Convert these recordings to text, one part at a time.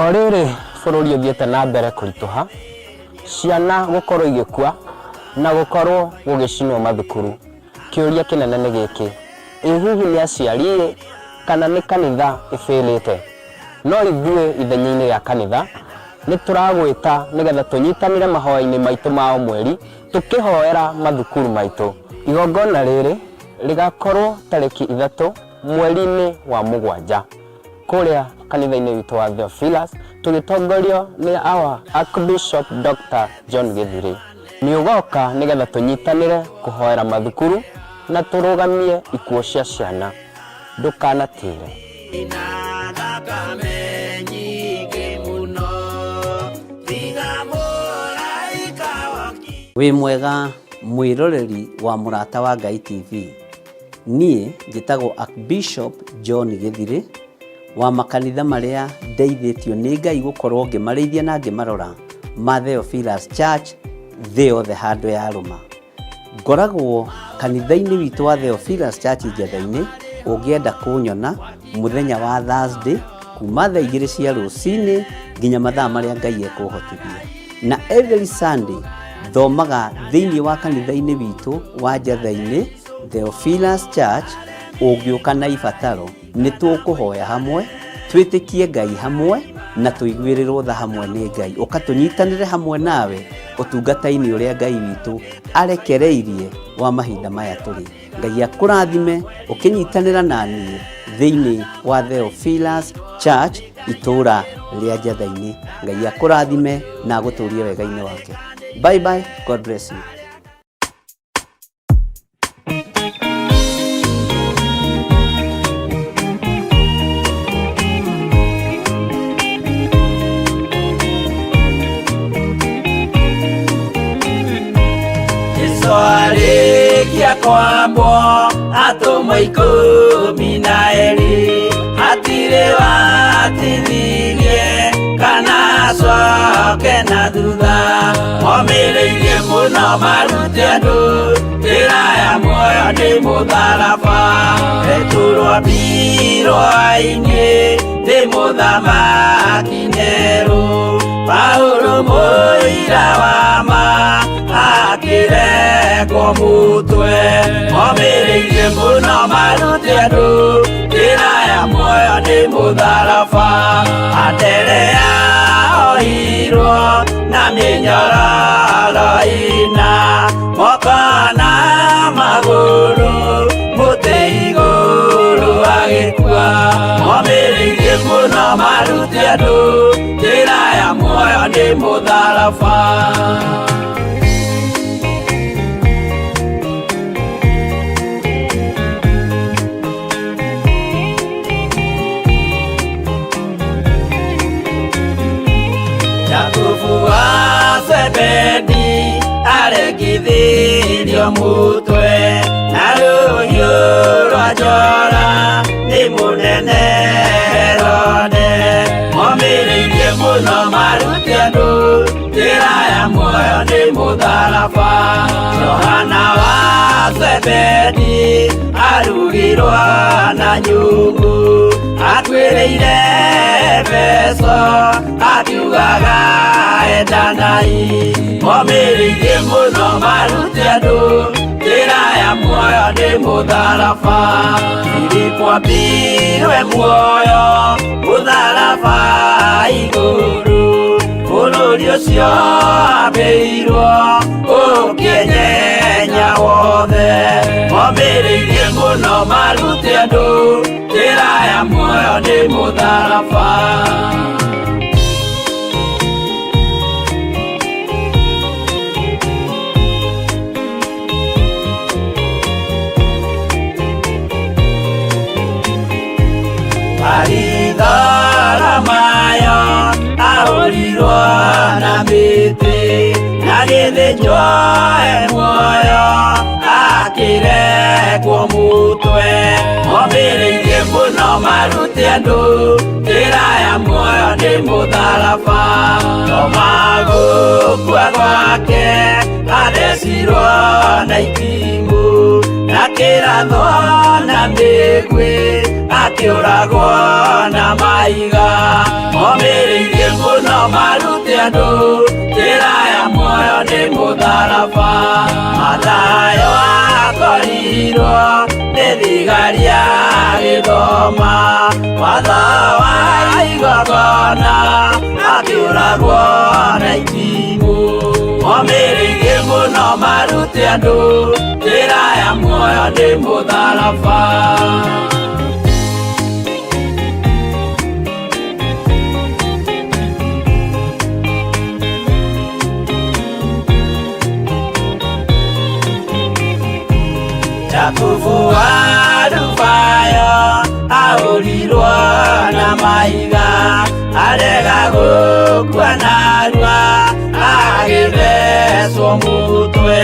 O rĩrĩ bũrũri ũthiĩte na mbere kũritũha, ciana gũkorwo igĩkua na gũkorwo gũgĩcinwo mathukuru, kĩũria kĩnene nĩ gĩkĩ, ĩ hihi nĩ aciari-ĩ kana nĩ kanitha ĩbĩrĩte? No ithuĩ ithenya-inĩ rĩa kanitha, nĩ tũragwĩta nĩgetha tũnyitanĩre mahoya-inĩ maitũ ma o mweri tũkĩhoera mathukuru maitũ. Igongona rĩrĩ rĩgakorwo tarĩki 3 mweri-inĩ wa mũgwanja. Kũrĩa kanitha-inĩ witũ wa Theophilus tũgĩtongorio nĩ our Archbishop Dr. John Gĩthirĩ. Nĩ ũgoka nĩgetha tũnyitanĩre kũhoera mathukuru na tũrũgamie ikuũ cia ciana. Ndũkanatĩre. Na thakame nyingĩ mũno tiga mũraika woki. Wĩ mwega mwĩroreri wa Mũrata wa Ngai TV. Niĩ njĩtagwo Archbishop John Gĩthirĩ wa makanitha marĩa ndeithĩtio nĩ Ngai gũkorwo ngĩmarĩithia na ngĩmarora ma Theophilus Church thĩ yothe handũ yarũma. Ngoragwo kanitha-inĩ witũ wa Theophilus Church Njetha-inĩ, ũngĩenda kũnyona mũthenya wa Thursday kuma thaa 2 cia rũcinĩ nginya mathaa marĩa Ngai ekũhotithia. Na every Sunday thomaga thĩinĩ wa kanitha-inĩ witũ wa Njetha-inĩ Theophilus Church, ũngĩũka na ibataro nĩ tũkũhoya hamwe, twĩtĩkie Ngai hamwe na tũiguĩrĩrwo tha hamwe nĩ Ngai. Ũka tũnyitanĩre hamwe nawe ũtungata-inĩ ũrĩa Ngai witũ arekereirie wa mahinda maya tũrĩ. Ngai akũrathime ũkĩnyitanĩra na niĩ thĩinĩ wa Theophilus Church itũũra rĩa Njetha-inĩ. Ngai akũrathime na agũtũrie wega-inĩ wake. Bye bye, God bless you. Jesu arĩkia kwambwo atũmwo 12 hatirĩ watithirie kana acoke na thutha momĩrĩirie mũno marute andũ njĩra ya muoyo nĩ mũtharaba Petero ambirwo-inĩ nĩ mũthamaki Nero Paulo mũira wa ma akĩrekwo mũtwe momĩrĩirie mũno marute andũ njĩra ya muoyo nĩ mũtharaba Anderea ohirwo na mĩnyororo ĩna moko na magũrũ mũtĩ igũrũ agĩkua momĩrĩirie mũno marute andũ njĩra ya muoyo nĩ mũtharaba. Jakubu wa Zebedi aregithirio mũtwe na rũhiũ rwa njora nĩ mũnene Herode momĩrĩirie mũno marute andũ njĩra ya muoyo nĩ mũtharaba Johana wa Zebedi arugirwo na nyungu atuĩrĩire Efeso akiugaga endanai momĩrĩirie mũno marute andũ njĩra ya muoyo nĩ mũtharaba Filipo ambirwe muoyo mũtharaba igũrũ bũrũri ũcio ambĩirwo ũkĩnyenya wothe momĩrĩirie mũno marute andũ njĩra ya muoyo nĩ mũtharaba. Baritholomayo ahũrirwo na mĩtĩ na gĩthĩnjwo e muoyo akĩrekwo mũtwe momĩrĩirie mũno marute andũ njĩra ya muoyo nĩ mũtharaba Toma gũkua gwake athecirwo na itimũ na kĩratho na mĩguĩ Akĩũragwo na mahiga. Momĩrĩirie mũno marute andũ njĩra ya muoyo nĩ mũtharaba. Mathayo akorirwo nĩ thigari agĩthoma watho wa igongona, akĩũragwo na itimũ. Momĩrĩirie mũno marute andũ njĩra ya muoyo nĩ mũtharaba. Jakubu wa Rufayo ahũrirwo na mahiga, arega gũkua narua agĩthecwo mũtwe.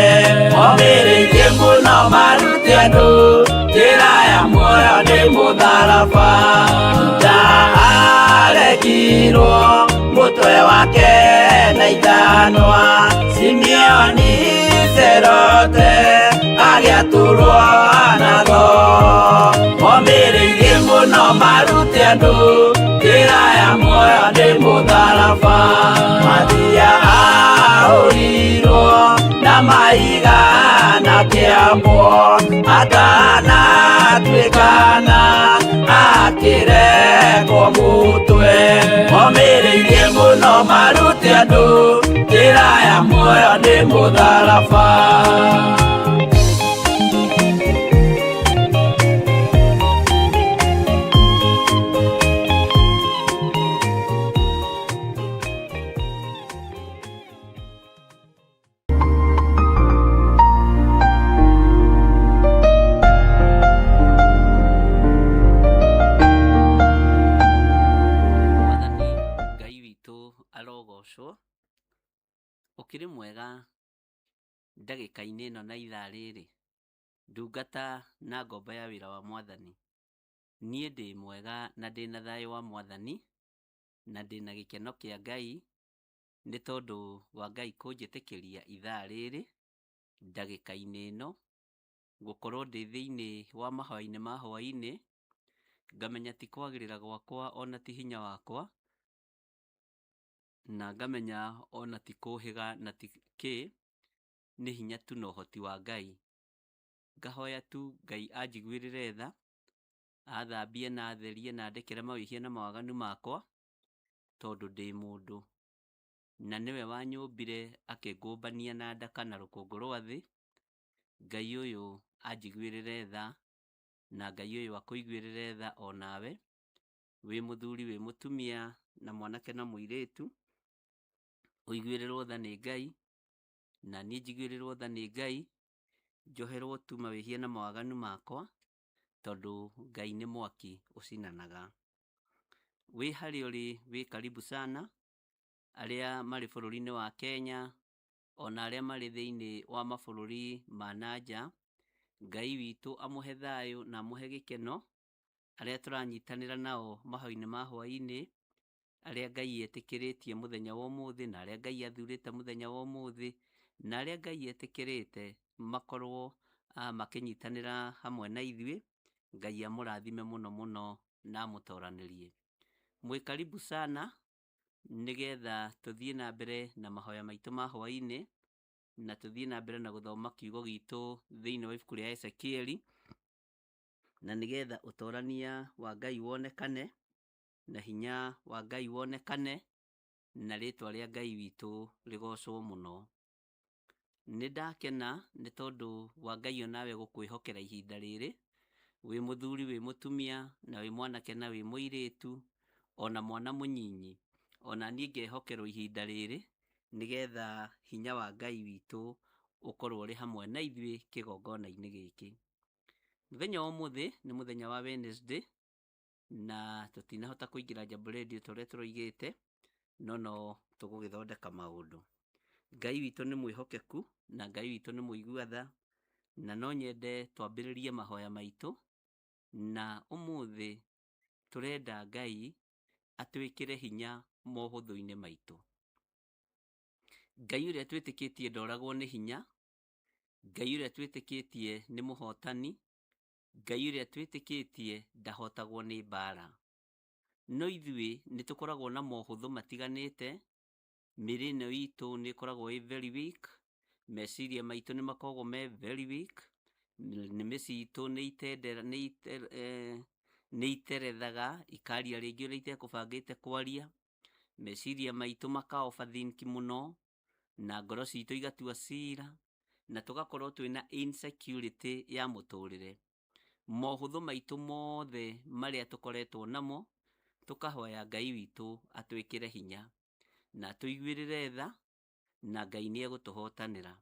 Momĩrĩirie mũno marute andũ njĩra ya muoyo nĩ mũtharaba. Juda aregirwo mũtwe wake na ithanwa, Simeoni Zerote agĩatũrwo na thoo. Momĩrĩirie mũno marute andũ njĩra ya muoyo nĩ mũtharaba. Mathia ahũrirwo na mahiga na kĩambwo, atanatuĩkana akĩrekwo mũtwe. Momĩrĩirie mũno marute andũ njĩra ya muoyo nĩ mũtharaba. Mwathani Ngai witũ arogocwo. Ũkĩrĩ mwega ndagĩka-inĩ ĩno na ithaa rĩrĩ, ndungata na ngombo ya wĩra wa Mwathani. Niĩ ndĩ mwega na ndĩna thayũ wa Mwathani, na ndĩna gĩkeno kĩa Ngai, nĩ tondũ wa Ngai kũnjĩtĩkĩria ithaa rĩrĩ, ndagĩka-inĩ ĩno, gũkorwo ndĩ thĩinĩ wa mahoya-inĩ ma hwaĩ-inĩ, ngamenya ti kwagĩrĩra gwakwa ona ti hinya wakwa, na ngamenya ona ti kũhĩga na ti kĩ, nĩ hinya tu na ũhoti wa Ngai. Ngahoya tu Ngai anjiguĩrĩre tha, athambie na atherie na andekere mawĩhia na mawaganu makwa, tondũ ndĩ mũndũ. Na nĩwe wanyũmbire akĩngũmbania na ndaka na rũkũngũ rwa thĩ. Ngai ũyũ anjiguĩrĩre tha, na Ngai ũyũ akũiguĩrĩre tha onawe, wĩ mũthuri wĩ mũtumia, na mwanake na mũirĩtu, ũiguĩrĩrwo tha nĩ Ngai, na niĩ njiguĩrĩrwo tha nĩ Ngai, njoherwo tu mawĩhia na mawaganu makwa, tondũ Ngai nĩ mwaki ũcinanaga. Wĩ harĩa ũrĩ wĩ karibu sana, arĩa marĩ bũrũri-inĩ wa Kenya, ona arĩa marĩ thĩinĩ wa mabũrũri ma na nja, Ngai witũ amũhe thayũ na amũhe gĩkeno, arĩa tũranyitanĩra nao mahoya-inĩ ma hwaĩ-inĩ, arĩa Ngai etĩkĩrĩtie mũthenya wa ũmũthĩ, na arĩa Ngai athurĩte mũthenya wa ũmũthĩ, na arĩa Ngai etĩkĩrĩte makorwo makĩnyitanĩra hamwe na ithuĩ, Ngai amũrathime mũno mũno na amũtoranĩrie. Mwĩ karibu sana, nĩgetha tũthiĩ na mbere na mahoya maitũ ma hwaĩ-inĩ, na tũthiĩ na mbere na gũthoma kiugo gitũ thĩinĩ wa ibuku rĩa Ezekieli, na nĩgetha ũtorania wa Ngai wonekane, na hinya wa Ngai wonekane, na rĩtwa rĩa Ngai witũ rĩgocwo mũno. Nĩ ndakena nĩ tondũ wa Ngai onawe gũkwĩhokera ihinda rĩrĩ, wĩ mũthuri wĩ mũtumia, na wĩ mwanake na wĩ mũirĩtu, ona mwana mũnyinyi, ona niĩ ngehokerwo ihinda rĩrĩ, nĩgetha hinya wa Ngai witũ ũkorwo ũrĩ hamwe na ithuĩ kĩgongona-inĩ gĩkĩ. Mũthenya wa ũmũthĩ nĩ mũthenya wa Wednesday, na tũtinahota kũingĩra Jambo Radio ta ũrĩa tũroigĩte, no no tũgũgĩthondeka maũndũ. Ngai witũ nĩ mwĩhokeku, na Ngai witũ nĩ mũigua tha, na no nyende twambĩrĩrie mahoya maitũ, na ũmũthĩ tũrenda Ngai atwĩkĩre hinya mohũthũ-inĩ maitũ. Ngai ũrĩa twĩtĩkĩtie ndoragwo nĩ hinya, Ngai ũrĩa twĩtĩkĩtie nĩ mũhotani, Ngai ũrĩa twĩtĩkĩtie ndahotagwo nĩ mbara. No ithuĩ nĩ tũkoragwo na mohũthũ matiganĩte, mĩĩrĩ ĩno itũ nĩ ĩkoragwo ĩ very weak, meciria maitũ nĩ makoragwo me very weak, nĩmĩ citũ nĩ iterethaga ikaria rĩngĩ ũrĩa itekũbangĩte kwaria, meciria maitũ maka overthink mũno, na ngoro citũ igatua cira, na tũgakorwo twĩna insecurity ya mũtũrĩre. Mohũthũ maitũ mothe marĩa tũkoretwo namo, tũkahoya Ngai witũ atwĩkĩre hinya na atũiguĩrĩre tha, na Ngai nĩ egũtũhotanĩra.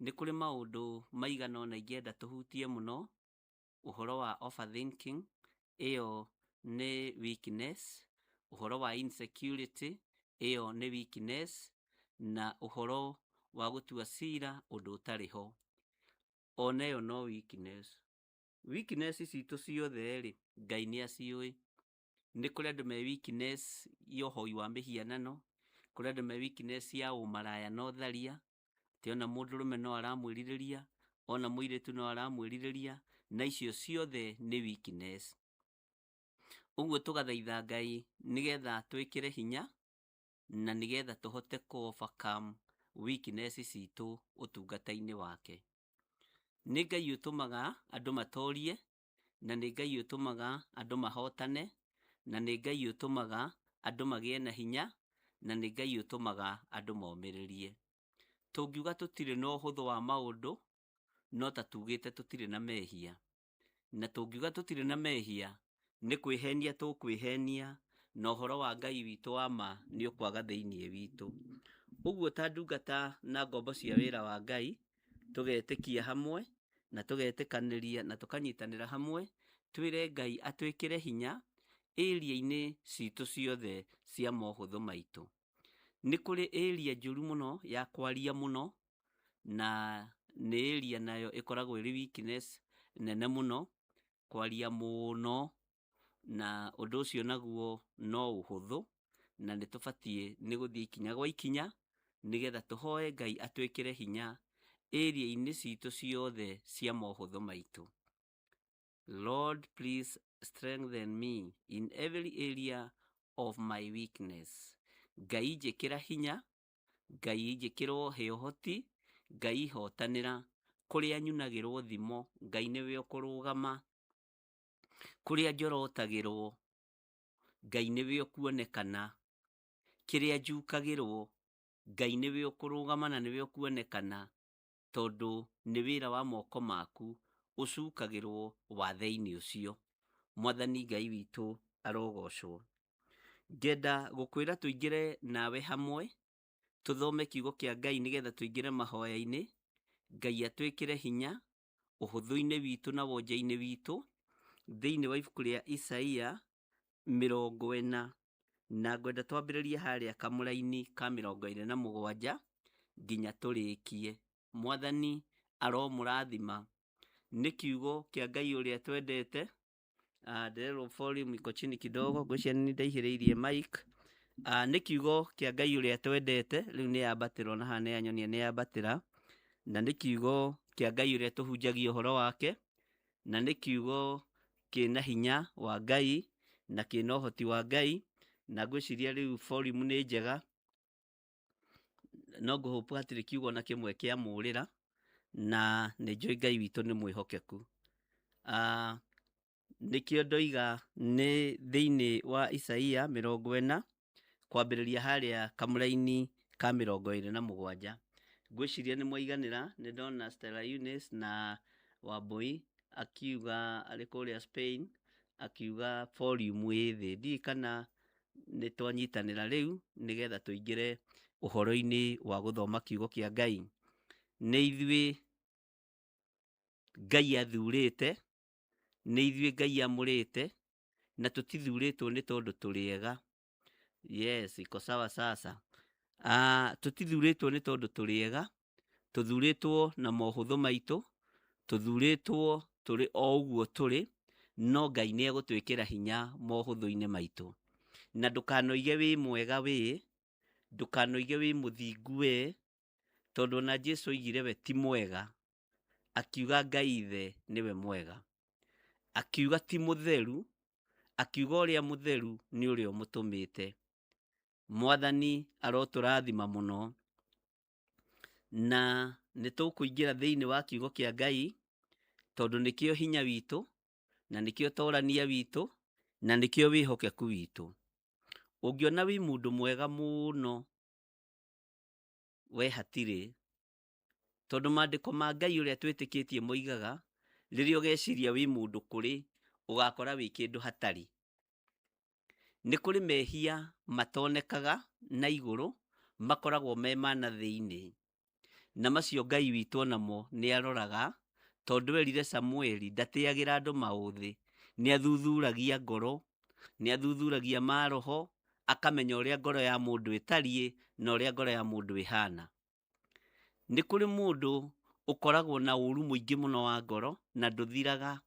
Nĩ kũrĩ maũndũ maigana ũna ingĩenda tũhutie mũno, ũhoro wa overthinking, ĩyo nĩ weakness, ũhoro wa insecurity, ĩyo nĩ weakness, na ũhoro wa gũtua cira ũndũ ũtarĩ ho, ona ĩyo no weakness. Weakness citũ ciothe rĩ, Ngai nĩ aciũĩ. Nĩ kũrĩ andũ me weakness ya ũhoi wa mĩhianano, kũrĩ andũ me weakness ya ũmaraya na ũtharia, atĩ ona mũndũrũme no aramwĩrirĩria, ona mũirĩtu no aramwĩrirĩria, na icio ciothe nĩ weakness. Ũguo tũgathaitha Ngai nĩgetha twĩkĩre hinya na nĩgetha tũhote kũ overcome weakness citũ ũtungata-inĩ wake. Nĩ Ngai ũtũmaga andũ matorie, na nĩ Ngai ũtũmaga andũ mahotane, na nĩ Ngai ũtũmaga andũ magĩe na hinya, na nĩ Ngai ũtũmaga andũ momĩrĩrie. Tũngiuga tũtirĩ na ũhũthũ wa maũndũ, no ta tugĩte tũtirĩ na mehia. Na tũngiuga tũtirĩ na mehia, nĩ kwĩhenia tũkwĩhenia, na ũhoro wa Ngai witũ wa ma nĩ ũkwaga thĩinĩ witũ. Ũguo ta ndungata na ngombo cia wĩra wa Ngai, tũgetĩkia hamwe, na tũgetĩkanĩria na tũkanyitanĩra hamwe, twĩre Ngai atwĩkĩre hinya area-inĩ citũ ciothe cia mohũthũ maitũ. Nĩ kũrĩ area njũru mũno ya kwaria mũno, na nĩ area nayo ĩkoragwo ĩrĩ weakness nene mũno, kwaria mũno, na ũndũ ũcio naguo no ũhũthũ, na nĩ tũbatiĩ nĩ gũthiĩ ikinya gwa ikinya, nĩgetha tũhoe Ngai atwĩkĩre hinya area-inĩ citũ ciothe cia mohũthũ maitũ. Lord, please strengthen me in every area of my weakness. Ngai njĩkĩra hinya, Ngai njĩkĩra he ũhoti, Ngai hotanĩra, kũrĩa nyunagĩrwo thimo, Ngai nĩwe ũkũrũgama, kũrĩa njorotagĩrwo, Ngai nĩwe ũkuonekana, kĩrĩa njukagĩrwo, Ngai nĩwe ũkũrũgama na nĩwe ũkuonekana, tondũ nĩ wĩra wa moko maku ũcukagĩrwo wathe-inĩ ũcio. Mwathani Ngai witũ arogocwo. Ngenda gũkwĩra tũingĩre nawe hamwe, tũthome kiugo kĩa Ngai nĩgetha tũingĩre mahoya-inĩ, Ngai atwĩkĩre hinya ũhũthũ-inĩ witũ na wonje-inĩ witũ, thĩinĩ wa ibuku rĩa Isaia 40, na ngwenda twambĩrĩrie harĩa kamũraini ka 47 nginya tũrĩkie. Mwathani aromũrathima. Nĩ kiugo kĩa Ngai ũrĩa twendete. Ndererwo volume iko chini kidogo, ngwĩciria nĩ ndaihĩrĩirie mic. Nĩ kiugo kĩa Ngai ũrĩa twendete, rĩu nĩ yambatĩra ona haha nĩ yanyonia nĩ yambatĩra, na nĩ kiugo kĩa Ngai ũrĩa tũhunjagia ũhoro wake, na nĩ kiugo kĩna hinya wa Ngai na kĩna ũhoti wa Ngai, na ngwĩciria rĩu volume nĩ njega, no ngũhope hatirĩ kiugo na kĩmwe kĩa mũrĩra, na nĩ njũĩ Ngai witũ nĩ mwĩhokeku. Nĩkĩo ndoiga nĩ thĩinĩ wa Isaia 40 kwambĩrĩria harĩa kamũraini ka 47. Ngwĩciria nĩ mwaiganĩra, nĩ ndona Stella Eunice na Wambui akiuga arĩ kũrĩa Spain, akiuga volume ĩ thĩ. Ndiũĩ kana nĩ twanyitanĩra rĩu nĩgetha tũingĩre ũhoro-inĩ wa gũthoma kiugo kĩa Ngai. Nĩ ithuĩ Ngai athurĩte, nĩ ithuĩ Ngai amũrĩte, na tũtithurĩtwo nĩ tondũ tũrĩ ega. Yes, iko sawa sasa. Tũtithurĩtwo nĩ tondũ tũrĩ ega, tũthurĩtwo na mohũthũ maitũ, tũthurĩtwo tũrĩ o ũguo tũrĩ, no Ngai nĩ egũtwĩkĩra hinya mohũthũ-inĩ maitũ. Na ndũkanoige wĩ mwega wĩ, ndũkanoige wĩ mũthingu we, tondũ ona Jesu oigire we ti mwega, akiuga Ngai ithe nĩwe mwega. Akiuga ti mũtheru, akiuga ũrĩa mũtheru nĩ ũrĩa ũmũtũmĩte. Mwathani arotũrathima mũno. Na nĩ tũkũingĩra thĩinĩ wa kiugo kĩa Ngai, tondũ nĩkĩo hinya witũ, na nĩkĩo torania witũ, na nĩkĩo wĩhokeku witũ. Ũngĩona wĩ mũndũ mwega mũno, we hatirĩ. Tondũ maandĩko ma Ngai ũrĩa twĩtĩkĩtie moigaga, rĩrĩa ũgeciria wĩ mũndũ kũrĩ, ũgakora wĩ kĩndũ hatarĩ. Nĩ kũrĩ mehia matonekaga na igũrũ, makoragwo me ma na thĩinĩ. Na macio Ngai witũ onamo nĩ aroraga, tondũ erire Samueli ndatĩagĩra andũ maũthĩ, nĩ athuthuragia ngoro, nĩ athuthuragia maroho, akamenya ũrĩa ngoro ya mũndũ ĩtariĩ na ũrĩa ngoro ya mũndũ ĩhana. Nĩ kũrĩ mũndũ ũkoragwo na ũru mũingĩ mũno wa ngoro na ndũthiraga.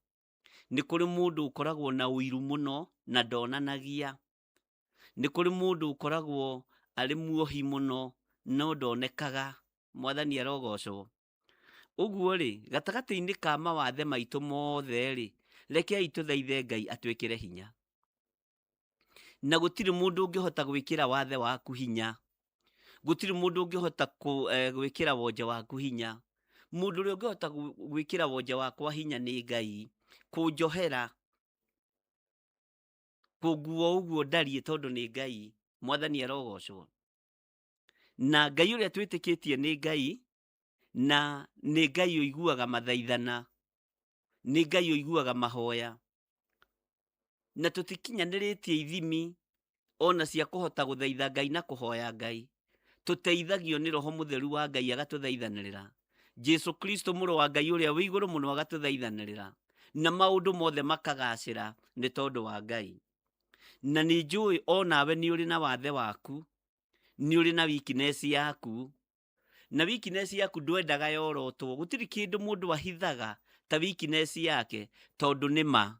Nĩ kũrĩ mũndũ ũkoragwo na ũiru mũno na ndonanagia. Nĩ kũrĩ mũndũ ũkoragwo arĩ muohi mũno no ndonekaga. Mwathani arogocwo. Ũguo rĩ, gatagatĩ-inĩ ka mawathe maitũ mothe rĩ, rekei tũthaithe Ngai atwĩkĩre hinya. Na gũtirĩ mũndũ ũngĩhota gwĩkĩra wathe waku hinya. Gũtirĩ mũndũ ũngĩhota gwĩkĩra wonje waku hinya. Mũndũ ũrĩa ũngĩhota gwĩkĩra wonje wakwa hinya nĩ Ngai. Kũnjohera, kũnguo ũguo ndariĩ tondũ nĩ Ngai. Mwathani arogocwo. Na Ngai ũrĩa twĩtĩkĩtie nĩ Ngai, na nĩ Ngai ũiguaga mathaithana, nĩ Ngai ũiguaga mahoya. Na tũtikinyanĩrĩtie ithimi ona cia kũhota gũthaitha Ngai na kũhoya Ngai. Tũteithagio nĩ Roho Mũtheru wa Ngai agatũthaithanĩrĩra. Jesu Kristo mũrũ wa Ngai ũrĩa wĩ igũrũ mũno agatũthaithanĩrĩra. Na maũndũ mothe makagacĩra nĩ tondũ wa Ngai. Na nĩ njũĩ onawe nĩ ũrĩ na wathe waku, nĩ ũrĩ na weakness yaku. Na weakness yaku ndwendaga yorotwo. Gũtirĩ kĩndũ mũndũ ahithaga ta weakness yake, tondũ nĩ ma.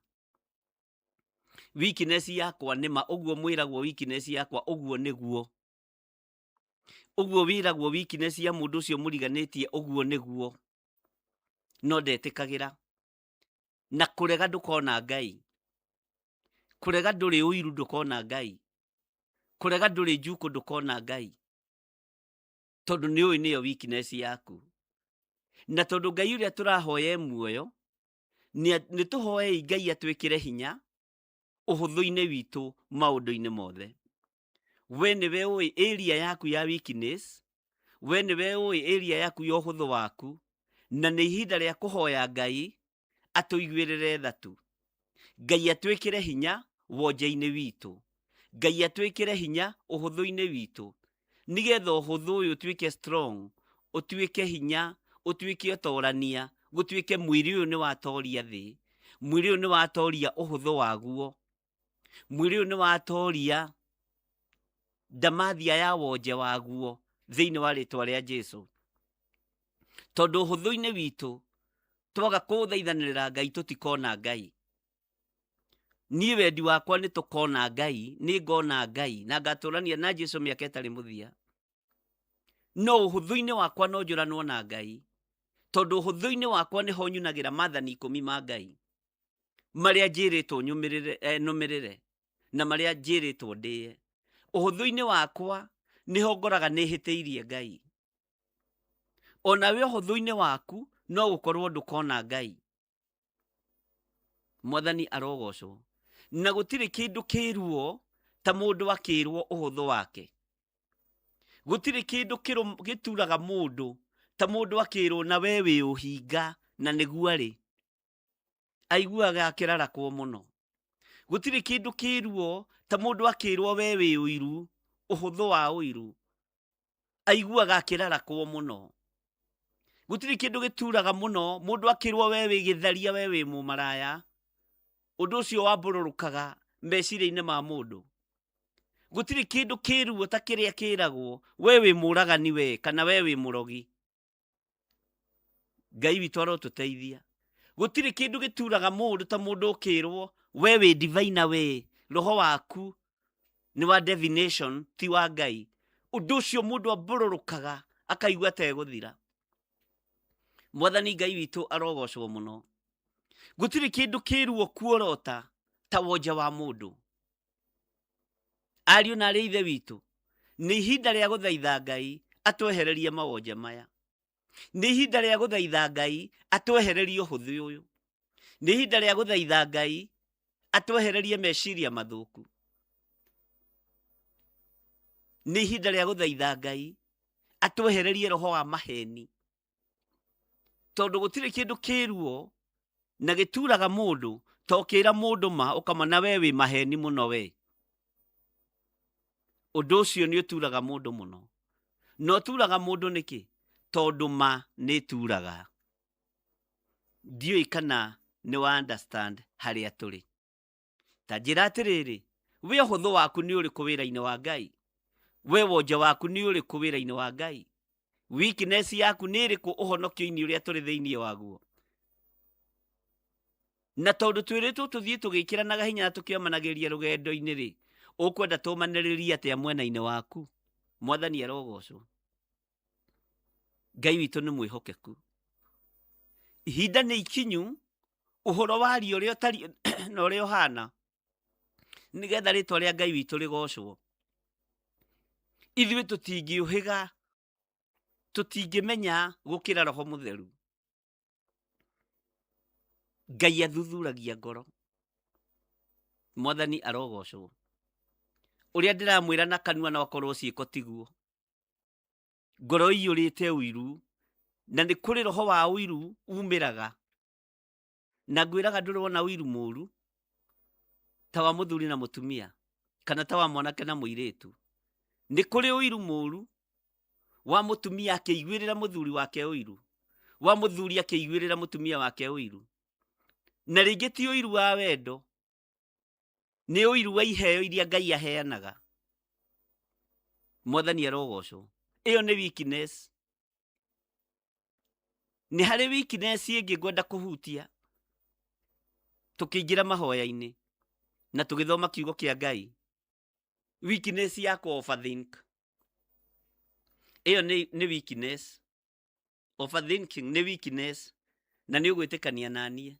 Weakness yakwa nĩ ma, ũguo mwĩragwo weakness yakwa, ũguo nĩguo. Ũguo wĩragwo weakness ya mũndũ ũcio mũriganĩtie, ũguo nĩguo. No ndetĩkagĩra. Na kũrega ndũkona Ngai. Kũrega ndũrĩ ũiru ndũkona Ngai. Kũrega ndũrĩ njukũ ndũkona Ngai. Tondũ nĩ ũĩ nĩyo weakness yaku. Na tondũ Ngai ũrĩa tũrahoya e muoyo, nĩ tũhoei Ngai atwĩkĩre hinya ũhũthũ-inĩ witũ maũndũ-inĩ mothe. We nĩwe ũĩ area yaku ya weakness, we nĩwe ũĩ area yaku ya ũhũthũ waku, na nĩ ihinda rĩa kũhoya Ngai atũiguĩrĩre tha tu. Ngai atwĩkĩre hinya wonje-inĩ witũ. Ngai atwĩkĩre hinya ũhũthũ-inĩ witũ. Nĩgetha ũhũthũ ũyũ ũtuĩke strong, ũtuĩke hinya, ũtuĩke ũtorania, gũtuĩke mwĩrĩ ũyũ nĩ watoria thĩ. Mwĩrĩ ũyũ nĩ watoria ũhũthũ waguo. Mwĩrĩ ũyũ nĩ watoria ndamathia ya wonje waguo thĩinĩ wa rĩtwa rĩa Jesu. Tondũ ũhũthũ-inĩ witũ twaga kũthaithanĩrĩra Ngai tũtikona Ngai. Niĩ wendi wakwa nĩ tũkona Ngai, nĩ ngona Ngai na ngatũrania na Jesu mĩaka ĩtarĩ mũthia. No ũhũthũ-inĩ wakwa no njũranwo na Ngai, tondũ ũhũthũ-inĩ wakwa nĩho nyunagĩra maathani ikũmi ma Ngai marĩa njĩrĩtwo nũmĩrĩre na marĩa njĩrĩtwo ndĩe. Ũhũthũ-inĩ wakwa nĩho ngoraga nĩhĩtĩirie Ngai. Onawe ũhũthũ-inĩ waku no gũkorwo ndũkona Ngai. Mwathani arogocwo. Na gũtirĩ kĩndũ kĩruo ta mũndũ akĩrwo ũhũthũ wake. Gũtirĩ kĩndũ gĩturaga mũndũ ta mũndũ akĩrwo na we wĩ ũhinga na nĩguo arĩ. Aiguaga akĩrarakwo mũno. Gũtirĩ kĩndũ kĩruo ta mũndũ akĩrwo we wĩ ũiru, ũhũthũ wa ũiru. Aiguaga akĩrarakwo mũno. Gũtirĩ kĩndũ gĩturaga mũno mũndũ akĩrwo we wĩ gĩtharia, we wĩ mũmaraya. Ũndũ ũcio wambũrũrũkaga meciria-inĩ ma mũndũ. Gũtirĩ kĩndũ kĩruo ta kĩrĩa kĩragwo we wĩ mũragani we kana we wĩ mũrogi. Ngai witũ arotũteithia. Gũtirĩ kĩndũ gĩturaga mũndũ ta mũndũ ũkĩrwo we wĩ diviner we, roho waku nĩ wa divination ti wa Ngai. Ũndũ ũcio mũndũ ambũrũrũkaga akaigua ta egũthira. Mwathani Ngai witũ arogocwo mũno. Gũtirĩ kĩndũ kĩruo kuorota ta wonje wa mũndũ. Ariũ na arĩ a Ithe witũ, nĩ ihinda rĩa gũthaitha Ngai atwehererie mawonje maya. Nĩ ihinda rĩa gũthaitha Ngai atwehererie ũhũthĩ ũyũ. Nĩ ihinda rĩa gũthaitha Ngai atwehererie meciria mathũku. Nĩ ihinda rĩa gũthaitha Ngai atwehererie roho wa maheni. Tondũ gũtirĩ kĩndũ kĩruo na gĩturaga mũndũ ta ũkĩra mũndũ ma ũkamona we wĩ maheni mũno we. Ũndũ ũcio nĩ ũturaga mũndũ mũno. Na ũturaga mũndũ nĩkĩ? Tondũ ma nĩ ĩturaga. Ndiũĩ kana nĩ wa understand harĩa tũrĩ. Ta njĩra atĩrĩrĩ, we ũhũthũ waku nĩ ũrĩkũ wĩra-inĩ wa Ngai? We wonje waku nĩ ũrĩkũ wĩra-inĩ wa Ngai? Weakness yaku nĩ ĩrĩkũ ũhonokio-inĩ ũrĩa tũrĩ thĩinĩ waguo? Na tondũ twĩrĩtwo tũthiĩ tũgĩkĩranaga hinya na tũkĩomanagĩria rũgendo-inĩ rĩ, ũkwenda tũmanĩrĩrie atĩa mwena-inĩ waku? Mwathani arogocwo. Ngai witũ nĩ mwĩhokeku. Ihinda nĩ ikinyu ũhoro waria ũrĩa ũtariĩ na ũrĩa ũhana nĩgetha rĩtwa rĩa Ngai witũ rĩgocwo. Ithuĩ tũtingĩũhĩga, tũtingĩmenya gũkĩra Roho Mũtheru. Ngai athuthuragia ngoro. Mwathani arogocwo. Ũrĩa ndĩramwĩra na kanua no akorwo ciĩko tiguo. Ngoro ĩiyũrĩte ũiru, na nĩ kũrĩ roho wa ũiru umĩraga. Na ngwĩraga ndũrĩ wona ũiru mũru ta wa mũthuri na mũtumia, kana ta wa mwanake na mũirĩtu. Nĩ kũrĩ ũiru mũru wa mũtumia akĩiguĩrĩra mũthuri wake ũiru, wa mũthuri akĩiguĩrĩra mũtumia wake ũiru. Na rĩngĩ ti ũiru wa wendo, nĩ ũiru wa iheo iria Ngai aheanaga. Mwathani arogocwo. Ĩyo nĩ weakness. Nĩ harĩ weakness ĩngĩ ngwenda kũhutia tũkĩingĩra mahoya-inĩ na tũgĩthoma kiugo kĩa Ngai. Weakness ya kũ overthink. Ĩyo nĩ weakness. Overthinking nĩ weakness na nĩ ũgwĩtĩkania na niĩ.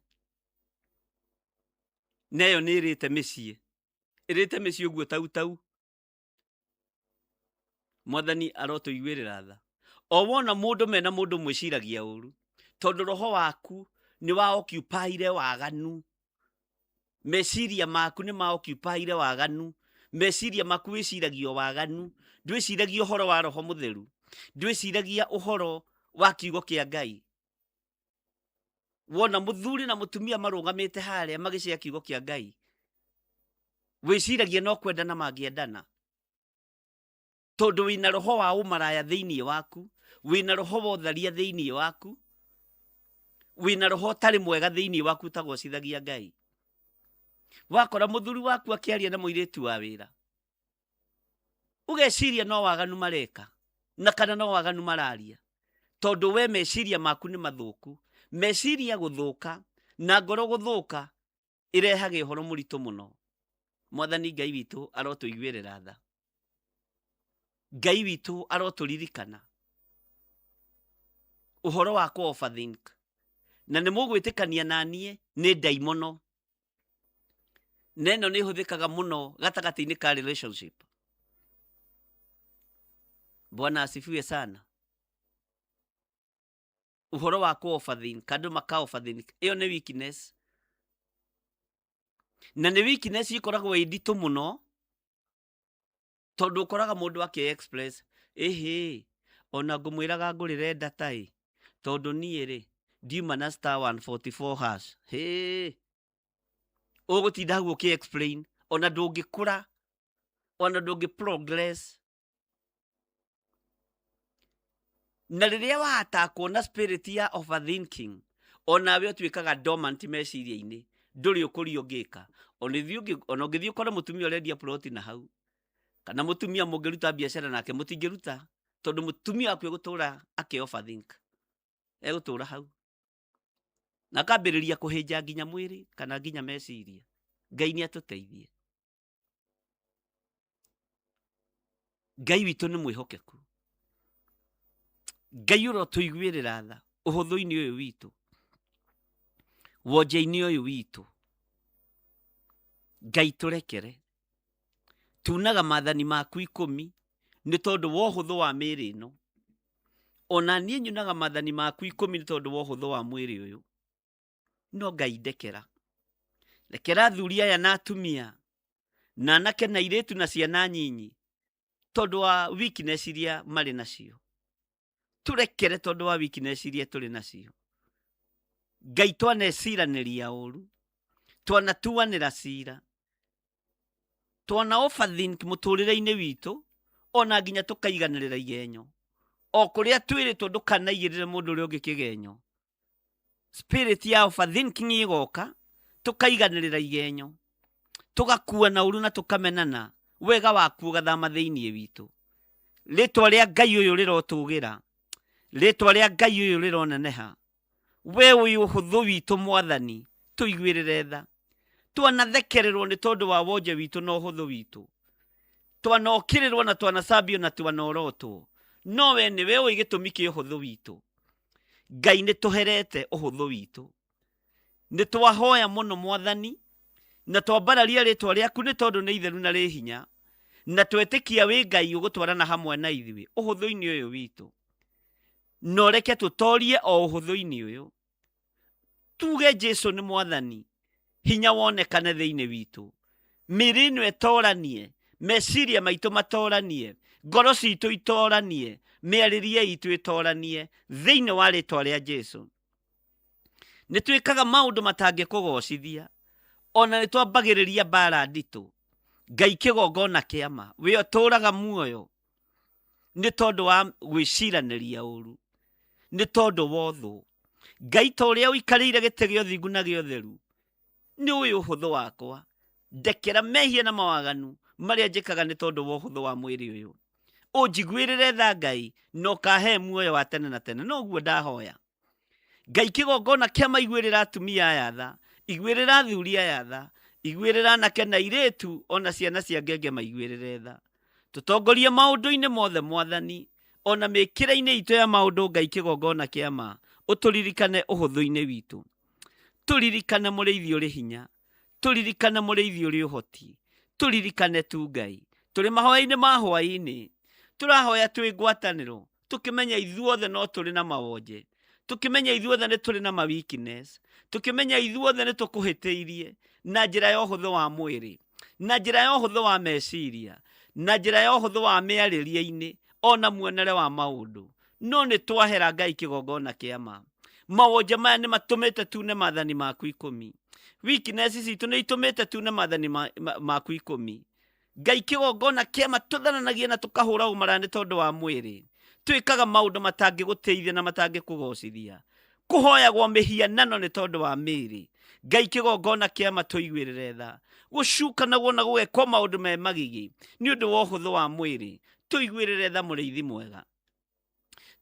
Na ĩyo nĩ ĩrĩte mĩciĩ. Ĩrĩte mĩciĩ ũguo tau tau. Mwathani arotũiguĩrĩra tha. O wona mũndũ mena mũndũ mwĩciragia ũru, tondũ roho waku nĩ wa occupy-ire waganu. Meciria maku nĩ ma occupy-ire waganu. Meciria maku wĩciragia o waganu. Ndwĩciragia ũhoro wa Roho Mũtheru. Ndwĩciragia ũhoro wa kiugo kĩa Ngai. Wona mũthuri na mũtumia marũgamĩte harĩa magĩcea kiugo kĩa Ngai, wĩciragia no kwendana mangĩendana. Tondũ wĩna roho wa ũmaraya thĩinĩ waku, wĩna roho wa ũtharia thĩinĩ waku, wĩna roho ũtarĩ mwega thĩinĩ waku ũtagocithagia Ngai. Wakora mũthuri waku akĩaria na mũirĩtu wa wĩra, ũgeciria no waganu mareka na kana no waganu mararia, tondũ we meciria maku nĩ mathũku. Meciria gũthũka na ngoro gũthũka ĩrehage ũhoro mũritũ mũno. Mwathani Ngai witũ arotũiguĩrĩra tha. Ngai witũ arotũririkana ũhoro wa kũ overthink. Na nĩ mũgwĩtĩkania na niĩ nĩ ndaimono. Na ĩno nĩ ĩhũthĩkaga mũno gatagatĩ-inĩ ka relationship. Bwana asifiwe sana. Ũhoro wa kũ overthink, andũ maka overthink, ĩyo nĩ weakness. Na nĩ weakness ĩkoragwo ĩ nditũ mũno, tondũ ũkoraga mũndũ akĩ express, ĩhĩ, ona ngũmwĩraga ngũrĩre data ĩ, tondũ niĩ rĩ, ndiuma na star 144 hash. Hĩ, ũgũtinda hau ũkĩ explain, ona ndũngĩkũra, ona ndũngĩ progress. Na rĩrĩa watakwo na spirit ya overthinking, onawe ũtuĩkaga dormant meciria-inĩ, ndũrĩ ũkũria ũngĩka. Ona ũngĩthiĩ ũkore mũtumia ũrendia plot na hau, kana mũtumia mũngĩruta biacara nake, mũtingĩruta, tondũ mũtumia waku egũtũra akĩ overthink. Egũtũra hau. Na akambĩrĩria kũhĩnja nginya mwĩrĩ, kana nginya meciria. Ngai nĩ atũteithie. Ngai witũ nĩ mwĩhokeku. Ngai ũrotũiguĩrĩra tha ũhũthũ-inĩ ũyũ witũ. Wonje-inĩ ũyũ witũ, Ngai tũrekere. Tunaga maathani maku ikũmi nĩ tondũ wa ũhũthũ wa mĩĩrĩ ĩno. Ona niĩ nyunaga maathani maku ikũmi nĩ tondũ wa ũhũthũ wa mwĩrĩ ũyũ. No Ngai ndekera. Rekera athuri aya na atumia, na anake na airĩtu na ciana nyinyi, tondũ wa weakness iria marĩ nacio. Tũrekere tondũ wa weakness iria tũrĩ nacio. Ngai twaneciranĩria ũru, twanatuanĩra cira, twana overthink mũtũrĩre-inĩ witũ, ona nginya tũkaiganĩrĩra igenyo. O kũrĩa twĩrĩtwo ndũkanaigĩrĩre mũndũ ũrĩa ũngĩ kĩgenyo. Spirit ya overthinking ĩgoka, tũkaiganĩrĩra igenyo, tũgakuana ũru na tũkamenana, wega waku ũgathama thĩinĩ witũ. Rĩtwa rĩa Ngai ũyũ rĩrotũgĩra, rĩtwa rĩa Ngai ũyũ rĩroneneha. We wĩ ũhũthũ witũ Mwathani, tũiguĩrĩre tha. Twanathekererwo nĩ tondũ wa wonje witũ na ũhũthũ witũ. Twanokĩrĩrwo na twanacambio na twanorotwo. No we nĩwe ũĩ gĩtũmi kĩa ũhũthũ witũ. Ngai nĩ tũherete ũhũthũ witũ. Nĩ twahoya mũno Mwathani, na twambararia rĩtwa rĩaku nĩ tondũ nĩ itheru na rĩ hinya, na twetĩkia wĩ Ngai ũgũtwarana hamwe na ithuĩ ũhũthũ-inĩ ũyũ witũ. Na ũreke tũtorie o ũhũthũ-inĩ ũyũ. Tuge Jesu nĩ Mwathani, hinya wonekane thĩinĩ witũ. Mĩĩrĩ ĩno ĩtoranie, meciria maitũ matoranie, ngoro citũ itoranie, mĩarĩrie itũ ĩtoranie thĩinĩ wa rĩtwa rĩa Jesu. Nĩ twĩkaga maũndũ matangĩkũgocithia, ona nĩ twambagĩrĩria mbara nditũ. Ngai kĩgongona kĩa ma, we ũtũũraga muoyo nĩ tondũ wa gwĩciranĩria ũru, nĩ tondũ wa ũthũ. Ngai ta ũrĩa ũikarĩire gĩtĩ gĩa ũthingu na gĩa ũtheru, nĩ ũĩ ũhũthũ wakwa. Ndekera mehia na mawaganu marĩa njĩkaga nĩ tondũ wa ũhũthũ wa mwĩrĩ ũyũ. Ũnjiguĩrĩre tha Ngai, na ũkahe muoyo wa tene na tene. Noguo ndahoya. Ngai kĩgongona kĩa maiguĩrĩra atumia aya tha, iguĩrĩra athuri aya tha, iguĩrĩra anake na airĩtu ona ciana cia ngenge maiguĩrĩre tha. Tũtongorie maũndũ-inĩ mothe Mwathani, ona mĩkĩre-inĩ itũ ya maũndũ Ngai kĩgongona kĩa ma, ũtũririkane ũhũthũ-inĩ witũ. Tũririkane mũrĩithi ũrĩ hinya, tũririkane mũrĩithi ũrĩ ũhoti, tũririkane tu Ngai. Tũrĩ mahoya-inĩ ma hwaĩ-inĩ, tũrahoya twĩ ngwatanĩro, tũkĩmenya ithuothe no tũrĩ na mawonje, tũkĩmenya ithuothe nĩ tũrĩ na ma weakness, tũkĩmenya ithuothe nĩ tũkũhĩtĩirie na njĩra ya ũhũthũ wa mwĩrĩ, na njĩra ya ũhũthũ wa meciria, na njĩra ya ũhũthũ wa mĩarĩrie-inĩ, ona muonere wa maũndũ. No nĩ twahera Ngai kĩgongona kĩa ma. Mawonje maya nĩ matũmĩte tune maathani maku ikũmi. Weakness citũ nĩ itũmĩte tune maathani maku ikũmi. Ngai kĩgongona kĩama tũthananagia na tũkahũra ũmaraya nĩ tondũ wa mwĩrĩ. Twĩkaga maũndũ matangĩgũtĩithia na matangĩkũgocithia. Kũhoyagwo mĩhianano nĩ tondũ wa mĩĩrĩ. Ngai kĩgongona kĩama tũiguĩrĩre tha. Gũcukanagwo na gũgekwo maũndũ me magigi nĩ ũndũ wa ũhũthũ wa mwĩrĩ. Tũiguĩrĩre tha mũrĩithi mwega.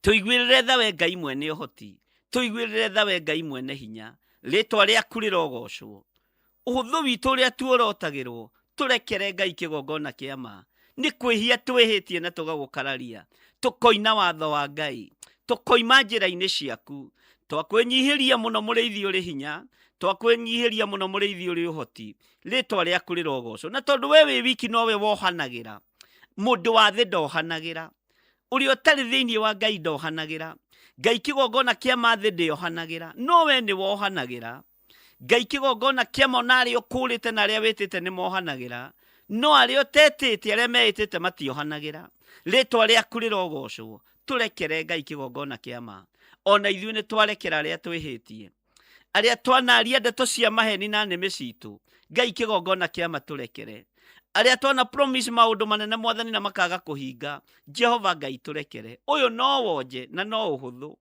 Tũiguĩrĩre tha we Ngai mwene ũhoti. Tũiguĩrĩre tha we Ngai mwene hinya. Rĩtwa rĩaku rĩrogocwo. Ũhũthũ witũ ũrĩa tuorotagĩrwo, tũrekere Ngai kĩgongona kĩa ma. Nĩ kwĩhia twĩhĩtie na tũgagũkararia, tũkoina watho wa Ngai, tũkoima njĩra-inĩ ciaku. Twakwĩnyihĩria mũno mũrĩithi ũrĩ hinya, twakwĩnyihĩria mũno mũrĩithi ũrĩ ũhoti. Rĩtwa rĩaku rĩrogocwo. Na tondũ we wĩ wiki nowe wohanagĩra, mũndũ wa thĩ ndohanagĩra. Ũrĩa ũtarĩ thĩinĩ wa Ngai ndohanagĩra. Ngai kĩgongona kĩa ma thĩ ndĩohanagĩra, no we nĩ wohanagĩra. Ngai kĩgongona kĩa ma ona arĩa ũkũrĩte na arĩa wĩtĩte nĩ mohanagĩra, no arĩa ũtetĩte arĩa meĩtĩte matiohanagĩra. Rĩtwa rĩaku rĩrogocwo. Tũrekere Ngai kĩgongona kĩa ma. Ona ithuĩ nĩ twarekera arĩa twĩhĩtie. Arĩa twanaria ndeto cia maheni na nĩmĩ citũ, Ngai kĩgongona kĩa ma tũrekere. Arĩa twana promise maũndũ manene Mwathani na makaga kũhinga, Jehova Ngai tũrekere. Ũyũ no wonje na no ũhũthũ.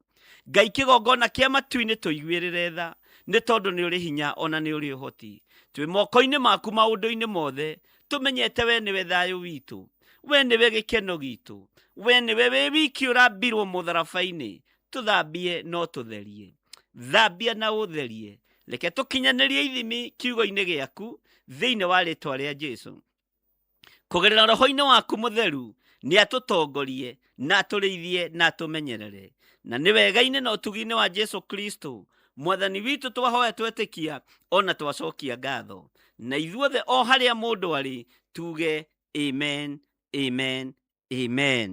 Ngai kĩgongona kĩa matu-inĩ tũiguĩrĩre tha, nĩ tondũ nĩ ũrĩ hinya ona nĩ ũrĩ ũhoti. Twĩ moko-inĩ maku maũndũ-inĩ mothe, tũmenyete we nĩwe thayũ witũ, we nĩwe gĩkeno gitũ, we nĩwe wĩ wiki ũrambirwo mũtharaba-inĩ, tũthambie na ũtũtherie. Thambia na ũtherie. Reke tũkinyanĩrie ithimi kiugo-inĩ gĩaku thĩinĩ wa rĩtwa rĩa Jesu. Kũgerera roho-inĩ waku mũtheru nĩ atũtongorie na atũrĩithie na atũmenyerere. Na nĩ wega-inĩ na ũtugi-inĩ wa Jesu Kristo Mwathani witũ, twahoya twetĩkia ona twacokia ngatho, na ithuothe o harĩa mũndũ arĩ tuge amen, amen, amen.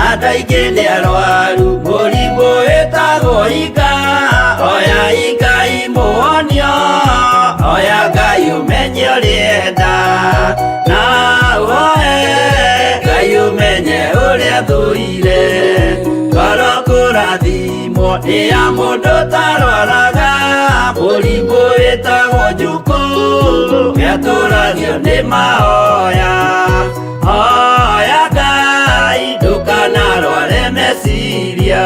Andũ aingĩ nĩ arwaru mũrimũ wĩtagwo inga, oya Ngai mũhonio, oya Ngai ũmenye ũrĩa enda, na ũhoe Ngai ũmenye ũrĩa thũire. Ngoro kũrathimwo nĩ ya mũndũ ũtarwaraga, mũrimũ wĩtagwo njukũ, nĩatũragio nĩ mahoya. Hoya Ngai ndũkanarware meciria.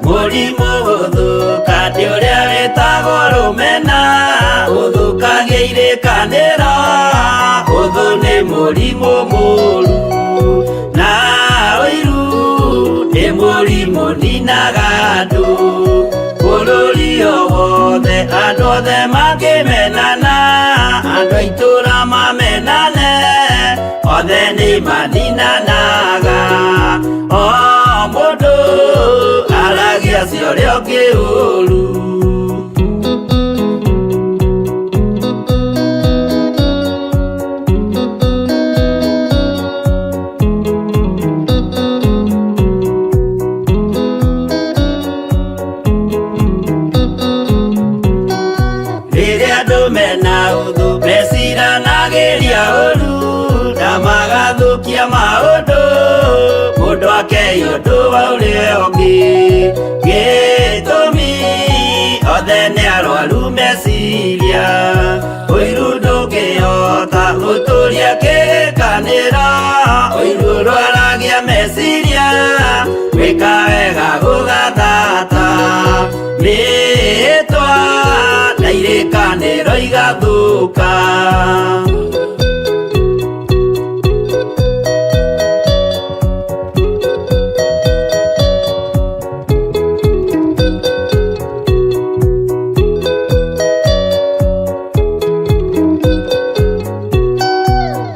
Mũrimũ gũthũka nĩ ũrĩa wĩtagwo rũmena, ũthũkagia irĩkanĩro, ũthũ nĩ mũrimũ mũru, na ũiru nĩ mũrimũ ninaga andũ. Bũrũri o wothe andũ othe mangĩmenana, andũ a itũũra mamenane, othe nĩ maninanaga. O mũndũ aragia cia ũrĩa ũngĩ ũru. Rĩrĩa andũ mena ũthũ meciranagĩria ũru, na magathũkia maũndũ, mũndũ akei ũndũ wa ũrĩa ũngĩ. Gĩtũmi othe nĩ arwaru meciria, ũiru ndũngĩhota gũtũria kĩrĩkanĩro, ũiru ũrwaragia meciria, gwĩka wega gũgathata. Mĩĩtwa na irĩkanĩro igathũka.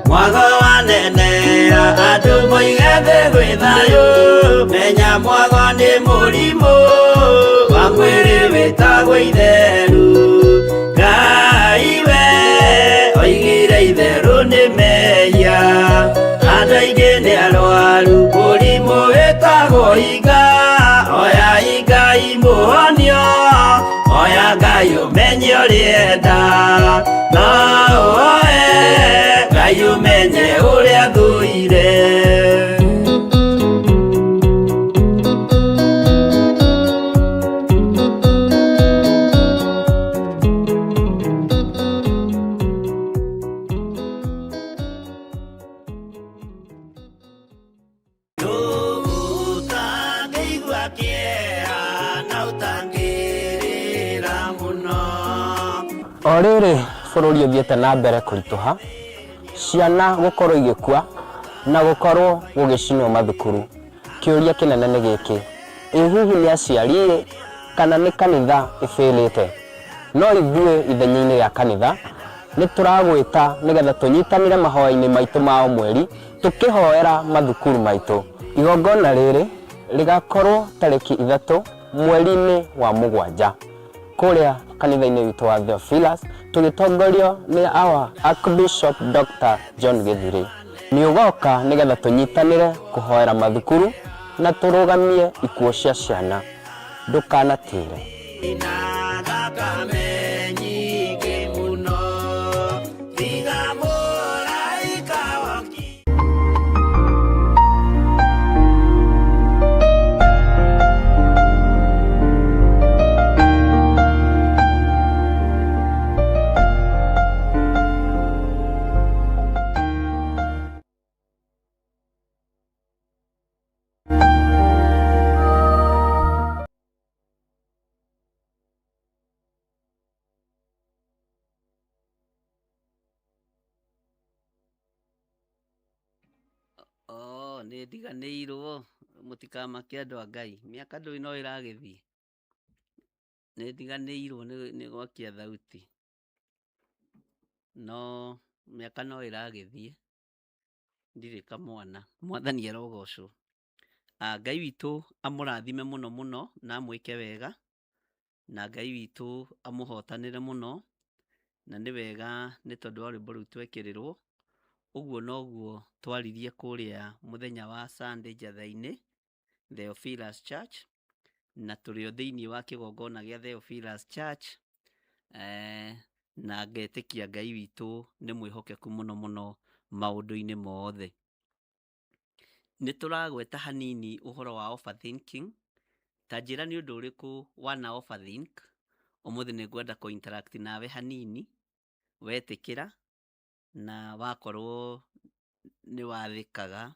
Mwago wanenea andũ moige thĩ gwĩ thayũ, menya mwago nĩ mũrimũ wa mwĩrĩ wĩtagwo itheru. Ngai we oigire itherũ nĩ mehia, andũ aingĩ nĩ arwaru mũrimũ wĩtagwo inga, oya Ngai mũhonio, oya Ngai ũmenye ũrĩa enda, na ũhoe Ngai ũmenye ũrĩa thũire. Ũtangĩigua kĩeha na ũtangĩrĩra mũno. O rĩrĩ bũrũri ũthiĩte na mbere kũritũha, ciana gũkorwo igĩkua na gũkorwo gũgĩcinwo mathukuru, kĩũria kĩnene nĩ gĩkĩ, ĩ hihi nĩ aciari-ĩ kana nĩ kanitha ĩbĩrĩte? No ithuĩ ithenya-inĩ rĩa kanitha nĩ tũragwĩta nĩgetha tũnyitanĩre mahoya-inĩ maitũ ma o mweri tũkĩhoera mathukuru maitũ. Igongona rĩrĩ rĩgakorwo tarĩki 3 mweri-inĩ wa 7 kũrĩa kanitha-inĩ witũ wa Theophilus, tũgĩtongorio nĩ our Archbishop Dr. John Gĩthirĩ. Nĩ ũgoka nĩgetha tũnyitanĩre kũhoera mathukuru na tũrũgamie ikuũ cia ciana. Ndũkanatĩre. Ina thakame nyingĩ mũno tiga mũraika woki. Oh, nĩ ndiganĩirwo, mũtikamake andũ a Ngai, mĩaka ndũĩ no ĩragĩthiĩ. Nĩ ndiganĩirwo nĩ gwakia thauti, no mĩaka no ĩragĩthiĩ, ndirĩ kamwana. Mwathani arogocwo. Ah, Ngai witũ amũrathime mũno mũno na amwĩke wega, na Ngai witũ amũhotanĩre mũno, na nĩ wega nĩ tondũ wa rwĩmbo rũu twekĩrĩrwo. Ũguo noguo twaririe kũrĩa mũthenya wa Sunday Njatha-inĩ, Theophilus Church, na tũrĩ o thĩinĩ wa kĩgongona gĩa Theophilus Church, na ngetĩkia Ngai witũ nĩ mwĩhokeku mũno mũno maũndũ-inĩ mothe. Nĩ tũragweta hanini ũhoro wa overthinking, ta njĩra nĩ ũndũ ũrĩkũ wana overthink. Ũmũthĩ nĩ ngwenda kũ interact nawe hanini, wetĩkĩra na wakorwo nĩ wathĩkaga,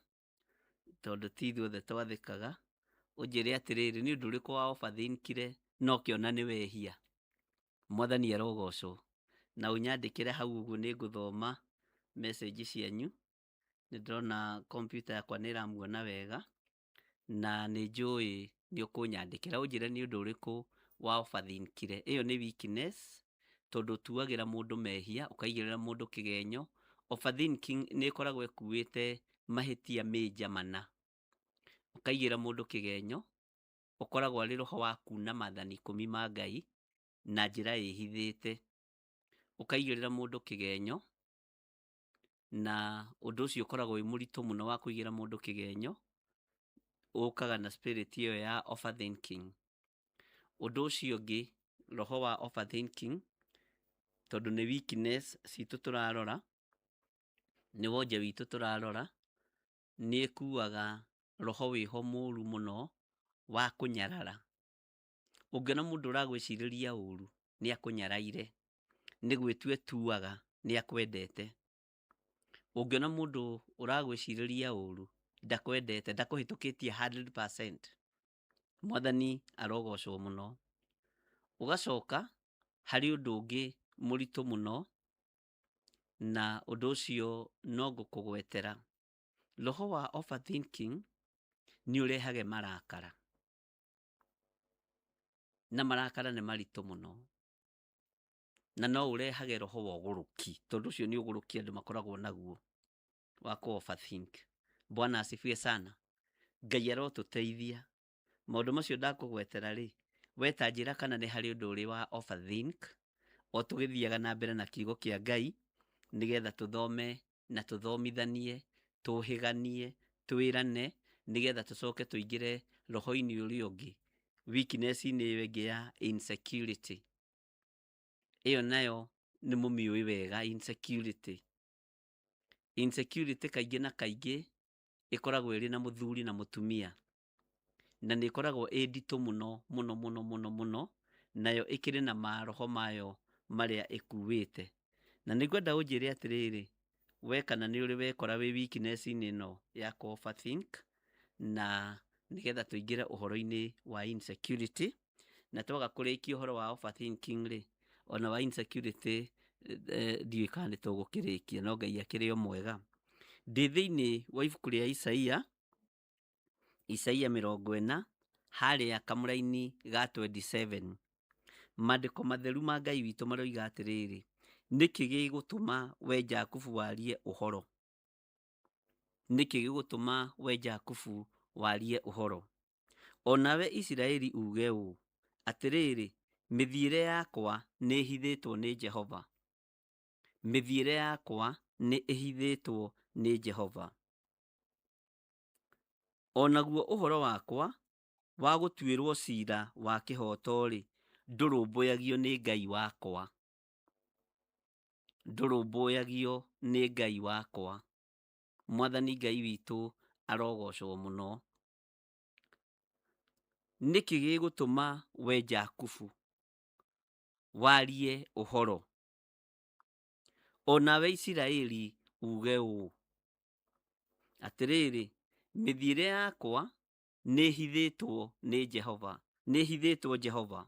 tondũ ti ithuothe twathĩkaga, ũnjĩre atĩrĩrĩ, nĩ ũndũ ũrĩkũ wa overthinkire na ũkĩona nĩ wehia. Mwathani arogocwo. Na ũnyandĩkĩre hau ũguo nĩ ngũthoma message cianyu. Nĩ ndĩrona kompiuta yakwa nĩ ĩramuona wega, na nĩ njũĩ nĩ ũkũnyandĩkĩra ũnjĩre nĩ ũndũ ũrĩkũ wa overthinkire. Ĩyo nĩ weakness, tondũ ũtuagĩra mũndũ mehia, ũkaigĩrĩra mũndũ kĩgenyo. Overthinking nĩ ĩkoragwo ĩkuĩte mahĩtia major mana. Ũkaigĩrĩra mũndũ kĩgenyo, ũkoragwo arĩ roho wa kuna maathani ikũmi ma Ngai na njĩra ĩhithĩte. Ũkaigĩrĩra mũndũ kĩgenyo, na ũndũ ũcio ũkoragwo wĩ mũritũ mũno wa kũigĩrĩra mũndũ kĩgenyo, ũkaga na spirit ĩyo ya overthinking. Ũndũ ũcio ũngĩ, roho wa overthinking, tondũ nĩ weakness citũ tũrarora, nĩ wonje witũ tũrarora, nĩ ĩkuaga roho wĩho mũru mũno wa kũnyarara. Ũngĩona mũndũ ũragwĩcirĩria ũru, nĩ akũnyaraire, nĩ gwĩtua etuaga nĩ akwendete. Ũngĩona mũndũ ũragwĩcirĩria ũru, ndakwendete, ndakũhĩtũkĩtie 100%. Mwathani arogocwo mũno. Ũgacoka harĩ ũndũ ũngĩ mũritũ mũno, na ũndũ ũcio no ngũkũgwetera. Roho wa overthinking nĩ ũrehage marakara, na marakara nĩ maritũ mũno, na no ũrehage roho wa ũgũrũki, tondũ ũcio nĩ ũgũrũki andũ makoragwo naguo wa kũ overthink. Bwana asifiwe sana. Ngai arotũteithia. Maũndũ macio ndakũgwetera rĩ, we ta njĩra kana nĩ harĩ ũndũ ũrĩ wa overthink, o tũgĩthiaga na mbere na kiugo kĩa Ngai, nĩgetha tũthome na tũthomithanie, tũhĩganie, twĩrane, nĩgetha tũcoke tũingĩre roho-inĩ ũrĩa ũngĩ, weakness-inĩ ĩyo ĩngĩ ya insecurity. Ĩyo nayo nĩ mũmĩũĩ wega insecurity. Insecurity kaingĩ na kaingĩ ĩkoragwo ĩrĩ na mũthuri na mũtumia, na nĩ ĩkoragwo ĩ nditũ mũno mũno mũno mũno mũno, nayo ĩkĩrĩ na maroho mayo marĩa ĩkuĩte. Na nĩ ngwenda ũnjĩre atĩrĩrĩ, we kana nĩ ũrĩ wekora wĩ weakness-inĩ ĩno ya kũ overthink, na nĩgetha tũingĩre ũhoro-inĩ wa insecurity. Na twaga kũrĩkia ũhoro wa overthinking rĩ, ona wa insecurity ndiũĩ kana nĩ tũgũkĩrĩkia, no Ngai akĩrĩ o mwega. Ndĩ thĩinĩ wa ibuku rĩa Isaia, Isaia 40, harĩa kamũraini ga 27. Maandĩko matheru ma Ngai witũ maroiga atĩrĩrĩ, nĩkĩ gĩgũtũma we Jakubu warie ũhoro? Nĩkĩ gĩgũtũma we Jakubu warie ũhoro? O nawe Isiraeli uge ũũ, atĩrĩrĩ, mĩthiĩre yakwa nĩ ĩhithĩtwo nĩ Jehova. Mĩthiĩre yakwa nĩ ĩhithĩtwo nĩ Jehova. O naguo ũhoro wakwa wa gũtuĩrwo cira wa kĩhooto-rĩ, ndũrũmbũyagio nĩ Ngai wakwa. Ndũrũmbũyagio nĩ Ngai wakwa. Mwathani Ngai witũ arogocwo mũno. Nĩkĩ gĩgũtũma we Jakubu warie ũhoro, o nawe Isiraeli uuge ũũ, Atĩrĩrĩ, mĩthiĩre yakwa nĩĩhithĩtwo nĩ Jehova, nĩĩhithĩtwo Jehova,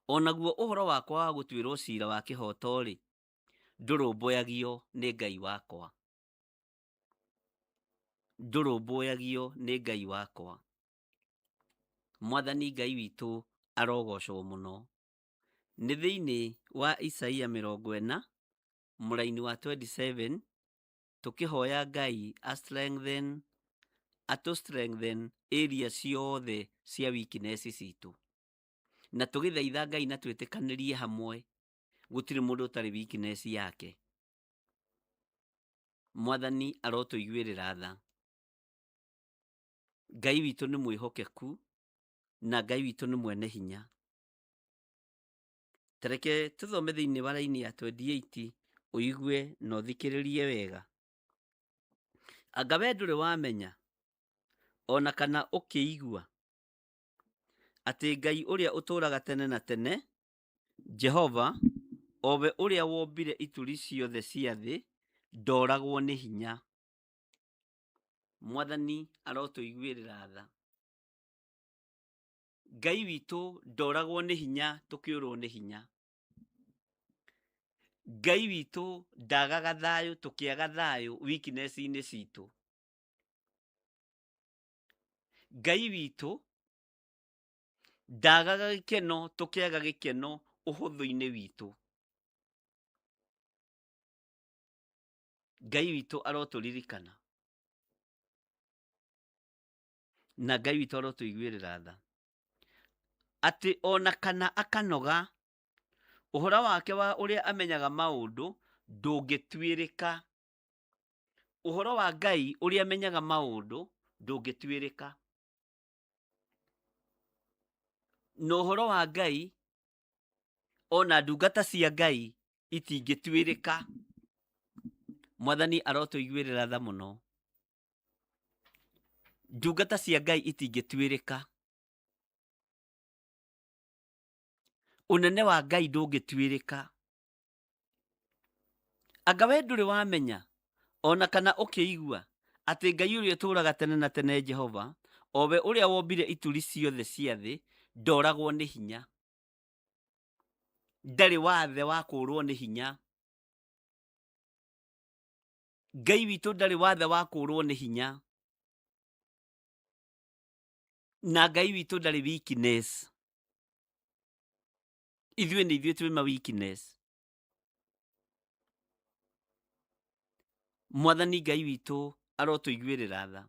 o naguo ũhoro wakwa wa gũtuĩrwo cira wa kĩhooto-rĩ, ndũrũmbũyagio nĩ Ngai wakwa. Ndũrũmbũyagio nĩ Ngai wakwa. Mwathani Ngai witũ arogocwo mũno. Nĩ thĩinĩ wa Isaia 40 mũraini wa 27 tũkĩhoya Ngai a strengthen, atũ strengthen area ciothe cia weakness citũ. Na tũgĩthaitha Ngai na twĩtĩkanĩrie hamwe, gũtirĩ mũndũ ũtarĩ weakness yake. Mwathani arotũiguĩrĩra tha. Ngai witũ nĩ mwĩhokeku na Ngai witũ nĩ mwene hinya. Tareke tũthome thĩinĩ wa raini ya 28 ũigue na ũthikĩrĩrie wega. Anga we ndũrĩ wamenya ona kana ũkĩigua atĩ Ngai ũrĩa ũtũũraga tene na tene, Jehova, o we ũrĩa wombire ituri ciothe cia thĩ, ndoragwo nĩ hinya. Mwathani arotũiguĩrĩra tha. Ngai witũ ndoragwo nĩ hinya tũkĩũrwo nĩ hinya. Ngai witũ ndagaga thayũ tũkĩaga thayũ weakness-inĩ citũ. Ngai witũ ndagaga gĩkeno tũkĩaga gĩkeno ũhũthũ-inĩ witũ. Ngai witũ arotũririkana na Ngai witũ arotũiguĩrĩra tha atĩ ona kana akanoga ũhoro wake wa ũrĩa amenyaga maũndũ ndũngĩtuĩrĩka. Ũhoro wa Ngai ũrĩa amenyaga maũndũ ndũngĩtuĩrĩka. Na ũhoro wa Ngai ona ndungata cia Ngai itingĩtuĩrĩka. Mwathani arotũiguĩrĩra tha mũno. Ndungata cia Ngai itingĩtuĩrĩka. Ũnene wa Ngai ndũngĩtuĩrĩka. Anga we ndũrĩ wamenya ona kana ũkĩigua atĩ Ngai ũrĩa ũtũũraga tene na tene Jehova, o we ũrĩa wombire ituri ciothe cia thĩ, ndoragwo nĩ hinya. Ndarĩ wathe wa kũũrwo nĩ hinya. Ngai witũ ndarĩ wathe wa kũũrwo nĩ hinya. Na Ngai witũ ndarĩ weakness. Ithuĩ nĩ ithuĩ twĩ ma weakness. Mwathani Ngai witũ arotũiguĩrĩra tha.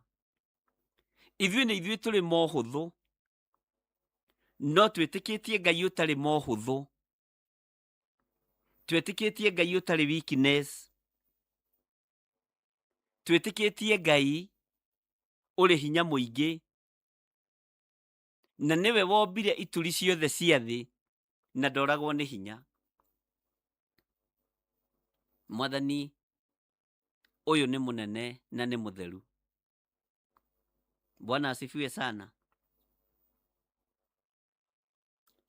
Ithuĩ nĩ ithuĩ tũrĩ mohũthũ, no twĩtĩkĩtie Ngai ũtarĩ mohũthũ. Twĩtĩkĩtie Ngai ũtarĩ weakness. Twĩtĩkĩtie Ngai ũrĩ hinya mũingĩ na nĩwe wombire ituri ciothe cia thĩ na ndoragwo nĩ hinya. Mwathani ũyũ nĩ mũnene na nĩ mũtheru. Bwana asifiwe sana.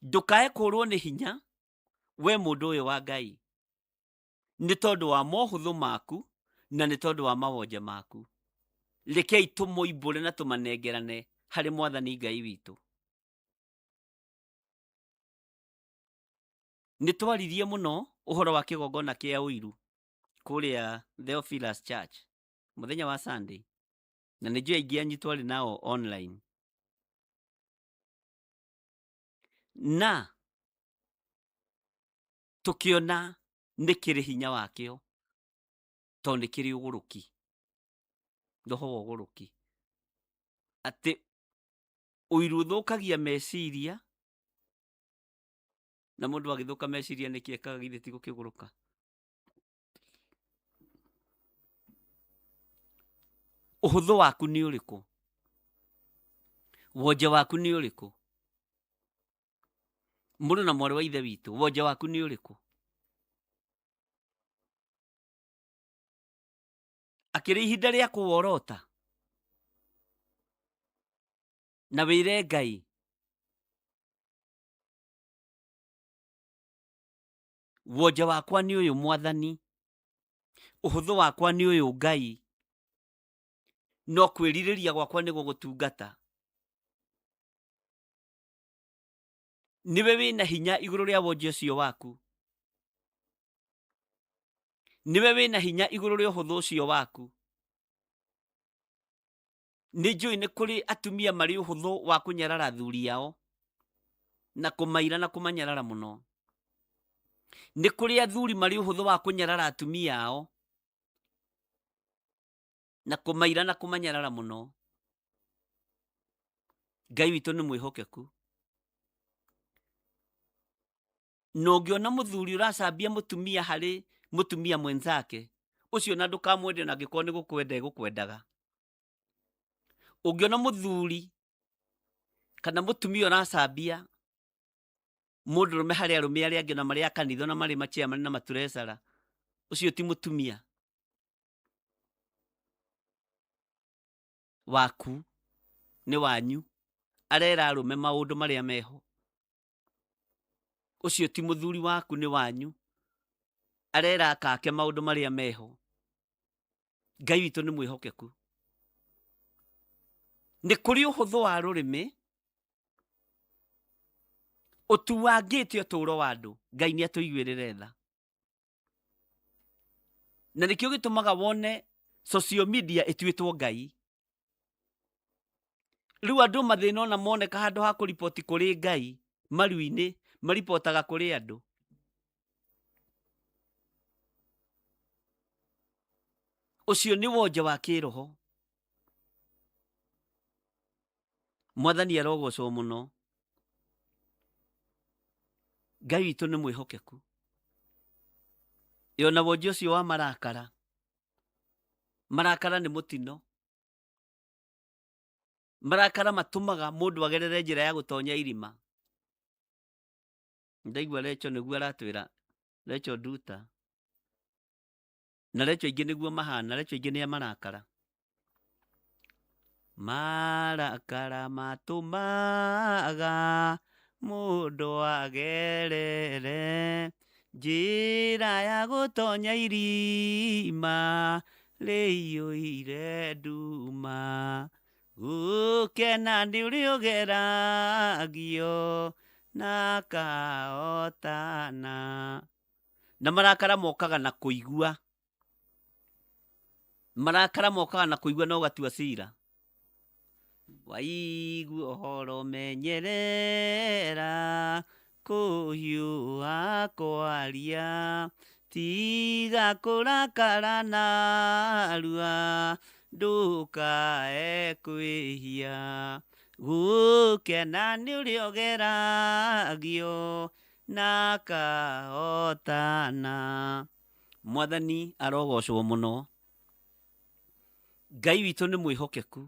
Ndũkae kũrwo nĩ hinya we mũndũ ũyũ wa Ngai nĩ tondũ wa mohũthũ maku na nĩ tondũ wa mawonje maku. Rekei tũmoimbũre na tũmanengerane harĩ Mwathani Ngai witũ. Nĩ twaririe mũno ũhoro wa kĩgongona kĩa ũiru kũrĩa Theophilus Church mũthenya wa Sunday, na nĩ njũĩ aingĩ anyu twarĩ nao online. Na tũkĩona nĩ kĩrĩ hinya wakĩo tondũ nĩ kĩrĩ ũgũrũki, roho wa ũgũrũki, atĩ ũiru ũthũkagia meciria, na mũndũ agĩthũka meciria nĩkĩ ekaga githĩ ti gũkĩgũrũka? Ũhũthũ waku nĩ ũrĩkũ? Wonje waku nĩ ũrĩkũ? Mũrũ na mwarĩ wa ithe witũ, wonje waku nĩ ũrĩkũ? Akĩrĩ ihinda rĩa kũworota na wĩre Ngai wonje wakwa nĩ ũyũ mwathani, ũhũthũ wakwa nĩ ũyũ Ngai, no kwĩrirĩria gwakwa nĩ gũgũtungata. Nĩwe wĩna hinya igũrũ rĩa wonje ũcio waku, nĩwe wĩna hinya igũrũ rĩa ũhũthũ ũcio waku. Nĩ njũĩ nĩ kũrĩ atumia marĩ ũhũthũ wa kũnyarara athuri ao na kũmaira na kũmanyarara mũno. Nĩ kũrĩ athuri marĩ ũhũthũ wa kũnyarara atumia ao na kũmaira na kũmanyarara mũno. Ngai witũ nĩ mwĩhokeku. Na ũngĩona mũthuri ũracambia mũtumia harĩ mũtumia mwenzake, ũcio na ndũkamwende ona angĩkorwo nĩ gũkwenda egũkwendaga. Ũngĩona mũthuri kana mũtumia ũracambia mũndũrũme harĩ arũme arĩa angĩ ona marĩ a kanitha ona marĩ machairman na maturecara, ũcio ti mũtumia waku, nĩ wanyu. Arera arũme maũndũ marĩa meho. Ũcio ti mũthuri waku, nĩ wanyu. Arera akake maũndũ marĩa meho. Ngai witũ nĩ mwĩhokeku. Nĩ kũrĩ ũhũthũ wa rũrĩmĩ ũtuangĩte ũtũũro wa andũ. Ngai nĩ atũiguĩrĩre tha. Na nĩkĩo gĩtũmaga wone social media ĩtuĩtwo Ngai. Rĩu andũ mathĩna ona moneka handũ ha kũriboti kũrĩ Ngai maru-inĩ, maribotaga kũrĩ andũ. Ũcio nĩ wonje wa kĩroho. Mwathani arogocwo mũno. Ngai witũ nĩ mwĩhokeku. Ĩ ona wonje ũcio wa marakara, marakara nĩ mũtino. Marakara matũmaga mũndũ agerere njĩra ya gũtonya irima. Ndaigua Recho nĩguo aratwĩra, Recho Nduta. Na Recho aingĩ nĩguo mahana, Recho aingĩ nĩ a marakara. Marakara matũmaga mũndũ agerere njĩra ya gũtonya irima rĩiyũire nduma. Gũkena nĩ ũrĩa ũgeragio na akahotana. Na marakara mokaga na kũigua. Marakara mokaga na kũigua na ũgatua cira. Waigua ũhoro menyerera kũhiũha kwaria, tiga kũrakara narua ndũkae kwĩhia. Gũkena nĩ ũrĩa ũgeragio na akahotana. Mwathani arogocwo mũno. Ngai witũ nĩ mwĩhokeku.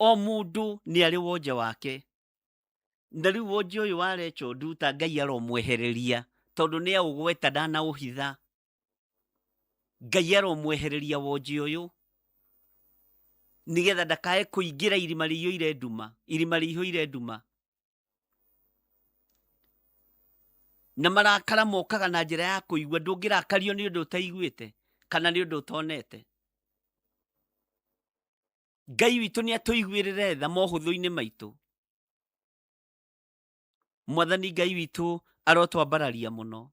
O mũndũ nĩ arĩ wonje wake. Na rĩu wonje ũyũ wa Recho Nduta Ngai aromwehereria tondũ nĩ aũgweta ndanaũhitha. Ngai aromwehereria wonje ũyũ nĩgetha ndakae kũingĩra irima rĩiyũire nduma, irima rĩihũire nduma. Na marakara mokaga na njĩra ya kũigua. Ndũngĩrakario nĩ ũndũ ũtaiguĩte kana nĩ ũndũ ũtonete. Ngai witũ nĩ atũiguĩrĩre tha mohũthũ-inĩ maitũ. Mwathani Ngai witũ arotwambararia mũno.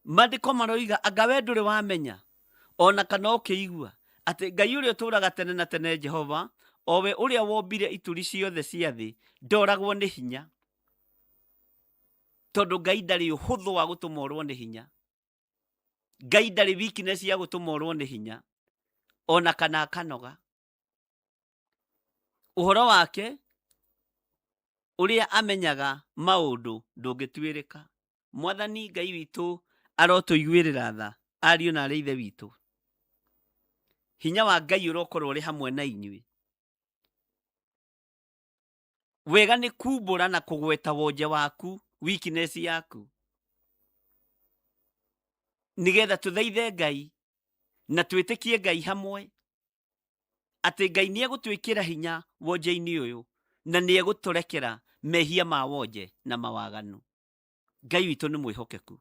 Maandĩko maroiga anga we ndũrĩ wamenya ona kana ũkĩigua atĩ Ngai ũrĩa ũtũũraga tene na tene Jehova, o we ũrĩa wombire ituri ciothe cia thĩ, ndoragwo nĩ hinya. Tondũ Ngai ndarĩ ũhũthũ wa gũtũma orwo nĩ hinya. Ngai ndarĩ weakness ya gũtũma orwo nĩ hinya ona kana akanoga. Ũhoro wake ũrĩa amenyaga maũndũ ndũngĩtuĩrĩka. Mwathani Ngai witũ arotũiguĩrĩra tha, ariũ na arĩ ithe witũ. Hinya wa Ngai ũrokorwo ũrĩ hamwe na inyuĩ. Wega nĩ kumbũra na kũgweta wonje waku, weakness yaku, nĩgetha tũthaithe Ngai na twĩtĩkie Ngai hamwe atĩ Ngai nĩ egũtwĩkĩra hinya wonje-inĩ ũyũ na nĩ egũtũrekera mehia ma wonje na mawaganu. Ngai witũ nĩ mwĩhokeku.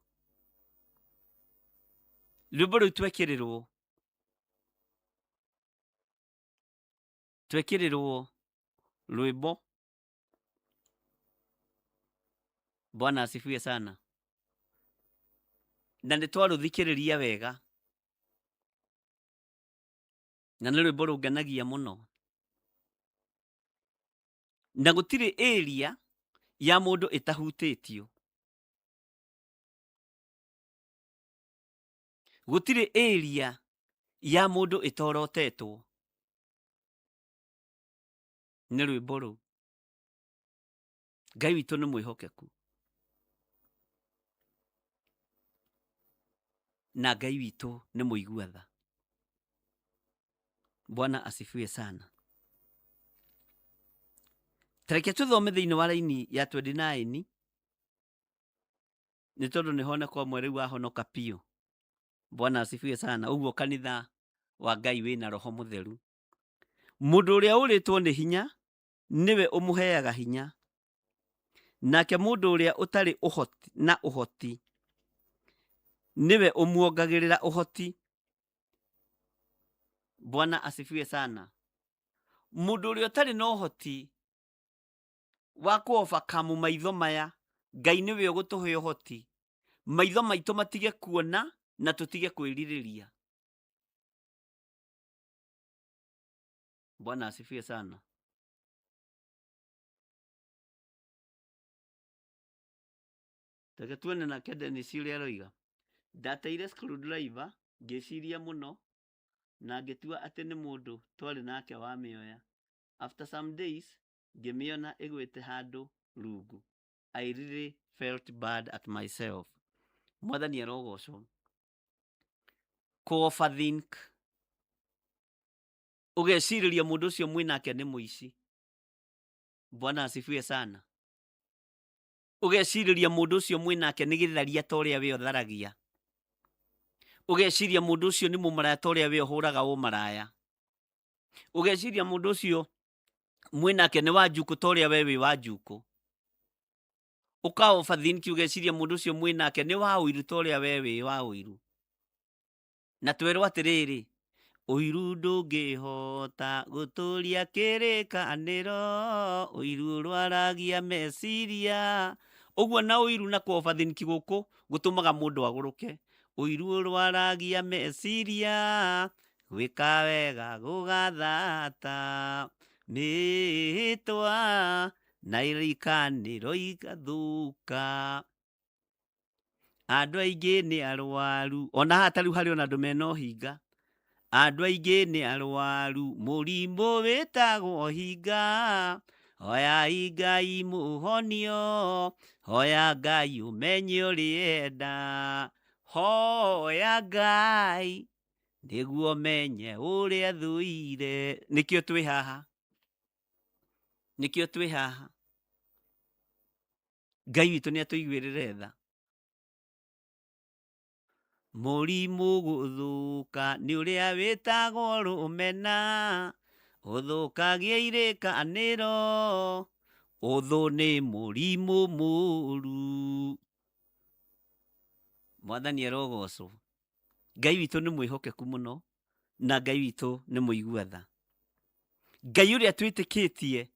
Rwĩmbo rũu twekĩrĩrwo twekĩrĩrwo rwĩmbo. Bwana asifiwe sana. Na nĩ twarũthikĩrĩria wega na nĩ rwĩmbo rũngenagia mũno. Na gũtirĩ area ya mũndũ ĩtahutĩtio. Gũtirĩ area ya mũndũ ĩtorotetwo nĩ rwĩmbo rũu. Ngai witũ nĩ mwĩhokeku na Ngai witũ nĩ mũigua tha. Bwana asifiwe sana. Tareke tũthome thĩinĩ wa raini ya 29 nĩ tondũ nĩ honeka ũmwe rĩu wahonoka biũ. Bwana asifiwe sana. Ũguo kanitha wa Ngai wĩna roho mũtheru. Mũndũ ũrĩa ũrĩtwo nĩ hinya nĩwe ũmũheaga hinya, nake mũndũ ũrĩa ũtarĩ ũhoti na ũhoti nĩwe ũmuongagĩrĩra ũhoti. Bwana asifiwe sana. Mũndũ ũrĩa ũtarĩ na ũhoti wa kũ overcome maitho maya, Ngai nĩwe ũgũtũhe ũhoti maitho maitũ matige kuona na tũtige kwĩrirĩria. Bwana asifiwe sana. Reke tuone nake Dennis ũrĩa aroiga. Ndateire screwdriver ngĩciria mũno na ngĩtua atĩ nĩ mũndũ twarĩ nake wamĩoya. After some days ngĩmĩona ĩgwĩte handũ rungu. I really felt bad at myself. Mwathani arogocwo. Kũ overthink. Ũgecirĩria mũndũ ũcio mwĩnake nĩ mũici. Bwana asifiwe sana. Ũgecirĩria mũndũ ũcio mwĩnake nĩ gĩtharia ta ũrĩa we ũtharagia. Ũgeciria mũndũ ũcio nĩ mũmaraya ta ũrĩa we ũhũraga ũmaraya. Ũgeciria mũndũ ũcio mwĩnake nĩ wa njukũ ta ũrĩa we wĩ wa njukũ. Ũka overthink ũgeciria mũndũ ũcio mwĩnake nĩ wa ũiru ta ũrĩa we wĩ wa ũiru. Na twerwo atĩrĩrĩ, ũiru ndũngĩhota gũtũria kĩrĩkanĩro, ũiru ũrwaragia meciria. Ũguo na ũiru na kũ overthink gũkũ gũtũmaga mũndũ agũrũke. Ũiru ũrwaragia meciria, gwĩka wega gũgathata, mĩhĩtwa na irĩkanĩro igathũka. Andũ aingĩ nĩ arwaru, ona haha ta rĩu harĩ ona andũ mena ũhinga. Andũ aingĩ nĩ arwaru, mũrimũ wĩtagwo ũhinga. Hoyai Ngai mũhonio, hoya Ngai ũmenye ũrĩa enda. Hoya Ngai nĩguo menye ũrĩa thũire. Nĩkĩo twĩ haha, nĩkĩo twĩ haha. Ngai witũ nĩ atũiguĩrĩre tha. Mũrimũ gũthũka nĩ ũrĩa wĩtagwo rũmena, ũthũkagia irĩkanĩro, ũthũ nĩ mũrimũ mũru. Mwathani arogocwo. Ngai witũ nĩ mwĩhokeku mũno na Ngai witũ nĩ mũigua tha. Ngai ũrĩa twĩtĩkĩtie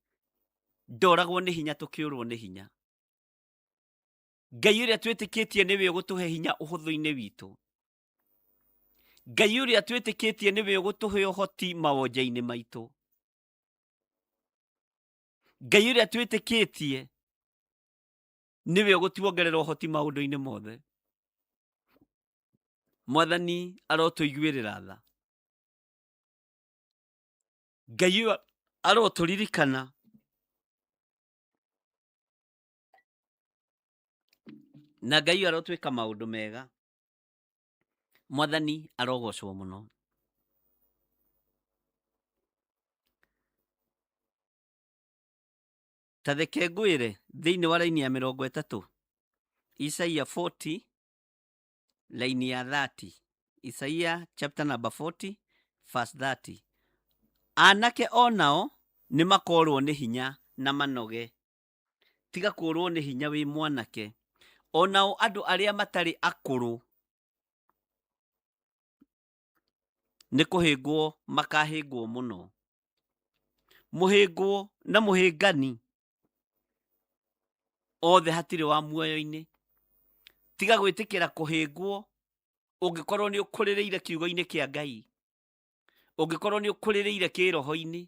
ndoragwo nĩ hinya tũkĩũrwo nĩ hinya. Ngai ũrĩa twĩtĩkĩtie nĩwe ũgũtũhe hinya ũhũthũ-inĩ witũ. Ngai ũrĩa twĩtĩkĩtie nĩwe ũgũtũhe ũhoti mawonje-inĩ maitũ. Ngai ũrĩa twĩtĩkĩtie nĩwe ũgũtuongerera ũhoti maũndũ-inĩ mothe. Mwathani arotũiguĩrĩra tha. Ngai ũyũ arotũririkana na Ngai ũyũ arotwĩka maũndũ mega. Mwathani arogocwo mũno. Ta reke ngwĩre thĩinĩ wa raini ya 30, Isaia 40 raini ya 30, Isaia chapter number 40 verse 30, anake onao nĩ makorwo nĩ hinya na manoge. Tiga kũrwo nĩ hinya wĩ mwanake. Onao andũ arĩa matarĩ akũrũ nĩ kũhĩngwo makahĩngwo mũno. Mũhĩngwo na mũhĩngani othe hatirĩ wa muoyo-inĩ. Tiga gwĩtĩkĩra kũhĩngwo ũngĩkorwo nĩ ũkũrĩrĩire kiugo-inĩ kĩa Ngai, ũngĩkorwo nĩ ũkũrĩrĩire kĩroho-inĩ,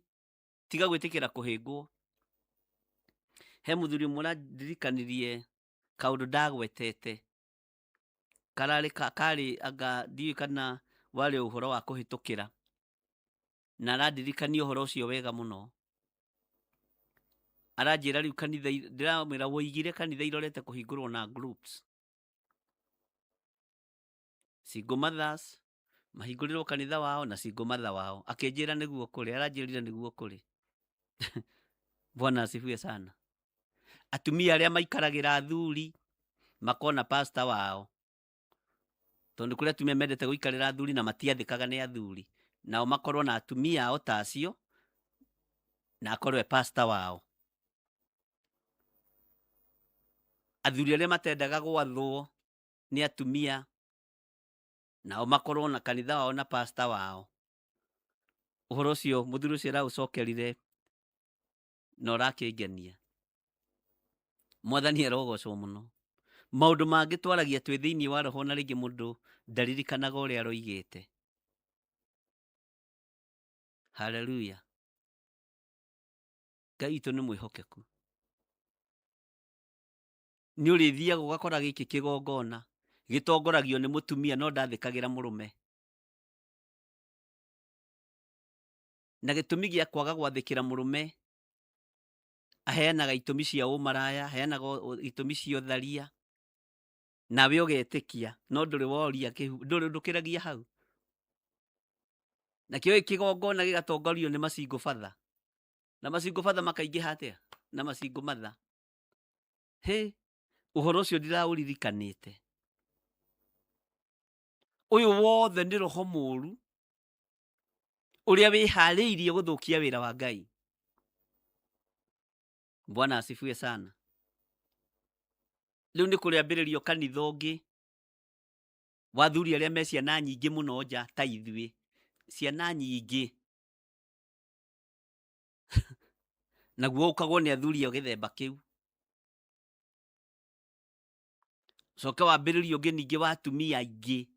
tiga gwĩtĩkĩra kũhĩngwo. He mũthuri ũmwe ũrandirikanirie kaũndũ ndagwetete kararĩ karĩ anga ndiũĩ kana warĩ ũhoro wa kũhĩtũkĩra, na arandirikania ũhoro ũcio wega mũno. Aranjĩra rĩu kanitha, ndĩramwĩra woigire kanitha irorete kũhingũrwo na groups. Single mothers mahingũrĩrwo kanitha wao na single mother wao. Akĩnjĩra nĩguo kũrĩ, aranjĩrire nĩguo kũrĩ. Bwana asifiwe sana. Atumia arĩa maikaragĩra athuri makona pastor wao, tondũ kũrĩ atumia mendete gũikarĩra athuri na matiathĩkaga nĩ athuri, nao makorwo na atumia ao ta acio na akorwo e pastor wao. Athuri arĩa matendaga gwathwo nĩ atumia nao makorwo na kanitha wao na pastor wao. Ũhoro ũcio mũthuri ũcio araũcokerire na ũrakĩngenia. Mwathani arogocwo mũno. Maũndũ mangĩ twaragia twĩ thĩinĩ wa roho na rĩngĩ mũndũ ndaririkanaga ũrĩa aroigĩte. Haleluya. Ngai witũ nĩ mwĩhokeku. Nĩ ũrĩthiaga ũgakora gĩkĩ kĩgongona gĩtongoragio nĩ mũtumia no ndathĩkagĩra mũrũme. Na gĩtũmi gĩa kwaga gwathĩkĩra mũrũme, aheanaga itũmi cia ũmaraya, aheanaga itũmi cia ũtharia, nawe ũgetĩkia, no ndũrĩ woria kĩhu, ndũrĩ ndũkĩragia hau. Nakĩo kĩgongona gĩgatongorio nĩ macingũ batha. Na macingũ batha makaingĩha atĩa? Na macingũ matha. Hĩ, ũhoro ũcio ndiraũririkanĩte. Ũyũ wothe nĩ roho mũru ũrĩa wĩharĩirie gũthũkia wĩra wa Ngai. Bwana asifiwe sana. Rĩu nĩ kũrĩambĩrĩrio kanitha ũngĩ wa athuri arĩa me ciana nyingĩ mũno nja ta ithuĩ, ciana nyingĩ naguo ũkagwo nĩ athuri a gĩthemba kĩu. Coke wambĩrĩrio ũngĩ ningĩ wa atumia aingĩ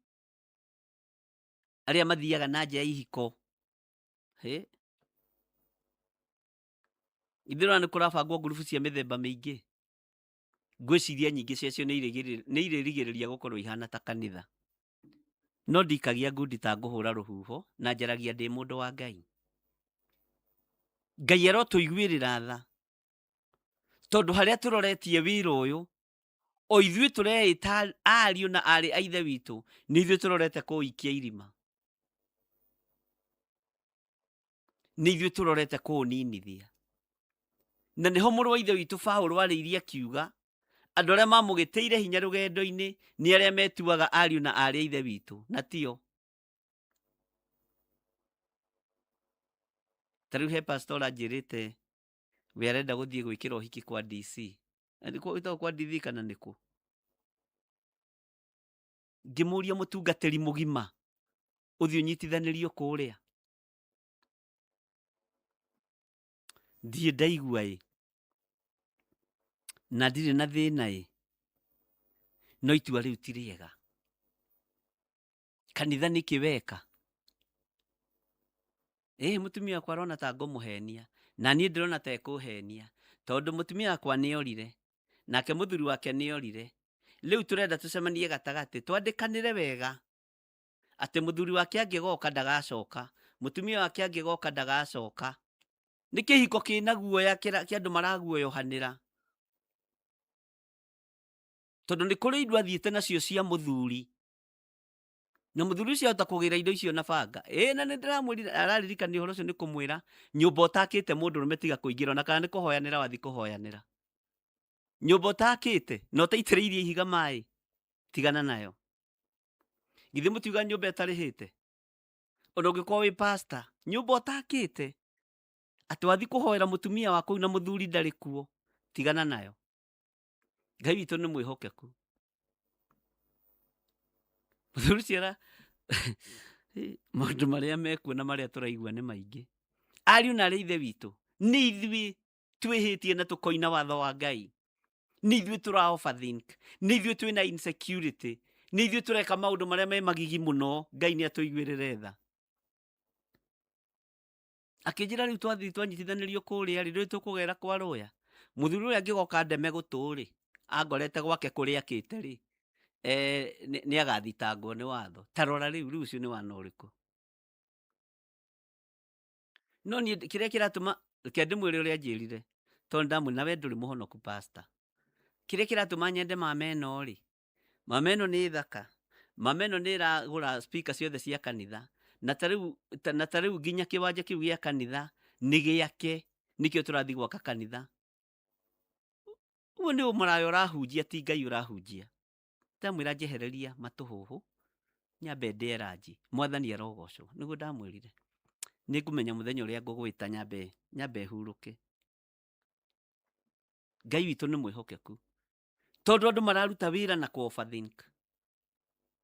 arĩa mathiaga na nja ya ihiko. Hĩ, ithuĩ nĩ kũrabangwo ngurubu cia mĩthemba mĩingĩ. Ngwĩciria nyingĩ ciacio nĩ irĩrigĩrĩria gũkorwo ihana ta kanitha. No ndikagia ngundi ta ngũhũra rũhuho na njaragia ndĩ mũndũ wa Ngai. Ngai arotũiguĩrĩra tha, tondũ harĩa tũroretie wĩra ũyũ, o ithuĩ tũreĩta ariũ na aarĩ a Ithe witũ, nĩ ithuĩ tũrorete kũũikia irima, nĩ ithuĩ tũrorete kũũninithia. Na nĩho mũrũ wa Ithe witũ Paũlũ arĩirie akiuga, andũ arĩa mamũgĩtĩire hinya rũgendo-inĩ nĩ arĩa metuaga ariũ na aarĩ a Ithe witũ, na tio. Ta rĩu he pastor anjĩrĩte we arenda gũthiĩ gwĩkĩra ũhiki kwa DC. Gwĩtagwo kwa DC kana nĩkũ? Ngĩmũria mũtungatĩri mũgima ũthiĩ ũnyitithanĩrio kũrĩa. Ndirĩ ndaigua ĩ, na ndirĩ na thĩna ĩ, no itua rĩu ti rĩega. Kanitha nĩkĩ weka? Ĩ mũtumia wakwa arona ta ngũmũhenia, na niĩ ndĩrona ta ekũhenia, tondũ mũtumia wakwa nĩ orire, nake mũthuri wake nĩ orire. Rĩu tũrenda tũcemanie gatagatĩ, twandĩkanĩre wega, atĩ mũthuri wake angĩgoka ndagacoka, mũtumia wake angĩgoka ndagacoka. Nĩ kĩhiko kĩna guoya kĩa andũ maraguoyohanĩra. Tondũ nĩ kũrĩ indo athiĩte nacio cia mũthuri. Na mũthuri ũcio ahota kũgĩra indo icio na banga. Ĩĩ na nĩ ndĩramwĩrire araririkania ũhoro ũcio nĩ kũmwĩra nyũmba ũtakĩte mũndũrũme tiga kũingĩra ona kana nĩ kũhoyanĩra wathiĩ kũhoyanĩra. Nyũmba ũtakĩte na ũtaitĩrĩirie ihiga maĩ tigana nayo. Githĩ mũtiuga nyũmba ĩtarĩhĩte? Ona ũngĩkorwo wĩ pastor, nyũmba ũtakĩte atĩ wathiĩ kũhoera mũtumia wa kũu na mũthuri ndarĩ kuo, tigana nayo. Ngai witũ nĩ mwĩhokeku. Mũthuri ũcio ara maũndũ marĩa mekuo na marĩa tũraigua nĩ maingĩ. Ariũ na arĩ ithe witũ, nĩ ithuĩ twĩhĩtie na tũkoina watho wa Ngai. Nĩ ithuĩ tũra overthink, nĩ ithuĩ twĩna insecurity, nĩ ithuĩ tũreka maũndũ marĩa me magigi mũno. Ngai nĩ atũiguĩrĩre tha. Akĩnjĩra rĩu twathiĩ twanyitithanĩrio kũrĩa rĩ, ndũĩ tũkũgera kwa rũya. Mũthuri ũrĩa angĩgoka ndeme gũtũ rĩ, angorete gwake kũrĩa akĩte rĩ, nĩ agathitangwo nĩ watho. Ta rora rĩu, rĩu ũcio nĩ wana ũrĩkũ? No niĩ kĩrĩa kĩratũma, reke ndĩmwĩre ũrĩa anjĩrire, tondũ ndamwĩra na we ndũrĩ mũhonoku pastor. Kĩrĩa kĩratũma nyende mama ĩno rĩ, Mama ĩno nĩ thaka, mama ĩno nĩ ĩragũra speaker ciothe cia kanitha, na ta rĩu na ta rĩu nginya kĩwanja kĩu gĩa kanitha nĩ gĩake, nĩkĩo tũrathiĩ gwaka kanitha. Ũguo nĩ ũmaraya ũrahunjia ti Ngai ũrahunjia. Ndamwĩra njehereria matũhũhũ, nyambe ndĩe ranji, Mwathani arogocwo, nĩguo ndamwĩrire. Nĩ ngũmenya mũthenya ũrĩa ngũgwĩta nyambe nyambe hurũke. Ngai witũ nĩ mwĩhokeku. Tondũ andũ mararuta wĩra na kũ overthink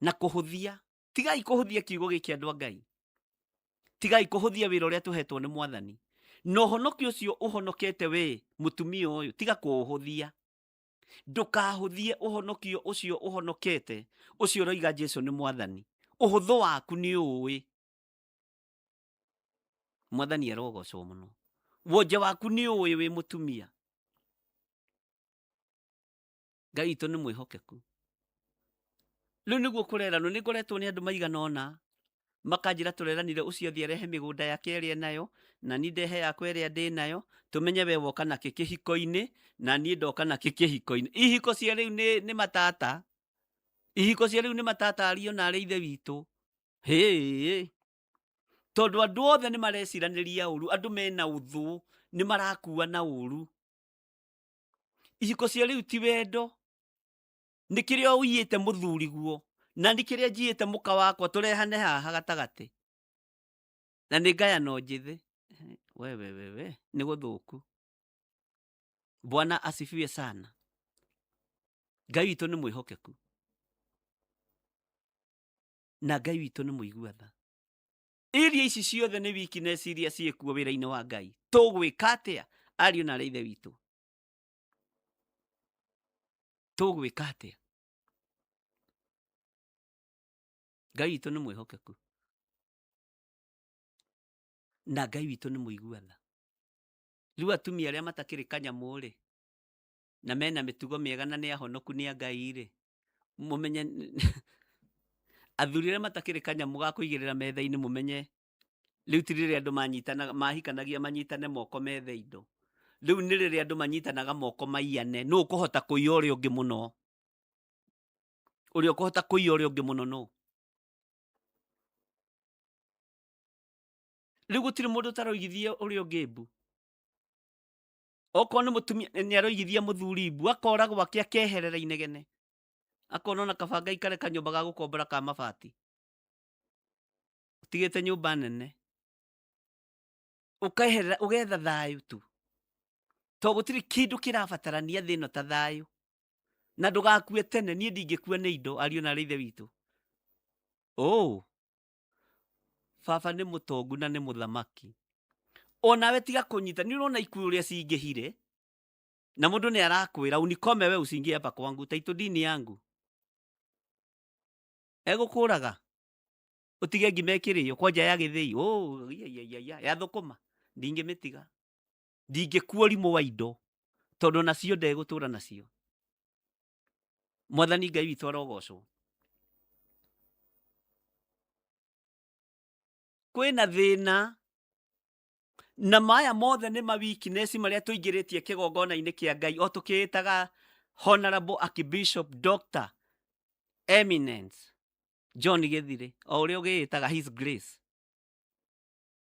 na kũhũthia. Tigai kũhũthia kiugo gĩkĩ andũ a Ngai. Tigai kũhũthia wĩra ũrĩa tũhetwo nĩ Mwathani. Na ũhonokio ũcio ũhonokete we mũtumia ũyũ, tiga kũũhũthia. Ndũkahũthie ũhonokio ũcio ũhonokete, ũcio ũroiga Jesu nĩ Mwathani. Ũhũthũ waku nĩ ũĩ. Mwathani arogocwo mũno. Wonje waku nĩ ũĩ wĩ mũtumia. Ngai witũ nĩ mwĩhokeku. Rĩu nĩguo kũreranwo, nĩ ngoretwo nĩ andũ maigana ũna makanjĩra tũreranire ũcio athiĩ arehe mĩgũnda yake ĩrĩa enayo, na niĩ ndehe yakwa ĩrĩa ndĩnayo, tũmenye we woka nakĩ kĩhiko-inĩ, na niĩ ndoka nakĩ kĩhiko-inĩ. Ihiko cia rĩu nĩ, nĩ matata. Ihiko cia rĩu nĩ matata ariũ na arĩ ithe witũ. Hĩĩ. Tondũ andũ othe nĩ mareciranĩria ũru, andũ mena ũthũ, nĩ marakua na ũru. Ihiko cia rĩu ti wendo, nĩ kĩrĩa ũiyĩte mũthuriguo, na nĩ kĩrĩa njiyĩte mũka wakwa tũrehane haha gatagatĩ. Na nĩ ngayano njĩthĩ. Wewe wewe, nĩ gũthũku. Bwana asifiwe sana. Ngai witũ nĩ mwĩhokeku. Na Ngai witũ nĩ mũigua tha. Iria ici ciothe nĩ weakness iria ciĩkuo wĩra-inĩ wa Ngai. Tũgwĩka atĩa ariũ na arĩ ithe witũ? Tũgwĩka atĩa? Ngai witũ nĩ mwĩhokeku. Na Ngai witũ nĩ mũigua tha. Rĩu atumia arĩa matakĩrĩ kanyamũ rĩ, na mena mĩtugo mĩega na nĩ ahonoku nĩ a Ngai rĩ, mũmenye athuri arĩa matakĩrĩ kanyamũ ga kũigĩrĩra metha-inĩ mũmenye rĩu ti rĩrĩa andũ manyitanaga mahikanagia manyitane moko methe indo. Rĩu nĩ rĩrĩa andũ manyitanaga moko maiyane, nũ ũkũhota kũiya ũrĩa ũngĩ mũno? Ũrĩa ũkũhota kũiya ũrĩa ũngĩ mũno nũ? Rĩu gũtirĩ mũndũ ũtaroigithia ũrĩa ũngĩ mbu. Okorwo nĩ mũtumia nĩ aroigithia mũthuri mbu, akora gwake akeherera inegene. Akona ona kaba ngaikare kanyũmba ga gũkombora ka mabati. Ũtigĩte nyũmba nene. Ũkeherera ũgetha thayũ tu. To gũtirĩ kĩndũ kĩrabatarania thĩ ĩno ta thayũ. Na ndũgakue tene, niĩ ndingĩkua nĩ indo ariũ na arĩ ithe witũ. Oh. Baba nĩ mũtongu na nĩ mũthamaki. Onawe tiga kũnyita, nĩ ũrona ikuũ ũrĩa cingĩhire, na mũndũ nĩ arakwĩra unikome we usiingie hapa kwangu, title deed ni yangu. Egũkũraga ũtige ngima ĩkĩrĩo kwanja ya gĩthĩi, oh, iya, iya, iya, iya, ya thũkũma, ndingĩmĩtiga. Ndingĩkua ũrimũ wa indo, tondũ nacio ndegũtũra nacio. Mwathani Ngai witũ arogocwo. Kwĩna thĩna na maya mothe nĩ ma weakness marĩa tũingĩrĩtie kĩgongona-inĩ kĩa Ngai o tũkĩĩtaga Honorable Archbishop Doctor Eminence. John Gĩthirĩ, o ũrĩa ũgĩĩtaga His Grace.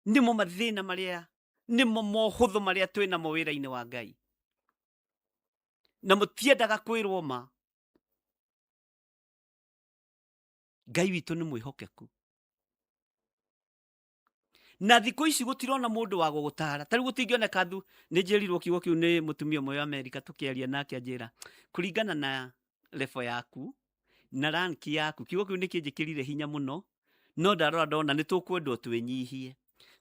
Nĩmo mathĩna marĩa, nĩmo mohũthũ marĩa twĩ namo wĩra-inĩ wa Ngai, na mũtiendaga kwĩrwo ma. Ngai witũ nĩ mwĩhokeku, na thikũ ici gũtirona mũndũ wa gũgũtara. Ta rĩu gũtingĩoneka thu. Nĩ njĩrirwo kiugo kĩu nĩ mũtumia ũmwe wa Amerika tũkĩaria nake, anjĩra kũringana na level yaku na rank yaku. Kiugo kĩu nĩ kĩnjĩkĩrire hinya mũno, no ndarora ndona nĩ tũkwendwo twĩnyihie.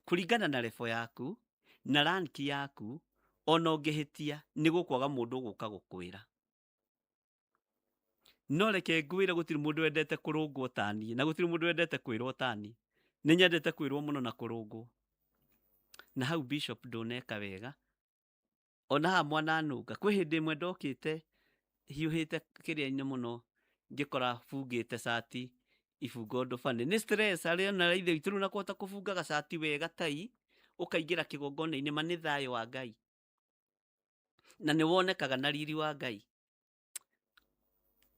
Kũringana na level yaku na rank yaku, ona ũngĩhĩtia nĩ gũkwaga mũndũ ũgũka gũkwĩra. No reke ngwĩre, gũtirĩ mũndũ wendete kũrũngwo ta niĩ, na gũtirĩ mũndũ wendete kwĩrwo ta niĩ. Nĩ nyendete kwĩrwo mũno na kũrũngwo. Na hau, bishop, ndũneka wega, ona haha mwananũnga. Kwĩ hĩndĩ ĩmwe ndokĩte hiũhĩte kĩrĩa-inĩ mũno, ngĩkora bungĩte cati ibungo ũndũ bani nĩ stress arĩa ona ithe witũ rĩu, na kũhota kũbunga gacati wega tai ũkaingĩra kĩgongona-inĩ, ma nĩ thayũ wa Ngai na nĩ wonekaga na riri wa Ngai.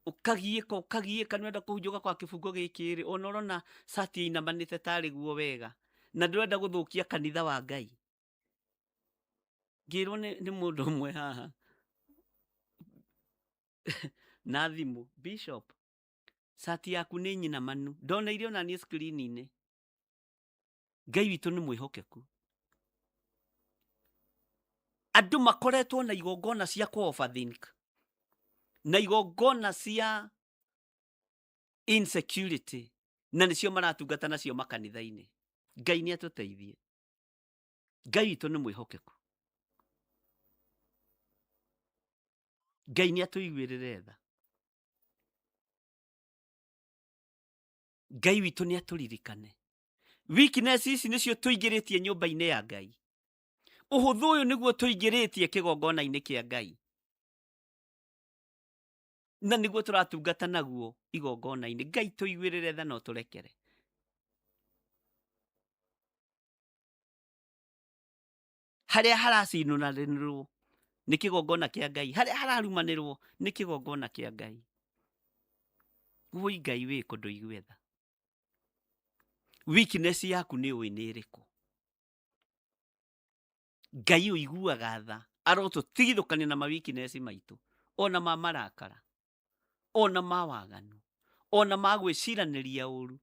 Ũkagiĩka, ũkagiĩka, nĩwenda kũhunjia, ũgakora kĩbungo gĩkĩ rĩ, ona ũrona cati ĩinamanĩte tarĩ guo wega, na ndũrenda gũthũkia kanitha wa Ngai. Ngĩrwo nĩ mũndũ ũmwe haha na thimũ, "Bishop, cati yaku nĩ nyinamanu." Ndoneire ona niĩ screen-inĩ. Ngai witũ nĩ mwĩhokeku. Andũ makoretwo na igongona cia kũ overthink na igongona cia insecurity, na nĩcio maratungata nacio makanitha-inĩ. Ngai nĩ atũteithie. Ngai witũ nĩ mwĩhokeku. Ngai nĩ atũiguĩrĩre tha. Ngai witũ nĩ atũririkane. Weakness ici nĩcio tũingĩrĩtie nyũmba-inĩ ya Ngai. Ũhũthũ ũyũ nĩguo tũingĩrĩtie kĩgongona-inĩ kĩa Ngai, na nĩguo tũratungata naguo igongona-inĩ. Ngai tũiguĩrĩre tha na ũtũrekere. Harĩa haracinũranĩrwo nĩ kĩgongona kĩa Ngai, harĩa hararumanĩrwo nĩ kĩgongona kĩa Ngai. Woi Ngai wĩ kũndũ, igue tha. Weakness yaku nĩ ũĩ nĩ ĩrĩkũ? Ngai ũiguaga tha arotũtigithũkania na ma weakness maitũ, ona ma marakara, ona ma waganu, ona ma gwĩciranĩria ũru.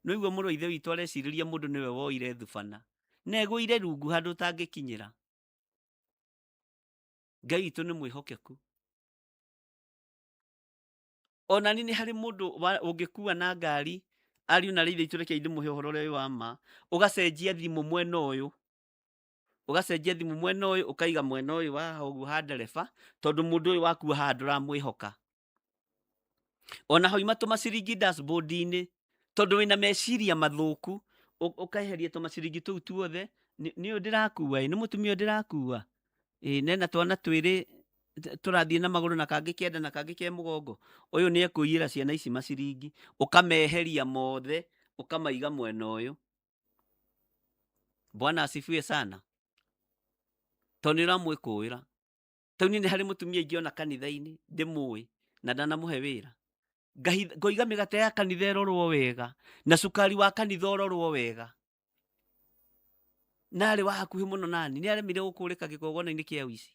Nĩũigua mũrũ wa ithe witũ arecirĩria mũndũ nĩwe woire thubana na egũire rungu handũ ũtangĩkinyĩra. Ngai witũ nĩ mwĩhokeku. Ona niĩ nĩ harĩ mũndũ ũngĩkua na ngari, ariũ na rĩithe itũ, reke ndĩmũhe ũhoro ũrĩa wĩ wa ma. Ũgacenjia thimũ mwena ũyũ, ũgacenjia thimũ mwena ũyũ, ũkaiga mwena ũyũ wa haha ũguo ha ndereba, tondũ mũndũ ũyũ wakua haha ndũramwĩhoka. Ona hoima tũmaciringi dashboard-inĩ, tondũ wĩna meciria mathũku, ũkeheria tũmaciringi tũu tuothe. Nĩ ũyũ ndĩrakua ĩ, nĩ mũtumia ũyũ ndĩrakua ĩ, nena twana twĩrĩ tũrathiĩ na magũrũ, na kangĩ kenda na kangĩ ke mũgongo, ũyũ nĩ ekũiyĩra ciana ici maciringi. Ũkameheria mothe, ũkamaiga mwena ũyũ. Bwana asifiwe sana, tondũ nĩ ũramwĩkũĩra. Tondũ niĩ nĩ harĩ mũtumia ingĩona kanitha-inĩ ndĩmũĩ na ndanamũhe wĩra, ngoiga mĩgate ya kanitha ĩrorwo wega na cukari wa kanitha ũrorwo wega, na arĩ wa hakuhĩ mũno nani, nĩ aremire gũkũrĩka kĩgongona-inĩ kĩa ũici.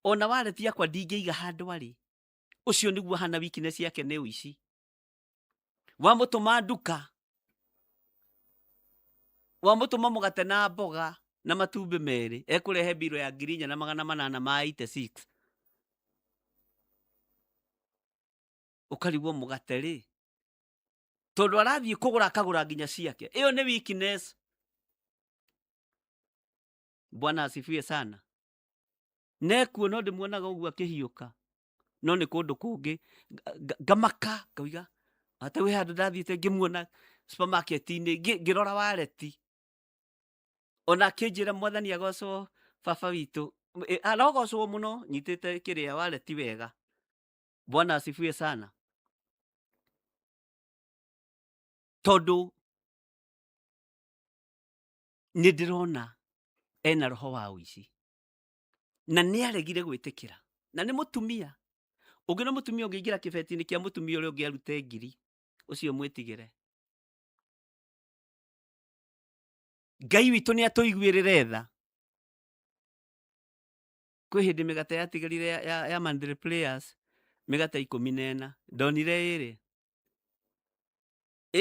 Ona wareti yakwa ndingĩiga handũ arĩ. Ũcio nĩguo hana weakness yake nĩ ũici. Wamũtũma nduka, wamũtũma mũgate na mboga na matumbĩ merĩ, ekũrehe mbiro ya 4886. Ũkarigwo mũgate rĩ, tondũ arathiĩ kũgũra akagũra nginya ciake. Ĩyo nĩ weakness. Bwana asifiwe sana. Nekuo no ndĩmuonaga ũguo akĩhiũka, no nĩ kũndũ kũngĩ ngamaka ngauga ata wĩ handũ ndathiĩte ngĩmuona supermarket-inĩ, ngĩrora wareti, ona akĩnjĩra, "Mwathani agocwo, baba witũ." Arogocwo mũno, nyitĩte kĩrĩa wareti wega. Bwana asifiwe sana, tondũ nĩ ndĩrona ena roho wa ũici na nĩ aregire gwĩtĩkĩra. Na nĩ mũtumia ũngĩ, na mũtumia ũngĩingĩra kĩbeti-inĩ kĩa mũtumia ũrĩa ũngĩ arute ngiri. Ũcio mwĩtigĩre. Ngai witũ nĩ atũiguĩrĩre tha. Kwĩ hĩndĩ mĩgate yatigarire ya, ya, ya Mandela Players mĩgate 14 ndonire ĩrĩ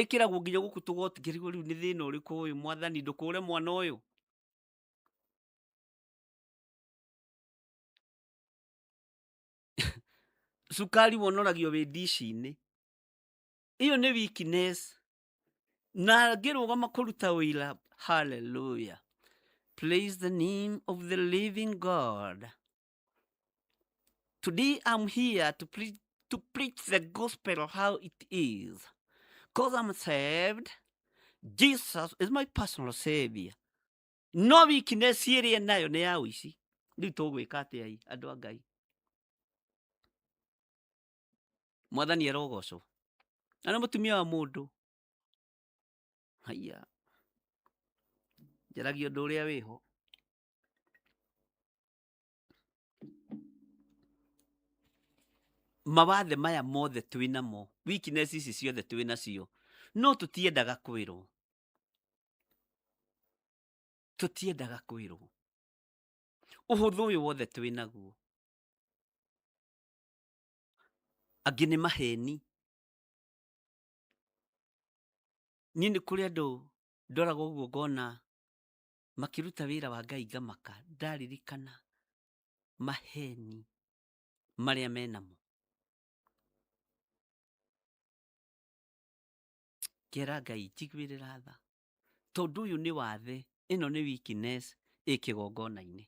ĩkĩragwo nginya gũkũ tũgoti ngĩrigwo rĩu nĩ thĩna ũrĩkũ ũyũ mwathani ndũkũre mwana ũyũ cukari wonoragio wĩ ndici-inĩ ĩyo nĩ weakness na ngĩrũgama kũruta ũira hallelujah praise the name of the living god today i'm here to preach to preach the gospel how it is cause i'm saved jesus is my personal savior no weakness ĩrĩa nayo nĩ ya ũici rĩu tũgwĩka atĩa ĩ andũ a ngai mwathani arogocwo na nĩ mũtumia wa mũndũ haiya njaragia ũndũ ũrĩa wĩho mawathe maya mothe twĩ namo weakness ici ciothe twĩ nacio no tũtiendaga kwĩrwo tũtiendaga kwĩrwo ũhũthũ ũyũ wothe twĩ naguo angĩ nĩ maheni niĩ nĩ kũrĩ andũ ndoraga ũguo ngona makĩruta wĩra wa Ngai ngamaka ndaririkana maheni marĩa menamo ngera Ngai njiguĩrĩra tha tondũ ũyũ nĩ wathe ĩno nĩ weakness ĩ kĩgongona-inĩ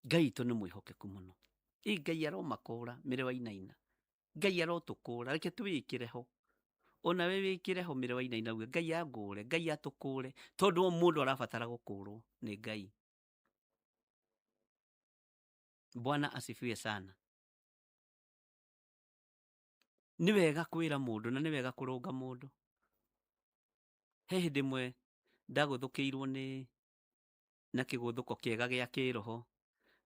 Ngai witũ nĩ mwĩhokeku mũno ĩ Ngai aromakũra mĩrĩ wainaina Ngai arotũkũra reke twĩĩkĩre ho ona we wĩkĩre ho mĩrĩ wainaina uge Ngai angũre Ngai atũkũre tondũ o mũndũ arabatara gũkũrwo nĩ Ngai Bwana asifiwe sana nĩ wega kwĩra mũndũ na nĩ wega kũrũnga mũndũ he hĩndĩ ĩmwe ndagũthũkĩirwo nĩ na kĩgũthũko kĩega gĩa kĩroho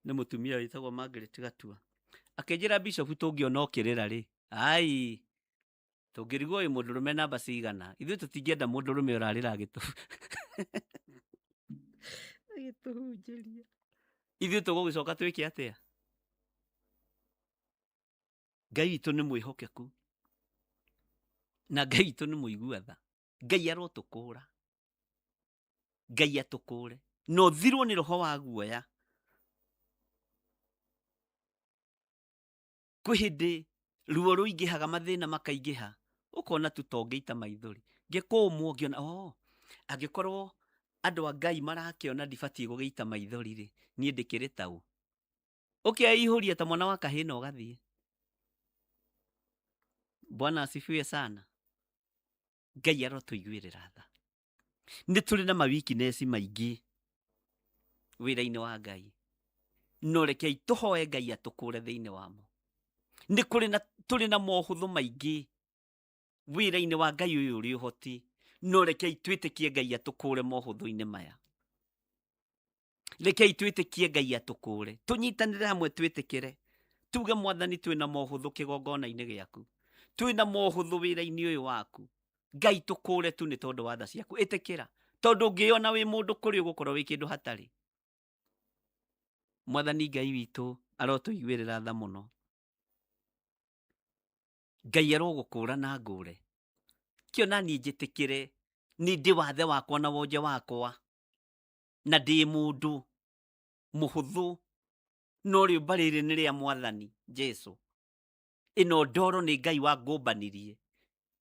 nĩ mũtumia wĩtagwo Margaret Gatua akĩnjĩra Bishop tũngĩona ũkĩrĩra rĩ ai tũngĩrigwo wĩ mũndũrũme namba cigana ithuĩ tũtingĩenda mũndũrũme ũrarĩra agĩtũhunjĩria ithuĩ tũgũgĩcoka twĩke atĩa Ngai witũ nĩ mwĩhokeku na Ngai witũ nĩ mũigua tha Ngai arotũkũra Ngai atũkũre na ũthirwo nĩ roho wa guoya kwĩ hĩndĩ ruo rũingĩhaga mathĩna makaingĩha ũkona tu ta ũngĩita maithori ngĩkũmwo ngĩona oh, angĩkorwo andũ a Ngai marakĩona ndibatiĩ gũgĩita maithori rĩ niĩ ndĩkĩrĩ taũ ũkeihũria ta mwana wa kahĩĩ na ũgathiĩ bwana asifiwe sana ngai arotũiguĩrĩra tha nĩ tũrĩ na maweakness maingĩ wĩra-inĩ wa ngai no rekei tũhoe ngai atũkũre thĩinĩ wamo nĩ kũrĩ na tũrĩ na mohũthũ maingĩ wĩra-inĩ wa ngai ũyũ ũrĩ ũhoti no rekei twĩtĩkie ngai atũkũre mohũthũ-inĩ maya rekei twĩtĩkie ngai atũkũre tũnyitanĩre hamwe twĩtĩkĩre tuge mwathani twĩna mohũthũ kĩgongona-inĩ gĩaku twĩna mohũthũ wĩra-inĩ ũyũ waku ngai tũkũre tu nĩ tondũ wa tha ciaku ĩtĩkĩra tondũ ũngĩona wĩ mũndũ kũrĩ ũgũkorwo wĩ kĩndũ hatarĩ mwathani ngai witũ arotũiguĩrĩra tha mũno ngai arogũkũra na ngũre kĩo na niĩ njĩtĩkĩre nĩ ndĩ wathe wakwa na wonje wakwa na ndĩ mũndũ mũhũthũ no rĩũmba rĩrĩ nĩ rĩa mwathani Jesu ĩno ndoro nĩ Ngai wangũmbanirie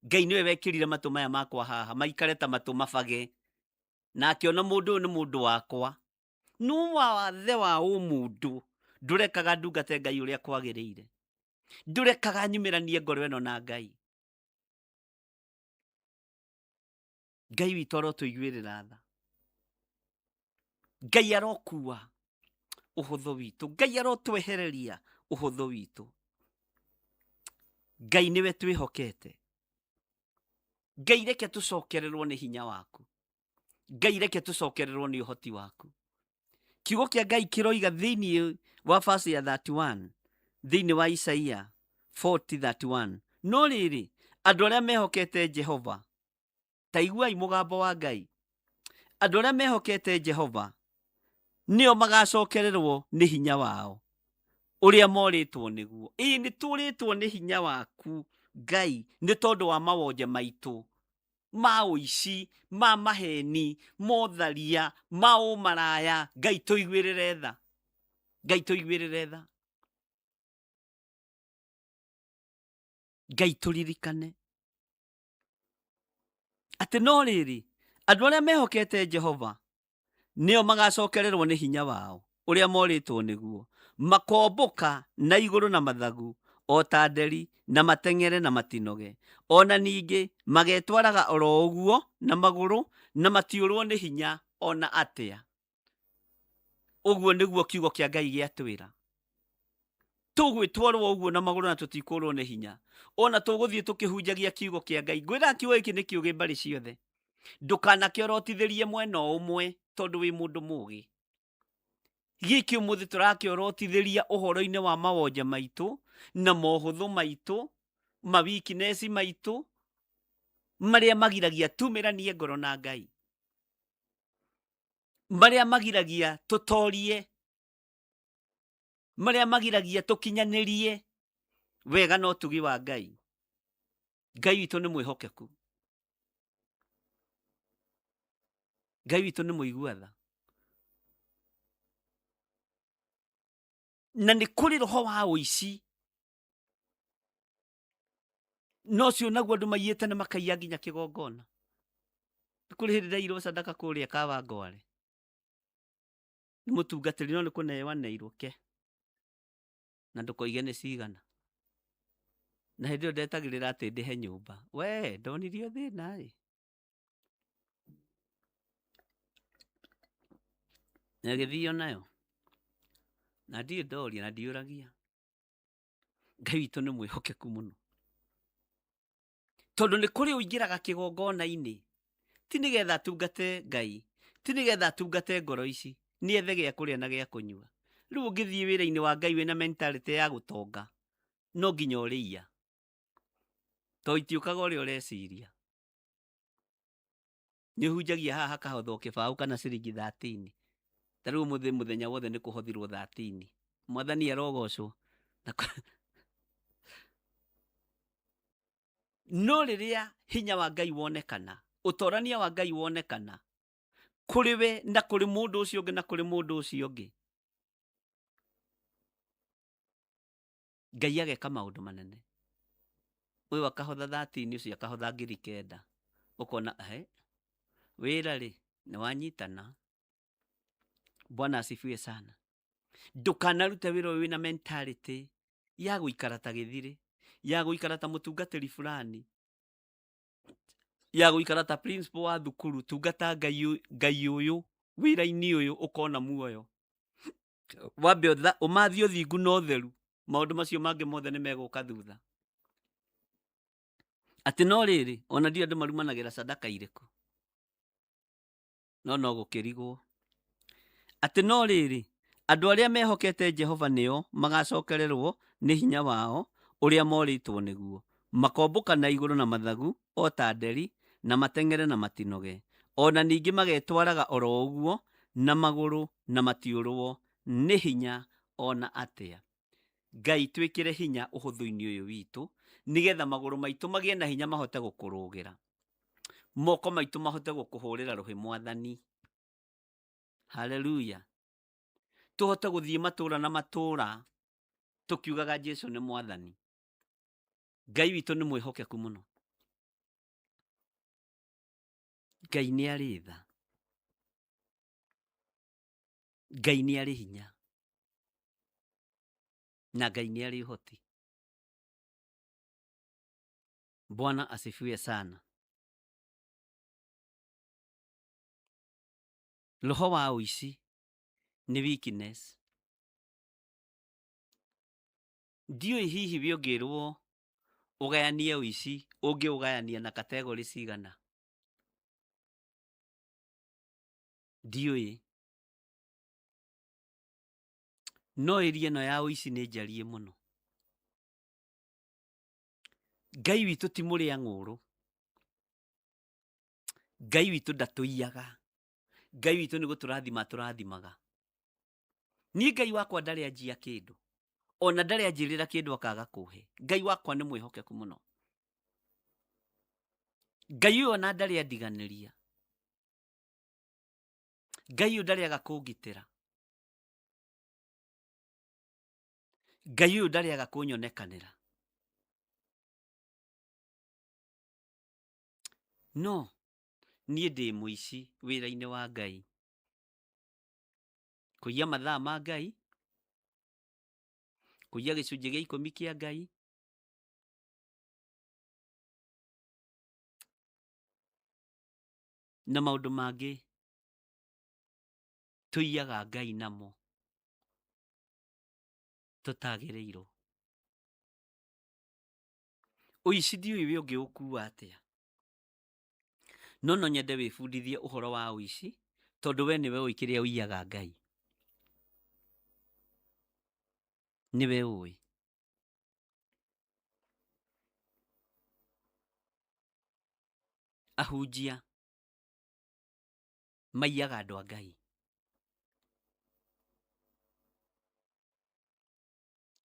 Ngai nĩwe wekĩrire matũ maya makwa haha maikare ta matũ mabage na akĩona mũndũ ũyũ nĩ mũndũ wakwa no wathe wa ũmũndũ ndũrekaga ndungate Ngai ũrĩa kwagĩrĩire ndũrekaga nyumĩranie ngoro ĩno na Ngai Ngai witũ arotũiguĩrĩra tha Ngai arokua ũhũthũ witũ Ngai arotwehereria ũhũthũ witũ Ngai nĩwe twĩhokete Ngai reke tũcokererwo nĩ hinya waku Ngai reke tũcokererwo nĩ ũhoti waku kiugo kĩa Ngai kĩroiga thĩinĩ wa verse ya 31 thĩinĩ wa Isaia 40:31 no rĩrĩ Andũ arĩa mehokete Jehova, ta iguai mũgambo wa Ngai. Andũ arĩa mehokete Jehova nĩo magacokererwo nĩ hinya wao ũrĩa morĩtwo nĩguo. Ĩĩ nĩ tũrĩtwo nĩ hinya waku Ngai nĩ tondũ wa mawonje maitũ ma ũici, ma maheni, ma ũtharia, ma ũmaraya. Ngai tũiguĩrĩre tha. Ngai tũiguĩrĩre tha. Ngai tũririkane atĩ no rĩrĩ, andũ arĩa mehokete Jehova nĩo magacokererwo nĩ hinya wao ũrĩa morĩtwo nĩguo, makombũka na igũrũ na mathagu o ta nderi, na mateng'ere na matinoge. O na ningĩ magetwaraga oro ũguo na magũrũ, na matiũrwo nĩ hinya o na atĩa. Ũguo nĩguo kiugo kĩa Ngai gĩatwĩra. Tũgwĩtwarwo ũguo na magũrũ na tũtikũrwo nĩ hinya. Ona tũgũthiĩ tũkĩhunjagia kiugo kĩa Ngai. Ngwĩra kiugo gĩkĩ nĩ kĩũgĩ mbarĩ ciothe. Ndũkanakĩorotithĩrie mwena o ũmwe tondũ wĩ mũndũ mũgĩ. Gĩkĩ ũmũthĩ tũrakĩorotithĩria ũhoro-inĩ wa mawonje maitũ na mohũthũ maitũ, ma weakness maitũ, marĩa magiragia tumĩranie ngoro na Ngai. Marĩa magiragia tũtorie, marĩa magiragia tũkinyanĩrie wega na ũtugi wa Ngai. Ngai witũ nĩ mwĩhokeku. Ngai witũ nĩ mũigua tha. Na nĩ kũrĩ roho wa ũici. No ũcio naguo andũ maiyĩte na makaiya nginya kĩgongona. Nĩ kũrĩ hĩndĩ ndaiyirwo sadaka kũrĩa Kawangware. Nĩ mũtungatĩri no nĩ kũneo aneirwo ke. Na ndũkoige nĩ cigana. Na hĩndĩ ĩyo ndetagĩrĩra atĩ ndĩhe nyũmba. We ndonirio thĩna ĩ. Na ĩgĩthio nayo. Na ndirĩ ndoria na ndiũragia. Ngai witũ nĩ mwĩhokeku mũno. Tondũ nĩ kũrĩ ũingĩraga kĩgongona-inĩ ti nĩgetha atungate Ngai, ti nĩgetha atungate ngoro ici, nĩ ethe gĩa kũrĩa na gĩa kũnyua. Rĩu ũngĩthiĩ wĩra-inĩ wa Ngai wĩna mentality ya gũtonga, no nginya ũrĩiya. Tondũ itiũkaga ũrĩa ũreciria. Nĩ ũhunjagia haha hakahothwo kĩbaũ kana ciringi 13. Ta rĩu ũmũthĩ mũthenya wothe nĩ kũhothirwo 13. Mwathani arogocwo. No rĩrĩa hinya wa Ngai wonekana, ũtorania wa Ngai wonekana, kũrĩ we na kũrĩ mũndũ ũcio ũngĩ na kũrĩ mũndũ ũcio ũngĩ, Ngai ageka maũndũ manene. Ũyũ akahotha 13, ũcio akahotha 9,000. Ũkona he, wĩra rĩ, nĩ wanyitana. Bwana asifiwe sana. Ndũkanarute wĩra ũyũ wĩna mentality ya gũikara ta gĩthirĩ, ya gũikara ta mũtungatĩri fulani, ya gũikara ta principal wa thukuru. Tungata Ngai ũyũ wĩra-inĩ ũyũ ũkona muoyo. Wambe ũmathie ũthingu na ũtheru, maũndũ macio mangĩ mothe nĩ megũka thutha. Atĩ no rĩrĩ, ona ndiũĩ andũ marumanagĩra sadaka irĩkũ, no no gũkĩrigwo. Atĩ no rĩrĩ, andũ arĩa mehokete Jehova nĩo magacokererwo nĩ hinya wao ũrĩa morĩtwo nĩguo. Makombũka na igũrũ na mathagu o ta nderi, na mateng'ere na matinoge. O na ningĩ magetwaraga oro ũguo na magũrũ na matiũrwo nĩ hinya o na atĩa. Ngai twĩkĩre hinya ũhũthũ-inĩ ũyũ witũ, nĩgetha magũrũ maitũ magĩe na hinya mahote gũkũrũgĩra. Moko maitũ mahote gũkũhũrĩra rũhĩ Mwathani. Haleluya. Tũhote gũthiĩ matũũra na matũũra tũkiugaga Jesu nĩ Mwathani. Ngai witũ nĩ mwĩhokeku mũno. Ngai nĩ arĩ tha. Ngai nĩ arĩ hinya. Na Ngai nĩ arĩ ũhoti. Bwana asifiwe sana. Roho wa ũici nĩ weakness. Ndiũĩ hihi we ũngĩrwo ũgayanie ũici ũngĩũgayania na category cigana? Ndiũĩ. No area ĩno ya ũici nĩ njariĩ mũno. Ngai witũ ti mũrĩa ng'ũrũ, Ngai witũ ndatũiyaga, Ngai witũ nĩ gũtũrathima atũrathimaga. Niĩ Ngai wakwa ndarĩ anjia kĩndũ, ona ndarĩ anjĩrĩra kĩndũ akaga kũhe. Ngai wakwa nĩ mwĩhokeku mũno. Ngai ũyũ ona ndarĩ andiganĩria. Ngai ũyũ ndarĩ aga kũngitĩra. Ngai ũyũ ndarĩ aga kũnyonekanĩra. No niĩ ndĩ mũici wĩra-inĩ wa Ngai. Kũiya mathaa ma Ngai, kũiya gĩcunjĩ gĩa ikũmi kĩa Ngai, na maũndũ mangĩ tũiyaga Ngai namo tũtagĩrĩirwo. Ũici ndiũĩ we ũngĩũkua atĩa, no no nyende wĩbundithie ũhoro wa ũici tondũ we nĩwe ũĩ kĩrĩa ũiyaga Ngai. Nĩwe ũĩ. Ahunjia maiyaga andũ a Ngai.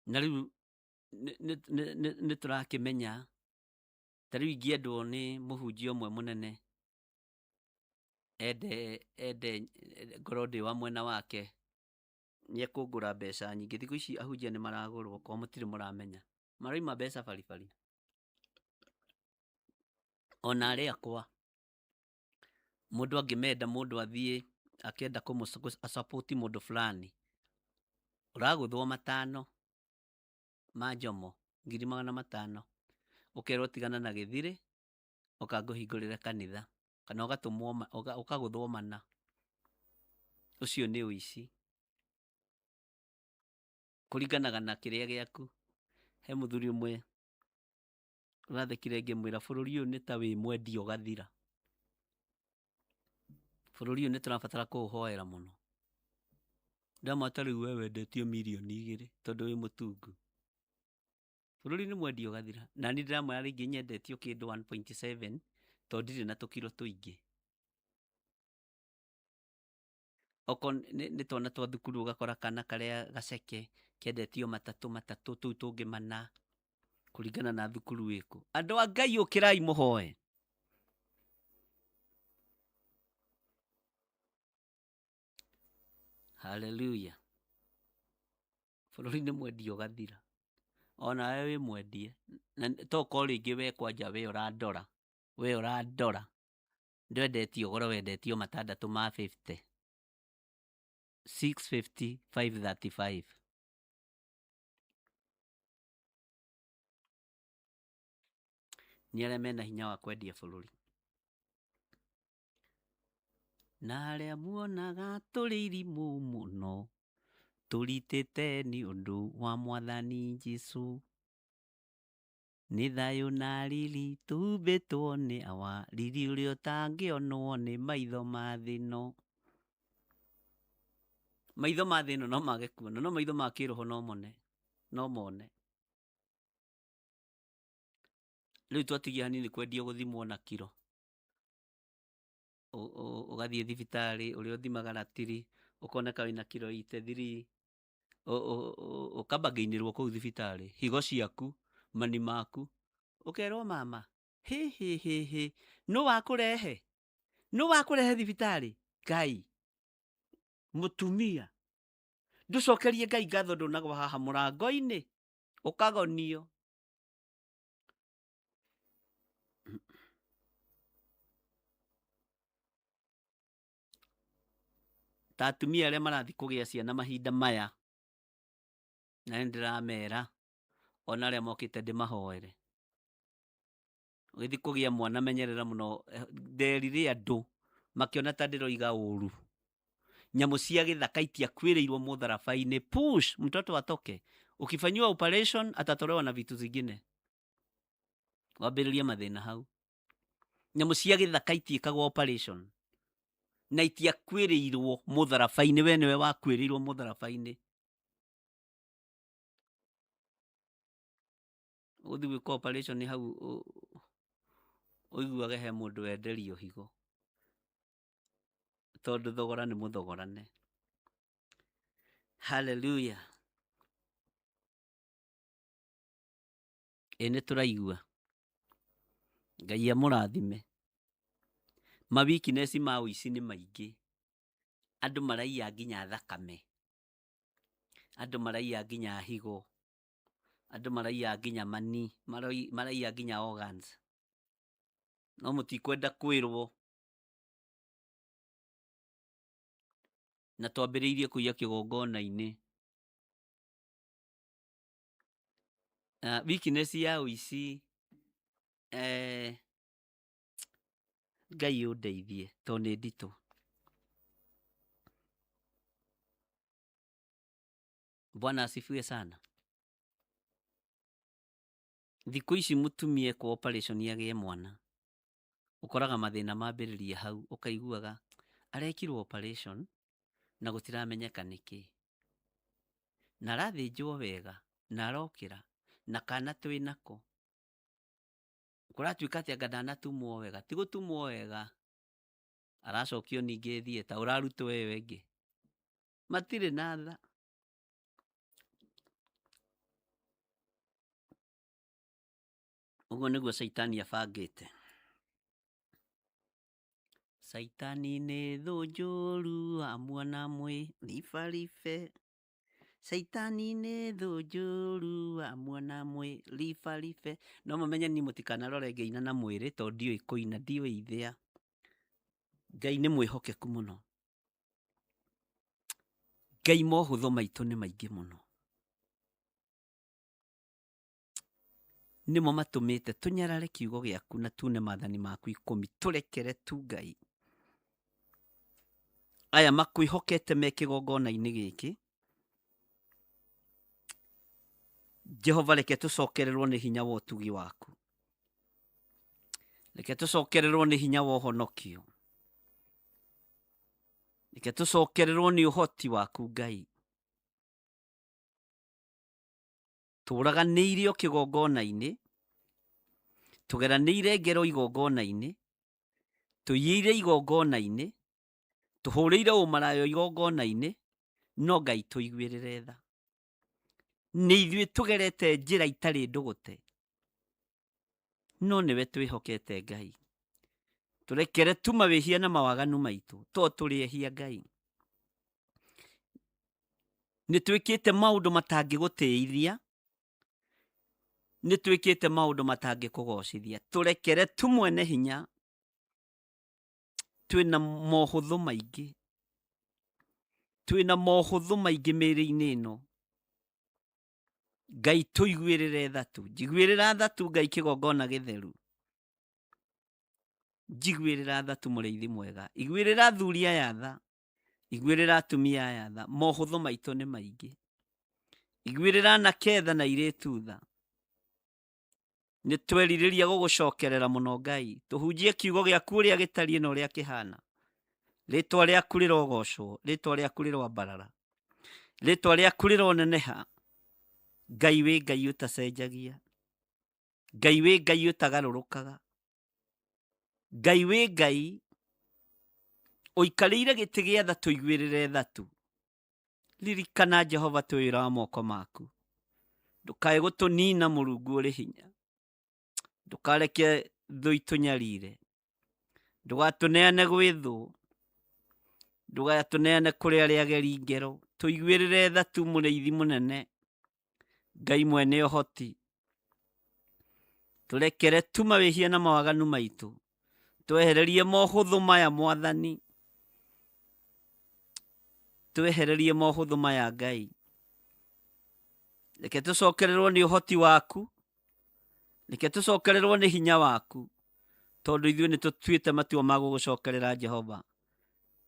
Na rĩu nĩ tũrakĩmenya, ta rĩu ingĩendwo nĩ mũhunjia ũmwe mũnene, ende ende ngorwo ndĩ wa mwena wake, nĩ ekũngũra mbeca nyingĩ. Thikũ ici ahunjia nĩ maragũrwo okorwo mũtirĩ mũramenya, maraima mbeca baribari. Ona arĩ akwa, mũndũ angĩmenda mũndũ athiĩ akĩenda kũmũ support mũndũ fulani, ũragũthwo matano ma njomo, 500,000, ũkerwo tigana na gĩthirĩ, ũka ngũhingũrĩre kanitha, kana ũgatũmwo ũkagũthwo mana. Ũcio nĩ ũici. Kũringanaga na kĩrĩa gĩaku. He mũthuri ũmwe ũrathekire ngĩmwĩra bũrũri ũyũ nĩ ta wĩ mwendia ũgathira. Bũrũri ũyũ nĩ tũrabatara kũũhoera mũno. Ndamwĩra ta rĩu we wendetio 2 mirioni tondũ wĩ mũtungu. Bũrũri nĩ mwendia ũgathira. Na niĩ ndĩramwĩra rĩngĩ nyendetio kĩndũ 1.7 tondũ ndirĩ na tũkiro tũingĩ. Okorwo nĩ twana twa thukuru ũgakora kana karĩa gaceke kendetio matatũ matatũ tũu tũngĩ mana kũringana na thukuru ĩkũ. Andũ a Ngai ũkĩrai mũhoe. Hallelujah. Bũrũri nĩ mwendia ũgathira. Onawe wĩ mwendie. Na tokorwo rĩngĩ we kwanja we ũrandora, we ũrandora ndwendetio goro wendetio matandatũ ma 50. 650, 535. Nĩ arĩa mena hinya wa kwendia bũrũri. Na arĩa muonaga tũrĩ irimũ mũno, tũritĩte nĩ ũndũ wa Mwathani Jesũ. Nĩ thayũ na riri tũhumbĩtwo nĩ awa, riri ũrĩa ũtangĩonwo nĩ maitho ma thĩ ĩno. Maitho ma thĩ ĩno no mage kuona, no maitho ma kĩroho no mone, no mone. Rĩu twatigia hanini kwendio gũthimwo na kiro. Ũgathiĩ thibitarĩ ũrĩa ũthimaga ratiri, ũkoneka wĩna kiro 83, ũkambangĩinĩrwo kũu thibitarĩ, higo ciaku, mani maku, ũkerwo mama, hĩ hĩ hĩ hĩ, nũ wakũrehe? Nũ wakũrehe thibitarĩ? Ngai, mũtumia, ndũcokerie Ngai ngatho ndũnagwa haha mũrango-inĩ, ũkagonio. Ta atumia arĩa marathiĩ kũgĩa ciana mahinda maya, na nĩ ndĩramera ona arĩa mokĩte ndĩmahoere. Ũgĩthiĩ kũgĩa mwana menyerera mũno, nderire andũ makĩona ta ndĩroiga ũru. Nyamũ cia gĩthaka itiakuĩrĩirwo mũtharaba-inĩ, push mtoto atoke. Ukifanyiwa operation atatolewa na vitu zingine. Wambĩrĩria mathĩna hau. Nyamũ cia gĩthaka itiĩkagwo operation na itiakuĩrĩirwo mũtharaba-inĩ, we nĩwe wakuĩrĩirwo mũtharaba-inĩ. Ũgũthiĩ gwĩkwo operation hau ũiguage he mũndũ wenderio higo, tondũ thogora nĩ mũthogorane. Hallelujah. Ĩ nĩ tũraigua. Ngai amũrathime. Ma weakness ma ũici nĩ maingĩ. Andũ maraiya nginya thakame. Andũ maraiya nginya higo. Andũ maraiya nginya mani, maraiya nginya organs. No mũtikwenda kwĩrwo. Na twambĩrĩirie kũiya kĩgongona-inĩ. Weakness ya ũici Ngai ũndeithie tondũ nĩ nditũ. Bwana asifiwe sana. Thikũ ici mũtumia ekwo operation agĩe mwana, ũkoraga mathĩna mambĩrĩria hau, ũkaiguaga arekirwo operation na gũtiramenyeka nĩkĩ. Na arathĩnjwo wega, na arokĩra, na kana twĩ nako. Kũratuĩka atĩ anga ndanatumwo wega, ti gũtumwo wega, aracokio ningĩ theatre, ũrarutwo ĩyo ĩngĩ. Matirĩ na tha. Ũguo nĩguo caitani abangĩte. Caitani nĩ thũ njũru amuona mwĩ ribaribe. Caitani nĩ thũ njũru amuona mwĩ ribaribe. No mũmenye niĩ mũtikanarore ngĩina na mwĩrĩ tondũ ndiũĩ kũina, ndiũĩ ithĩa. Ngai nĩ mwĩhokeku mũno. Ngai mohũthũ maitũ nĩ maingĩ mũno. Nĩmo matũmĩte tũnyarare kiugo gĩaku na tune maathani maku ikũmi. Tũrekere tu Ngai. Aya makwĩhokete me kĩgongona-inĩ gĩkĩ. Jehova reke tũcokererwo nĩ hinya wa ũtugi waku. Reke tũcokererwo nĩ hinya wa ũhonokio. Reke tũcokererwo nĩ ũhoti waku Ngai. Tũraganĩire o kĩgongona-inĩ, tũgeranĩire ngero igongona-inĩ, tũiyĩire igongona-inĩ, tũhũrĩire ũmaraya igongona-inĩ, no Ngai tũiguĩrĩre tha. Nĩ ithuĩ tũgerete njĩra itarĩ ndũgũte, no nĩwe twĩhokete Ngai. Tũrekere tu mawĩhia na mawaganu maitũ, to tũrĩ ehia Ngai. Nĩ twĩkĩte maũndũ matangĩgũtĩithia, nĩ twĩkĩte maũndũ matangĩkũgocithia. Tũrekere tu mwene hinya, twĩna mohũthũ maingĩ, twĩna mohũthũ maingĩ mĩĩrĩ-inĩ ĩno. Ngai tũiguĩrĩre tha tu, njiguĩrĩra tha tu Ngai kĩgongona gĩtheru. Njiguĩrĩra tha tu mũrĩithi mwega, iguĩrĩra athuri aya tha, iguĩrĩra atumia aya tha, mohũthũ maitũ nĩ maingĩ. Iguĩrĩra anake tha na airĩtu tha. Nĩ twerirĩria gũgũcokerera mũno Ngai, tũhunjie kiugo gĩaku ũrĩa gĩtariĩ na ũrĩa kĩhana. Rĩtwa rĩaku rĩrogocwo, rĩtwa rĩaku rĩroambarara, rĩtwa rĩaku rĩroneneha. Ngai wĩ Ngai ũtacenjagia, Ngai wĩ Ngai ũtagarũrũkaga, Ngai wĩ Ngai ũikarĩire gĩtĩ gĩa tha, tũiguĩrĩre tha tu. Ririkana Jehova twĩ wĩra wa moko maku, ndũkae gũtũnina Mũrungu ũrĩ hinya, ndũkareke thũ itũnyarire, ndũgatũneane gwĩ thũ, ndũgatũneane kũrĩ arĩa ageri ngero, tũiguĩrĩre tha tu mũrĩithi mũnene, Ngai mwene ũhoti. Tũrekere tu mawĩhia na mawaganu maitũ, twehererie mohũthũ maya Mwathani, twehererie mohũthũ maya Ngai. Reke tũcokererwo nĩ ũhoti waku, reke tũcokererwo nĩ hinya waku, tondũ ithuĩ nĩ tũtuĩte matua ma gũgũcokerera Jehova.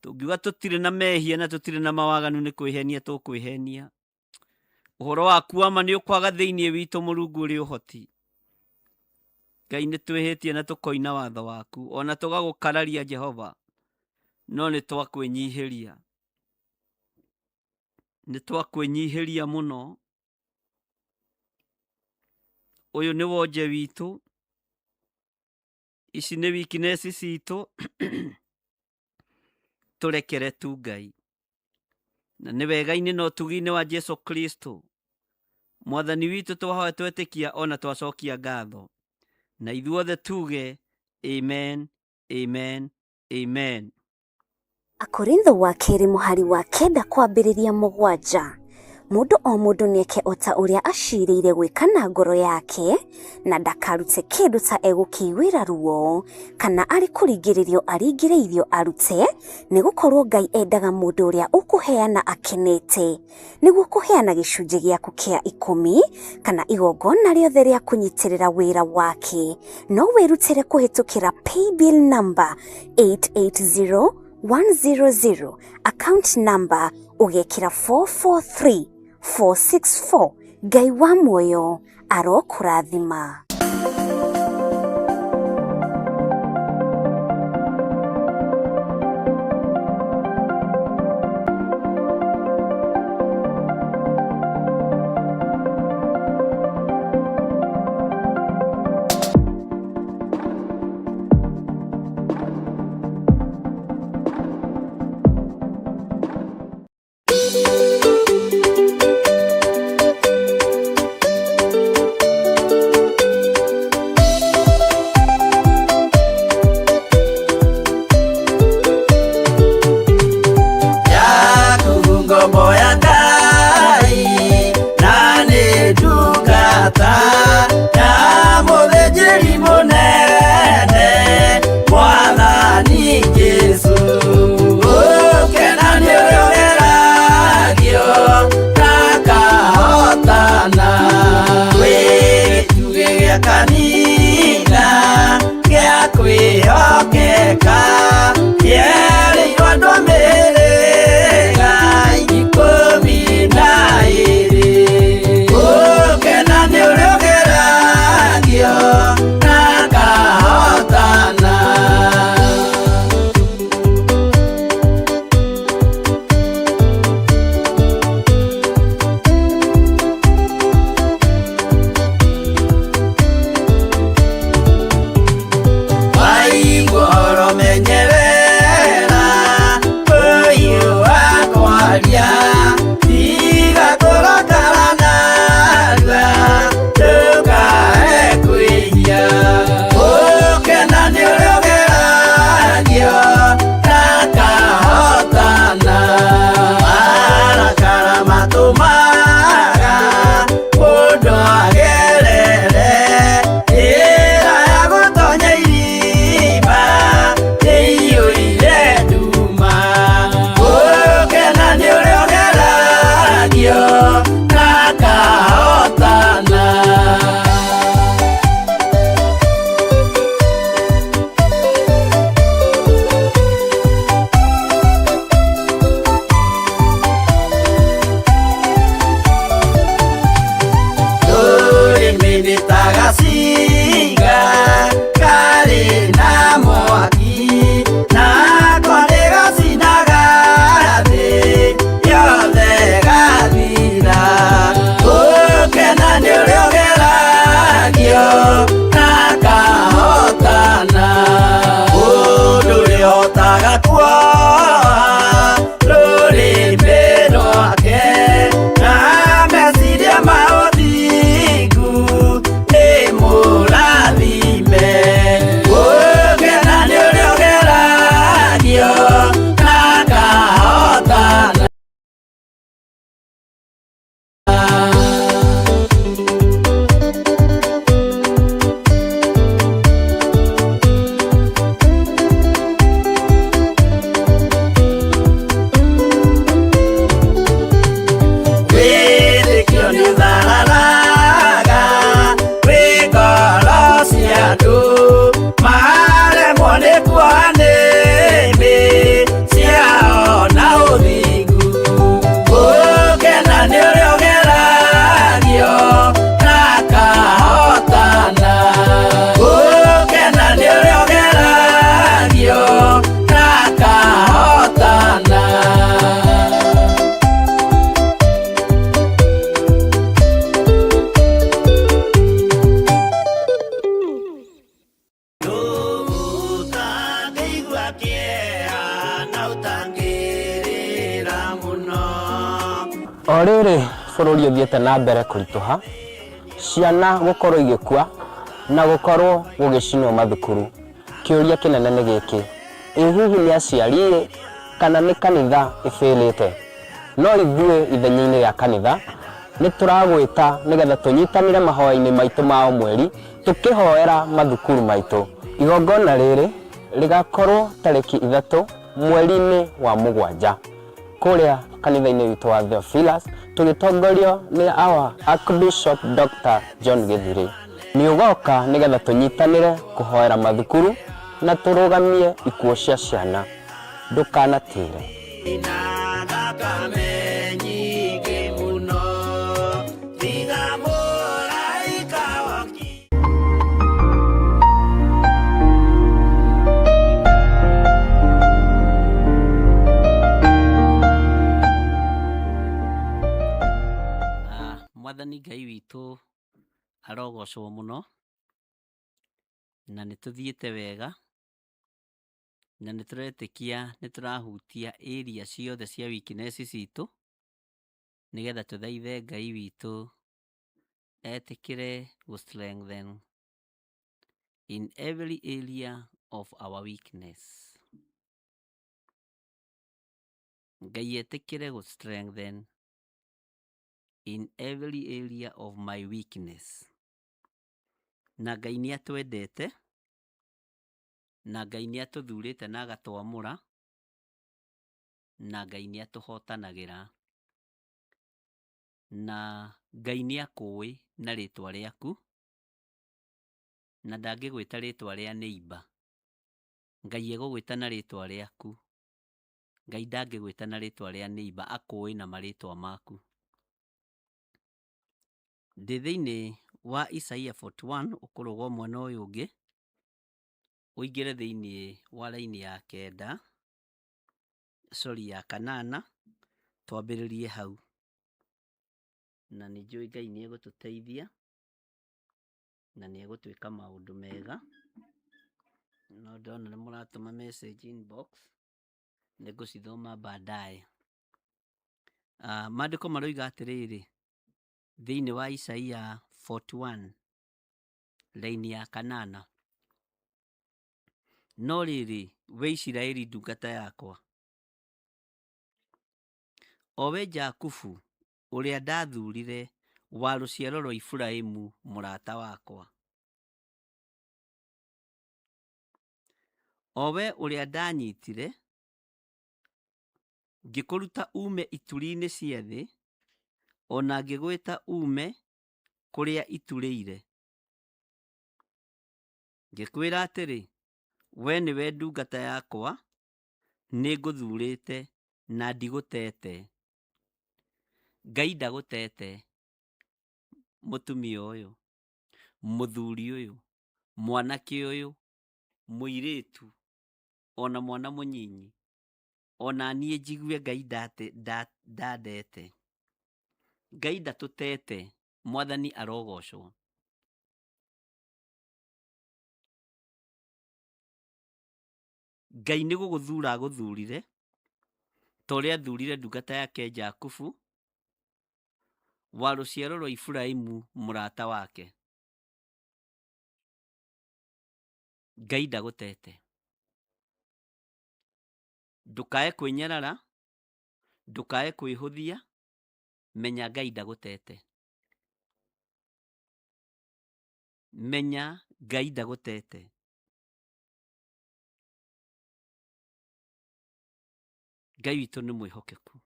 Tũngiuga tũtirĩ na mehia na tũtirĩ na mawaganu nĩ kwĩhenia tũkwĩhenia. Ũhoro waku wa ma nĩ ũkwaga thĩinĩ witũ Mũrungu ũrĩ ũhoti. Ngai nĩ twĩhĩtie na tũkoina watho waku, ona tũgagũkararia Jehova, no nĩ twakwĩnyihĩria. Nĩ twakwĩnyihĩria mũno. Ũyũ nĩ wonje witũ, ici nĩ weakness citũ. Tũrekere tu Ngai, na nĩ wega-inĩ na ũtugi-inĩ wa Jesu Kristo Mwathani witũ twahoya twetĩkia ona twacokia ngatho, na ithuothe tuge amen, amen, amen. Akorintho wa kerĩ mũhari wa 9 kwambĩrĩria 7. Mũndũ o mũndũ nĩeke o ta ũrĩa acirĩire gwĩka na ngoro yake, na ndakarute kĩndũ ta egũkĩiguĩra ruo, kana arĩ kũringĩrĩrio aringĩrĩirio arute, nĩgũkorwo Ngai endaga mũndũ ũrĩa ũkũheana akenete. Nĩguo kũheana gĩcunjĩ gĩaku kĩa 10 kana igongona rĩothe rĩa kũnyitĩrĩra wĩra wake, no wĩrutĩre kũhĩtũkĩra paybill number 880100, account number ũgekĩra 443464. Ngai wa muoyo arokũrathima. O rĩrĩ bũrũri ũthiĩte na mbere kũritũha, ciana gũkorwo igĩkua na gũkorwo gũgĩcinwo mathukuru, kĩũria kĩnene nĩ gĩkĩ, ĩ hihi nĩ aciari-ĩ kana nĩ kanitha ĩbĩrĩte? No ithuĩ ithenya-inĩ rĩa kanitha nĩ tũragwĩta nĩgetha tũnyitanĩre mahoya-inĩ maitũ ma o mweri tũkĩhoera mathukuru maitũ. Igongona rĩrĩ rĩgakorwo tarĩki 3 mweri-inĩ wa 7 kũrĩa kanitha-inĩ witũ wa Theophilus tũgĩtongorio nĩ our Archbishop Dr. John Gĩthirĩ. Nĩ ũgoka nĩgetha tũnyitanĩre kũhoera mathukuru na tũrũgamie ikuũ cia ciana. Ndũkanatĩre. Na thakame nyingĩ mũno tiga mũraika woki. Mwathani Ngai witũ arogocwo mũno, na nĩ tũthiĩte wega, na nĩ tũretĩkia nĩ tũrahutia area ciothe cia weakness citũ, nĩgetha tũthaithe Ngai witũ etĩkĩre gũ strengthen in every area of our weakness. Ngai etĩkĩre gũ strengthen in every area of my weakness. Na Ngai nĩ atwendete, na Ngai nĩ atũthurĩte na agatwamũra, na Ngai nĩ atũhotanagĩra, na Ngai nĩ akũĩ na rĩtwa rĩaku, na ndangĩgwĩta rĩtwa rĩa neighbor. Ngai egũgwĩta na rĩtwa rĩaku. Ngai ndangĩgwĩta na rĩtwa rĩa neighbor, akũĩ na marĩtwa maku. Ndĩ thĩinĩ wa Isaia 41 ũkũrũga mwena ũyũ ũngĩ, ũingĩre thĩinĩ wa raini ya 9, sorry ya 8, twambĩrĩrie hau. Na nĩ njũĩ Ngai nĩ egũtũteithia na nĩ egũtwĩka maũndũ mega. No ndĩrona nĩ mũratũma message inbox, nĩ ngũcithoma baadaye. Maandĩko maroiga atĩrĩrĩ, thĩinĩ wa Isaia 41 raini ya 8, no rĩrĩ, we Isiraeli ndungata yakwa, o we Jakubu ũrĩa ndathurire wa rũciaro rwa Iburahĩmu mũrata wakwa, o we ũrĩa ndanyitire ngĩkũruta ume ituri-inĩ cia thĩ, ona ngĩgwĩta ume kũrĩa iturĩire, ngĩkwĩra atĩrĩ, we nĩwe ndungata yakwa, nĩngũthurĩte na ndigũtete. Ngai ndagũtete, mũtumia ũyũ, mũthuri ũyũ, mwanake ũyũ, mũirĩtu, ona mwana mũnyinyi, ona niĩ njigue Ngai ndandete. Ngai ndatũtete, Mwathani arogocwo. Ngai nĩ gũgũthura agũthurire, ta ũrĩa athurire ndungata yake Jakubu, wa rũciaro rwa Iburahĩmu mũrata wake. Ngai ndagũtete. Ndũkae kwĩnyarara, ndũkae kwĩhũthia, menya Ngai ndagũtete. Menya Ngai ndagũtete. Ngai witũ nĩ mwĩhokeku.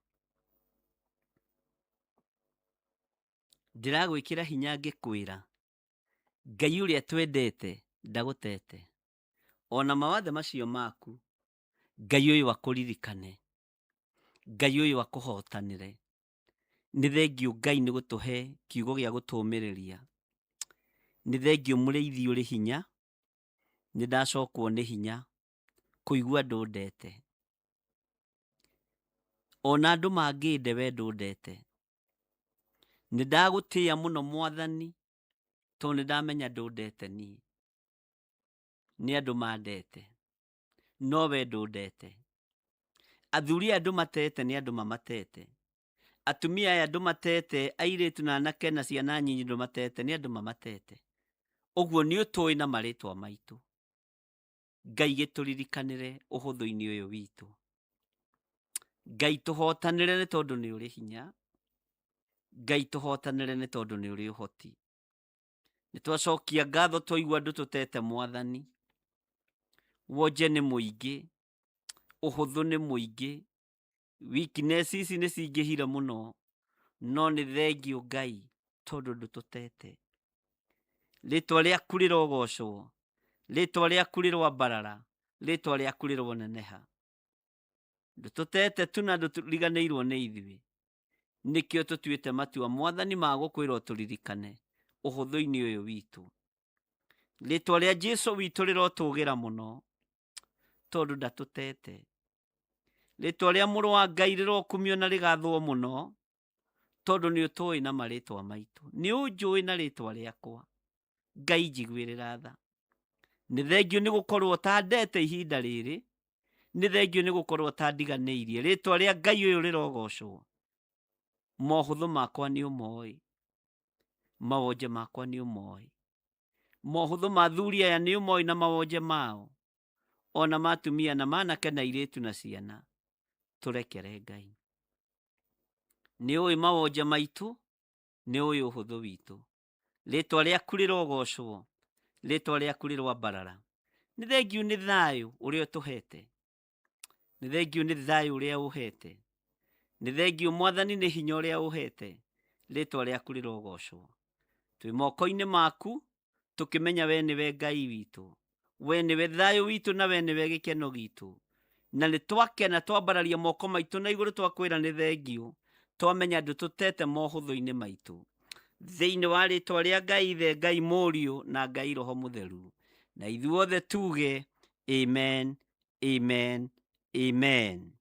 Ndĩragwĩkĩra hinya ngĩkwĩra, Ngai ũrĩa twendete ndagũtete. Ona mawathe macio maku, Ngai ũyũ akũririkane, Ngai ũyũ akũhotanĩre. Nĩ thengiũ Ngai nĩ gũtũhe kiugo gĩa gũtũũmĩrĩria. Nĩ thengiũ mũrĩithi ũrĩ hinya, nĩ ndacokwo nĩ hinya kũigua ndũndete. Ona andũ mangĩnde we ndũndete. Nĩ ndagũtĩĩa mũno Mwathani, tondũ nĩ ndamenya ndũndete niĩ. Nĩ andũ mandete, no we ndũndete. Athuri aya andũ matete nĩ andũ mamatete. Atumia aya ndũmatete, airĩtu na anake na ciana nyinyi ndũmatete, nĩ andũ mamatete. Ũguo nĩ ũtũĩ na marĩtwa maitũ. Ngai gĩtũririkanĩre ũhũthũ-inĩ ũyũ witũ. Ngai tũhotanĩre nĩ tondũ nĩ ũrĩ hinya. Ngai tũhotanĩre nĩ tondũ nĩ ũrĩ ũhoti. Nĩ twacokia ngatho twaigua ndũtũtete Mwathani. Wonje nĩ mũingĩ, ũhũthũ nĩ mũingĩ, weakness ici nĩ cingĩhire mũno, no nĩ thengiũ Ngai tondũ ndũtũtete. Rĩtwa rĩaku rĩrogocwo, rĩtwa rĩaku rĩroambarara, rĩtwa rĩaku rĩroneneha. Ndũtũtete tu na ndũriganĩirwo nĩ ithuĩ. Nĩkĩo tũtuĩte matua Mwathani ma gũkwĩra ũtũririkane ũhũthũ-inĩ ũyũ witũ. Rĩtwa rĩa Jesu witũ rĩrotũgĩra mũno tondũ ndatũtete. Rĩtwa rĩa Mũrũ wa Ngai rĩrokumio na rĩgathwo mũno tondũ nĩ ũtũĩ na marĩtwa maitũ. Nĩ ũnjũĩ na rĩtwa rĩakwa. Ngai njiguĩrĩra tha. Nĩ thengiũ nĩ gũkorwo ũtandete ihinda rĩrĩ. Nĩ thengiũ nĩ gũkorwo ũtandiganĩirie. Rĩtwa rĩa Ngai ũyũ rĩrogocwo. Mohũthũ makwa nĩ ũmoĩ. Mawonje makwa nĩ ũmoĩ. Mohũthũ ma athuri aya nĩ ũmoĩ na mawonje mao. Ona ma atumia na ma anake na airĩtu na ciana. Tũrekere Ngai. Nĩ ũĩ mawonje maitũ, nĩ ũĩ ũhũthũ witũ. Rĩtwa rĩaku rĩrogocwo, rĩtwa rĩaku rĩroambarara. Nĩ thengiũ nĩ thayũ ũrĩa ũtũhete. Nĩ thengiũ nĩ thayũ ũrĩa ũhete. Nĩ thengiũ Mwathani nĩ hinya ũrĩa ũhete. Rĩtwa rĩaku rĩrogocwo. Twĩ moko-inĩ maku tũkĩmenya we nĩwe Ngai witũ. We nĩwe thayũ witũ na we nĩwe gĩkeno gitũ. Na nĩ twakena twambararia moko maitũ na igũrũ twakwĩra nĩ thengiũ, twamenya ndũtũtete mohũthũ-inĩ maitũ. Thĩinĩ wa rĩtwa rĩa Ngai Ithe, Ngai Mũriũ na Ngai Roho Mũtheru. Na ithuothe tuge amen, amen, amen.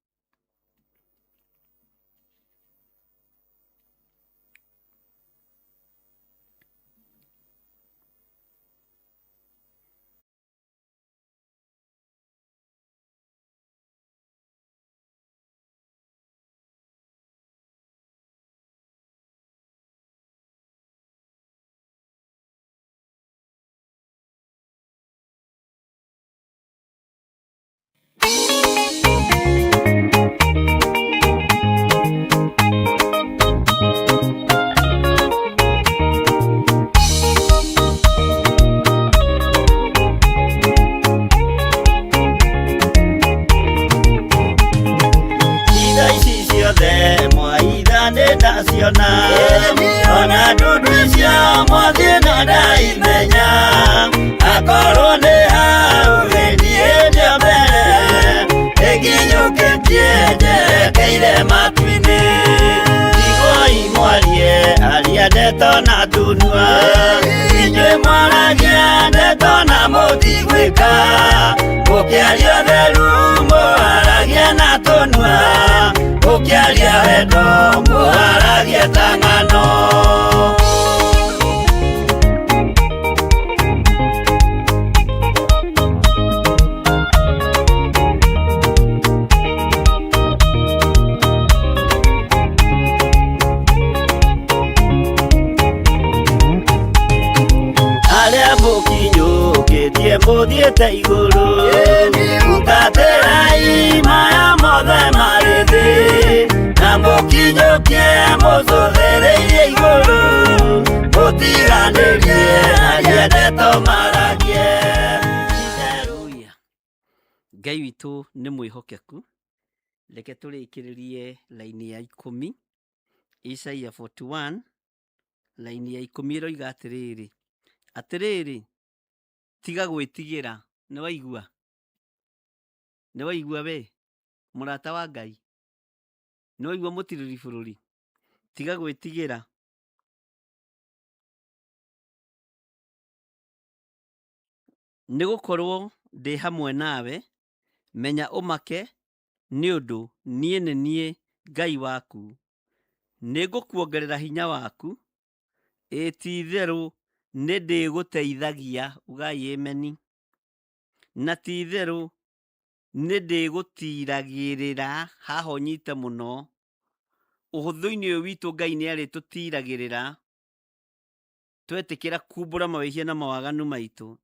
Itha ici ciothe mwaitha nĩ ndaciona ona ndundu icio mwathiĩ no ndaimenya akorwo nĩ hau niĩ ndĩ mbere ĩnginyũkĩtie njerekeire matu-inĩ tigoi mwarie aria ndeto na tunua inyuĩ mwaragia ndeto na mũtigwĩka mũkĩaria ũtheru mũharagia na tũnua mũkĩaria wendo mũharagia ta ng'ano. Arĩa mũkinyũkĩtie mũthiĩte igũrũ hutatĩrai maya mothe marĩ thĩ na mũkinyũkie mũcũthĩrĩirie igũrũ mũtiganĩrie aria ndeto maragie. Hallelujah. Ngai witũ nĩ mwĩhokeku. Reke tũrĩkĩrĩrie laini ya ikũmi. Isaia 41 laini ya ikũmi ĩroiga atĩrĩrĩ, atĩrĩrĩ tiga gwĩtigĩra. Nĩ waigua? Nĩ waigua we mũrata wa Ngai? Nĩ waigua mũtirĩri bũrũri? Tiga gwĩtigĩra. Nĩ gũkorwo ndĩ hamwe nawe, menya ũmake, nĩ ũndũ niĩ nĩ niĩ Ngai waku. Nĩ ngũkuongerera hinya waku, ĩ ti-itherũ nĩ ndĩgũteithagia, ugai ameni, na ti-itherũ nĩ ndĩgũtiiragĩrĩra, haha ũnyite mũno, Ũhũthũ-inĩ ũyũ witũ Ngai nĩ arĩtũtiragĩrĩra twetĩkĩra kumbũra mawĩhia na mawaganu maitũ,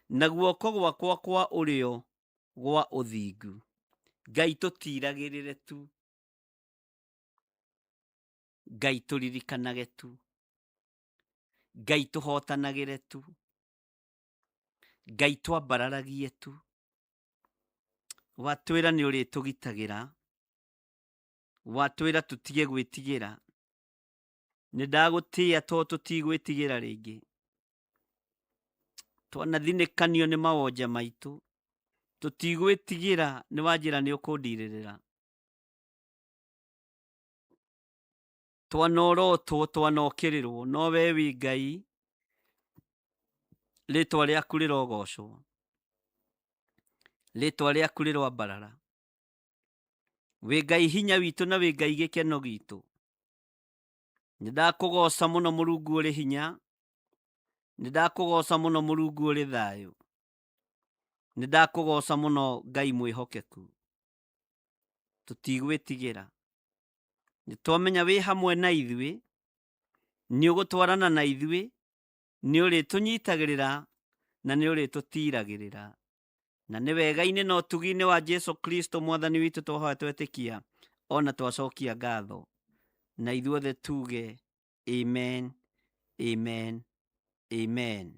na guoko gwakwa kwa ũrĩo gwa ũthingu. Ngai tũtiragĩrĩre tu, Ngai tũririkanage tu, Ngai tũhotanagĩre tu, Ngai twambararagie tu. Watwĩra nĩ ũrĩtũgitagĩra, watwĩra tũtige gwĩtigĩra. Nĩ ndagũtĩĩa tondũ tũtigwĩtigĩra rĩngĩ. Twanathinĩkanio nĩ mawonje maitũ, tũtigwĩtigĩra nĩ wanjĩra nĩ ũkũndirĩrĩra. Twanorotwo, twanokĩrĩrwo, no we wĩ Ngai, rĩtwa rĩaku rĩrogocwo, rĩtwa rĩaku rĩroambarara. Wĩ Ngai hinya witũ na wĩ Ngai gĩkeno gitũ. Nĩ ndakũgoca mũno Mũrungu ũrĩ hinya, nĩ ndakũgoca mũno Mũrungu ũrĩ thayũ, nĩ ndakũgoca mũno Ngai mwĩhokeku. Tũtigwĩtigĩra. Nĩ twamenya wĩ hamwe na ithuĩ, nĩ ũgũtwarana na ithuĩ, nĩ ũrĩtũnyitagĩrĩra na nĩ ũrĩtũtiragĩrĩra. Na nĩ wega-inĩ na ũtugi-inĩ wa Jesu Kristo mwathani witũ twahoya twetĩkia ona twacokia ngatho. Na ithuothe tuge amen, amen, amen.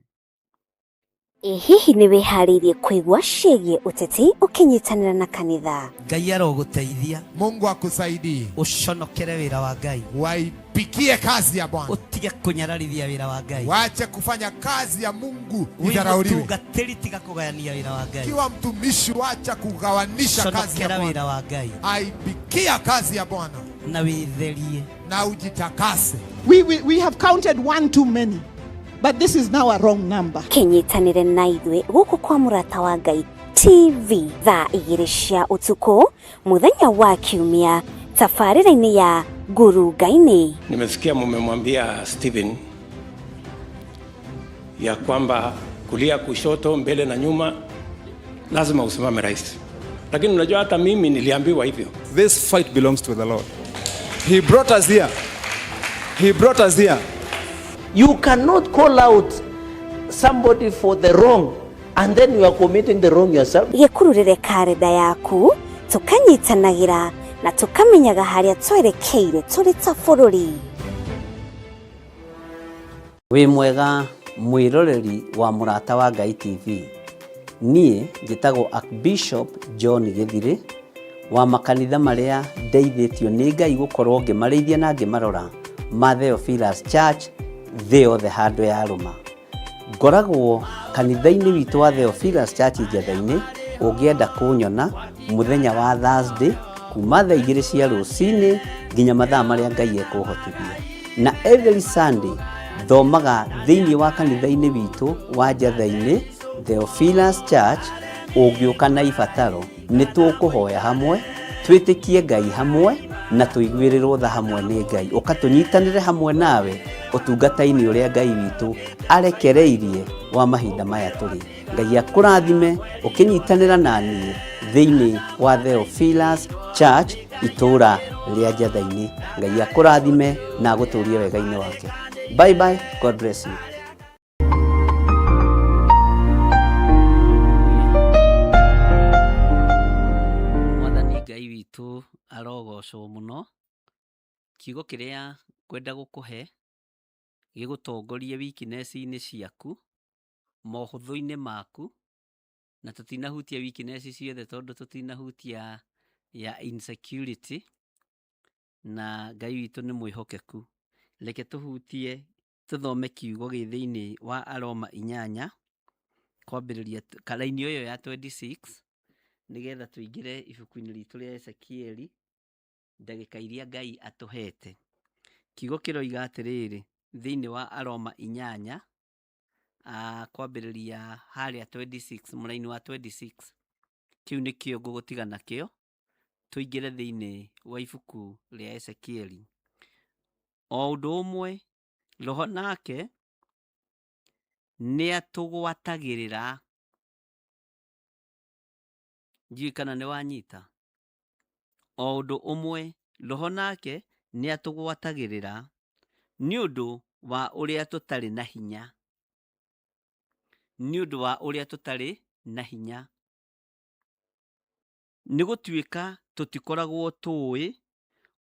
Ĩ hihi nĩ wĩharĩirie kũigua ciĩgiĩ ũteti ũkĩnyitanĩra na kanitha? Ngai arogũteithia. Mungu akusaidie. Ũconokere wĩra wa Ngai. Waipikie kazi ya Bwana. Ũtige kũnyararithia wĩra wa Ngai. Wache kufanya kazi ya Mungu Wĩ idharauliwe. mũtungatĩri tiga kũgayania wĩra wa Ngai. Kiwa mtumishi, wacha kugawanisha kazi ya Conokera Bwana. wĩra wa Ngai. Aipikia kazi ya Bwana Na wĩtherie. na ujitakase. We have counted one too many, but this is now a wrong number. Kĩnyitanĩre na ithuĩ gũkũ kwa Mũrata wa Ngai TV thaa 2 cia ũtukũ mũthenya wa Kiumia tabarĩra-inĩ ya Ngurunga-inĩ. Nimesikia mumemwambia Stephen ya kwamba kulia, kushoto, mbele na nyuma lazima usimame rais, lakini unajua hata mimi niliambiwa hivyo. This fight belongs to the Lord. He brought us here. He brought us here. You cannot call out somebody for the wrong and then you are committing the wrong yourself. Gĩkururĩre karenda yaku tũkanyitanagĩra na tũkamenyaga harĩa twerekeire tũrĩ ta bũrũri. Wĩ mwega mwĩroreri wa Mũrata wa Ngai TV. Niĩ njĩtagwo Archbishop John Gĩthirĩ wa makanitha marĩa ndeithĩtio nĩ Ngai gũkorwo ngĩmarĩithia na ngĩmarora ma Theophilus Church thĩ yothe handũ ya rũma. Ngoragwo kanitha-inĩ witũ wa Theophilus Church Njetha-inĩ, ũngĩenda kũnyona mũthenya wa Thursday kuma thaa 2 cia rũcinĩ nginya mathaa marĩa Ngai ekũhotithia. Na every Sunday thomaga thĩinĩ wa kanitha-inĩ witũ wa Njetha-inĩ Theophilus Church. Ũngĩũka na ibataro nĩ tũkũhoya hamwe, twĩtĩkie Ngai hamwe na tũiguĩrĩrwo tha hamwe nĩ Ngai. Ũka tũnyitanĩre hamwe nawe ũtungata-inĩ ũrĩa Ngai witũ arekereirie wa mahinda maya tũrĩ. Ngai akũrathime ũkĩnyitanĩra na niĩ thĩinĩ wa Theophilus Church itũũra rĩa Njetha-inĩ. Ngai akũrathime na agũtũrie wega-inĩ wake. Bye bye, God bless you. Mwathani Ngai witũ arogocwo mũno. Kiugo kĩrĩa ngwenda gũkũhe gĩgũtongorie weakness-inĩ ciaku, mohũthũ-inĩ maku, na tũtinahutia weakness ciothe tondũ tũtinahutia ya insecurity, na Ngai witũ nĩ mwĩhokeku. Reke tũhutie tũthome kiugo gĩ thĩinĩ wa Aroma 8 kwambĩrĩria karaini ĩyo ya 26 nĩgetha tũingĩre ibuku-inĩ ritũ rĩa Ezekieli ndagĩka iria Ngai atũhete. Kiugo kĩroiga atĩrĩrĩ thĩinĩ wa Aroma 8 kwambĩrĩria harĩa 26 mũraini wa 26 kĩu nĩkĩo ngũgũtiga nakĩo tũingĩre thĩinĩ wa ibuku rĩa Ezekieli. O ũndũ ũmwe Roho nake nĩatũgwatagĩrĩra. Ndiũĩ kana nĩ wanyita. O ũndũ ũmwe Roho nake nĩ atũgwatagĩrĩra nĩ ũndũ wa ũrĩa tũtarĩ na hinya. Nĩ ũndũ wa ũrĩa tũtarĩ na hinya. Nĩ gũtuĩka tũtikoragwo tũĩ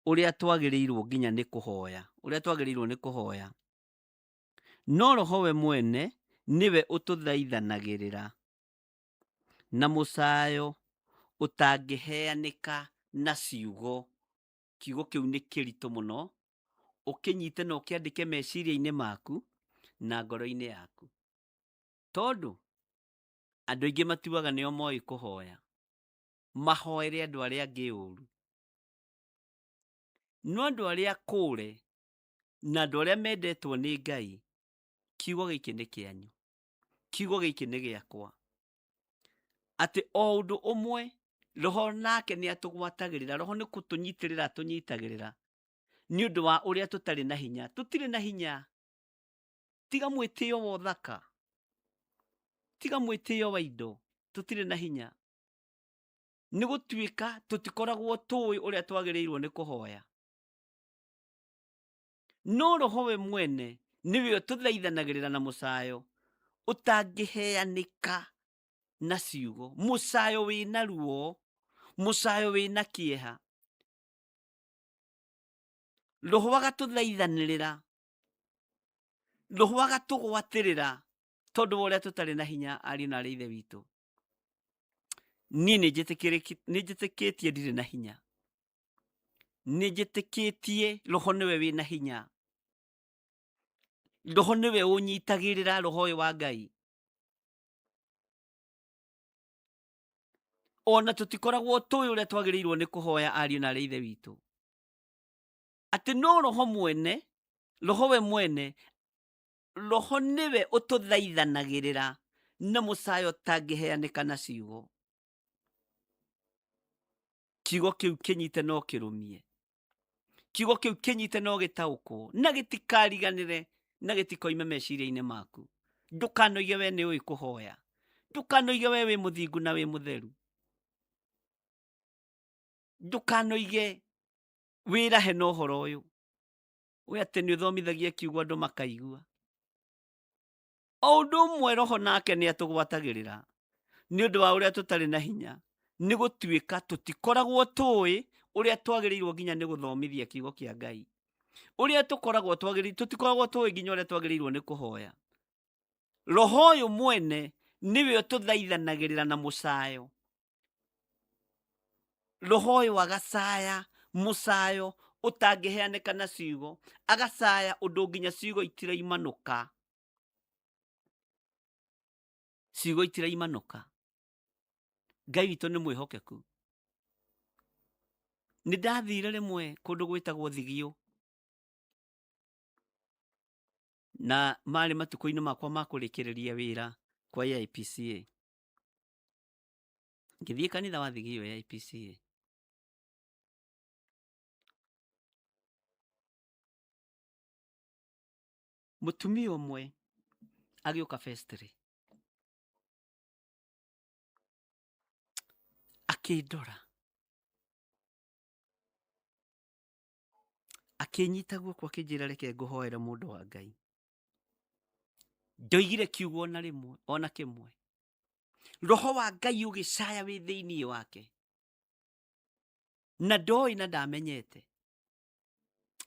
ũrĩa twagĩrĩirwo nginya nĩ kũhoya, ũrĩa twagĩrĩirwo nĩ kũhoya. No Roho we mwene nĩwe ũtũthaithanagĩrĩra na mũcayo ũtangĩheanĩka na ciugo. Kiugo kĩu nĩ kĩritũ mũno, ũkĩnyite na ũkĩandĩke meciria-inĩ maku na ngoro-inĩ yaku. Tondũ andũ aingĩ matuaga nĩo moĩ kũhoya, mahoere andũ arĩa angĩ ũru. No andũ arĩa akũre na andũ arĩa mendetwo nĩ Ngai, kiugo gĩkĩ nĩ kĩanyu, kiugo gĩkĩ nĩ gĩakwa. Atĩ o ũndũ ũmwe Roho nake nĩ atũgwatagĩrĩra, Roho nĩ gũtũnyitĩrĩra atũnyitagĩrĩra nĩ ũndũ wa ũrĩa tũtarĩ na hinya. Tũtirĩ na hinya, tiga mwĩtĩo wa ũthaka, tiga mwĩtĩo wa indo, tũtirĩ na hinya. Nĩ gũtuĩka tũtikoragwo tũĩ ũrĩa twagĩrĩirwo nĩ kũhoya. No Roho we mwene nĩwe ũtũthaithanagĩrĩra na mũcayo ũtangĩheanĩka na ciugo, mũcayo wĩna ruo, mũcayo wĩna kĩeha. Roho agatũthaithanĩrĩra, Roho agatũgwatĩrĩra tondũ wa ũrĩa tũtarĩ na hinya, ariũ na arĩ ithe witũ. Niĩ nĩ njĩtĩkĩtie ndirĩ na hinya, nĩ njĩtĩkĩtie Roho nĩwe wĩna hinya, Roho nĩwe ũnyitagĩrĩra, Roho ũyũ wa Ngai. Ona tũtikoragwo tũĩ ũrĩa twagĩrĩirwo nĩ kũhoya, ariũ na arĩ ithe witũ, atĩ no Roho mwene, Roho we mwene, Roho nĩwe ũtũthaithanagĩrĩra na mũcayo ũtangĩheanĩka na ciugo. Kiugo kĩu kĩnyite no kĩrũmie, kiugo kĩu kĩnyite no gĩtaũkwo, na gĩtikariganĩre, na gĩtikoime meciria-inĩ maku. Ndũkanoige we nĩ ũĩ kũhoya, ndũkanoige we wĩ mũthingu na wĩ mũtheru, ndũkanoige wĩrahe na ũhoro ũyũ, we atĩ nĩ ũthomithagia kiugo andũ makaigua. O ũndũ ũmwe Roho nake nĩ atũgwatagĩrĩra nĩ ũndũ wa ũrĩa tũtarĩ na hinya, nĩ gũtuĩka tũtikoragwo tũĩ ũrĩa twagĩrĩirwo nginya nĩ gũthomithia kiugo kĩa Ngai, ũrĩa tũkoragwo twagĩrĩirwo, tũtikoragwo tũĩ nginya ũrĩa twagĩrĩirwo nĩ kũhoya. Roho ũyũ mwene nĩwe ũtũthaithanagĩrĩra na mũcayo. Roho ũyũ agacaya mũcayo ũtangĩheanĩka na ciugo, agacaya ũndũ nginya ciugo itiraimanũka, ciugo itiraimanũka. Ngai witũ nĩ mwĩhokeku. Nĩ ndathire rĩmwe kũndũ gwĩtagwo Thigio, na marĩ matukũ-inĩ makwa ma kũrĩkĩrĩria wĩra kwa AIPCA. Ngĩthiĩ kanitha wa Thigio AIPCA. Mũtumia ũmwe agĩũka vestry, akĩndora, akĩnyita guoko, akĩnjĩra reke ngũhoere mũndũ wa Ngai. Ndoigire kiugo ona rĩmwe, ona kĩmwe. Roho wa Ngai ũgĩcaya wĩ thĩinĩ wake, na ndoĩ na ndamenyete.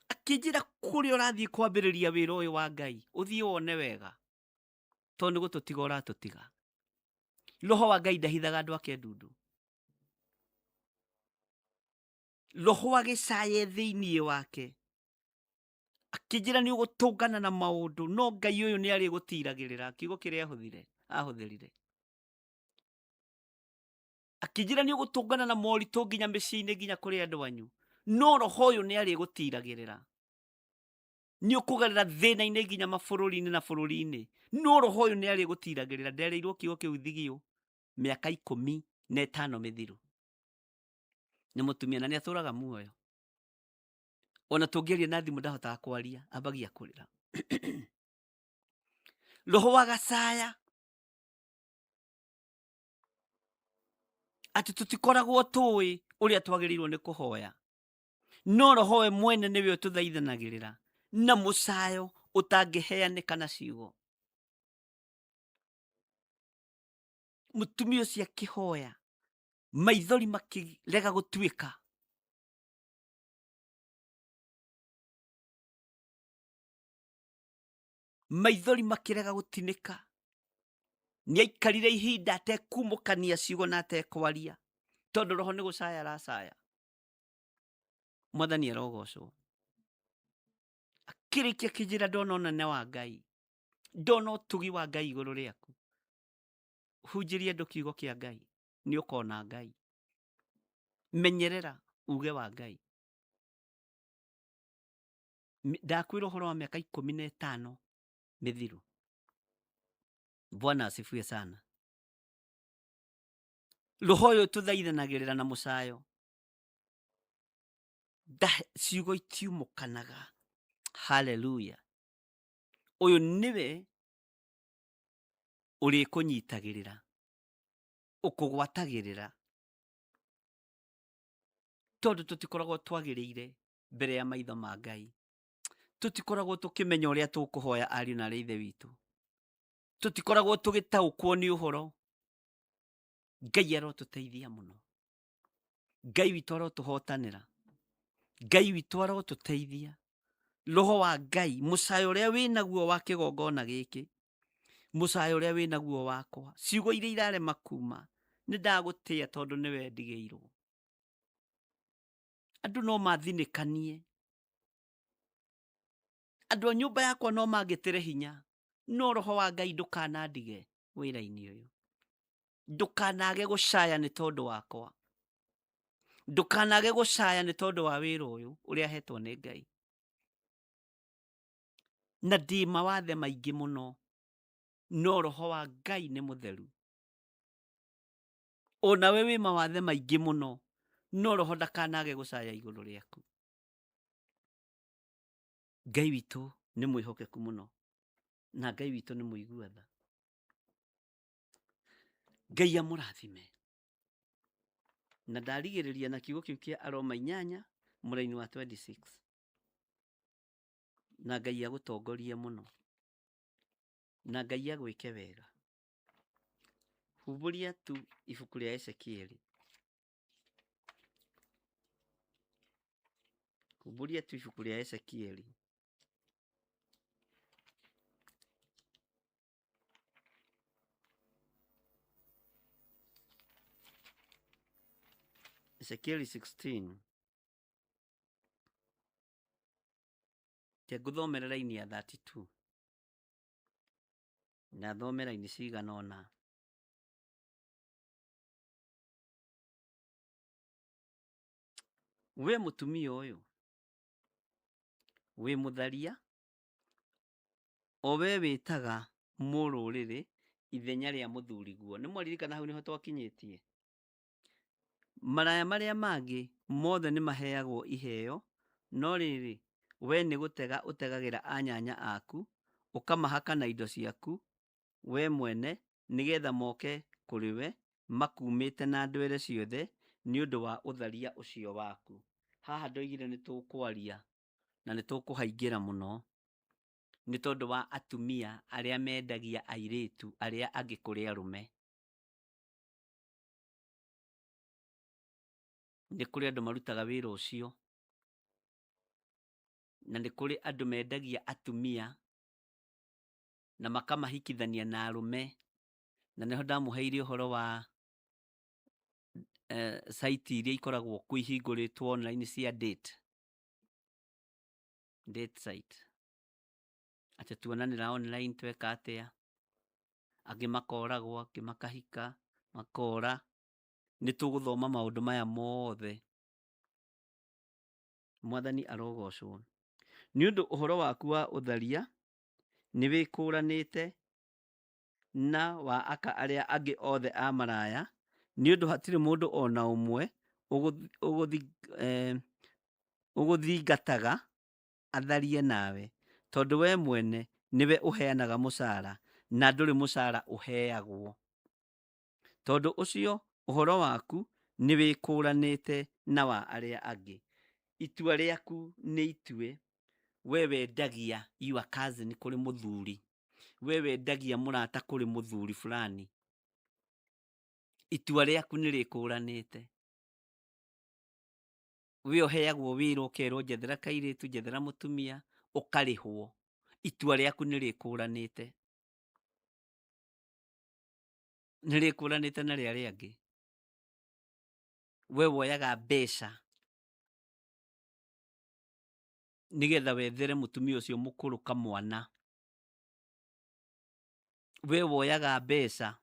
Akĩnjĩra kũrĩa ũrathiĩ kwambĩrĩria wĩra ũyũ wa Ngai, ũthiĩ wone wega, tondũ nĩ gũtũtiga ũratũtiga. Roho wa Ngai ndahithaga andũ ake ndundu. Roho agĩcaya thĩinĩ wake, akĩnjĩra nĩ ũgũtũngana na maũndũ, no Ngai ũyũ nĩ arĩgũtiragĩrĩra. Kiugo kĩrĩa ahũthĩrire, akĩnjĩra nĩ ũgũtũngana na moritũ nginya mĩciĩ-inĩ, nginya kũrĩ andũ anyu, no Roho ũyũ nĩ arĩgũtiragĩrĩra. Nĩ ũkũgerera thĩna-inĩ nginya mabũrũri-inĩ na bũrũri-inĩ, no Roho ũyũ nĩ arĩgũtiragĩrĩra. Ndereirwo kiugo kĩu Thigio mĩaka 15 mĩthiru nĩ mũtumia, na nĩ atũraga muoyo. Ona tũngĩaria na thimũ ndahotaga kwaria, ambagia kũrĩra. Roho wa gacaya atĩ tũtikoragwo tũĩ ũrĩa twagĩrĩirwo nĩ kũhoya, No roho we mwene nĩwe ũtũthaithanagĩrĩra na mũcayo ũtangĩheanĩka na ciugo. Mũtumia ũcio akĩhoya, maithori makĩrega gũtuĩka. Maithori makĩrega gũtinĩka. Nĩ aikarire ihinda atekumũkania ciugo na atekwaria, tondũ roho nĩ gũcaya aracaya. Mwathani arogocwo. Akĩrĩkia kĩnjĩra ndona ũnene wa Ngai, ndona ũtugi wa Ngai igũrũ rĩaku. Hunjĩria andũ kiugo kĩa Ngai, nĩ ũkona Ngai. Menyerera uge wa Ngai. Ndakwĩra ũhoro wa mĩaka 15 mĩthiru. Bwana asifiwe sana. Roho ũyũ tũthaithanagĩrĩra na mũcayo, ciugo itiumũkanaga. Haleluya. Ũyũ nĩwe ũrĩkũnyitagĩrĩra, ũkũgwatagĩrĩra, tondũ tũtikoragwo twagĩrĩire mbere ya maitho ma Ngai. Tũtikoragwo tũkĩmenya ũrĩa tũkũhoya ariũ na arĩ ithe witũ. Tũtikoragwo tũgĩtaũkwo nĩ ũhoro. Ngai arotũteithia mũno. Ngai witũ arotũhotanĩra. Ngai witũ arotũteithia. Roho wa Ngai, mũcayo ũrĩa wĩnaguo wa kĩgongona gĩkĩ, mũcayo ũrĩa wĩnaguo wakwa, ciugo iria irarema kuma, nĩ ndagũtĩa tondũ nĩwe ndigĩirwo. Andũ no mathinĩkanie, andũ a nyũmba yakwa no mangĩtĩre hinya, no roho wa Ngai ndũkanandige wĩra-inĩ ũyũ. Ndũkanage gũcaya nĩ tondũ wakwa, ndũkanage gũcaya nĩ tondũ wa wĩra ũyũ ũrĩa hetwo nĩ Ngai. Na ndĩ mawathe maingĩ mũno, no roho wa Ngai nĩ mũtheru. Onawe wĩ mawathe maingĩ mũno, no roho ndakanage gũcaya igũrũ rĩaku. Ngai witũ nĩ mwĩhokeku mũno, na Ngai witũ nĩ mũigua tha. Ngai amũrathime. Na ndarigĩrĩria na kiugo kĩu kĩa Aroma 8 mũraini wa 26. Na Ngai agũtongorie mũno, na Ngai agwĩke wega. Humbũria tu ibuku rĩa Ezekieli. Humbũria tu ibuku rĩa Ezekieli. Ezekieli 16. Ke ngũthomere raini ya 32. Na thome raini cigana ũna. We mũtumia ũyũ, wĩ mũtharia, o we wĩtaga mũrũrĩrĩ ithenya rĩa mũthuriguo. Nĩ mwaririkana hau nĩho twakinyĩtie? Maraya marĩa mangĩ mothe nĩ maheagwo iheo, no rĩrĩ, we nĩ gũtega ũtegagĩra anyanya aku, ũkamahaka na indo ciaku we mwene, nĩgetha moke kũrĩ we makumĩte na ndwere ciothe nĩ ũndũ wa ũtharia ũcio waku. Haha ndoigire nĩ tũkwaria na nĩ tũkũhaingĩra mũno, nĩ tondũ wa atumia arĩa mendagia airĩtu arĩa angĩ kũrĩ arũme. Nĩ kũrĩ andũ marutaga wĩra ũcio, na nĩ kũrĩ andũ mendagia atumia na makamahikithania na arũme. Na nĩho ndamũheire ũhoro wa site iria ikoragwo kuo ihingũrĩtwo online cia date. Date site. Atĩ tuonanĩra online tweka atĩa, angĩ makoragwo, angĩ makahika, makora. Nĩ tũgũthoma maũndũ maya mothe. Mwathani arogocwo. Nĩ ũndũ ũhoro waku wa ũtharia nĩ wĩkũranĩte na wa aka arĩa angĩ othe a maraya, nĩ ũndũ hatirĩ mũndũ o na ũmwe ũgũthingataga atharie nawe, tondũ we mwene nĩwe ũheanaga mũcara, na ndũrĩ mũcara ũheagwo. Tondũ ũcio ũhoro waku nĩ wĩkũranĩte na wa arĩa angĩ. Itua rĩaku nĩ itue. We wendagia your cousin kũrĩ mũthuri. We wendagia mũrata kũrĩ mũthuri fulani. Itua rĩaku nĩ rĩkũranĩte. We ũheagwo wĩra ũkerwo njethera kairĩtu, njethera mũtumia, ũkarĩhwo. Itua rĩaku nĩ rĩkũranĩte. Nĩ rĩkũranĩte na rĩa arĩa angĩ. We woyaga mbeca nĩgetha wethere mũtumia ũcio mũkũrũ kamwana. We woyaga mbeca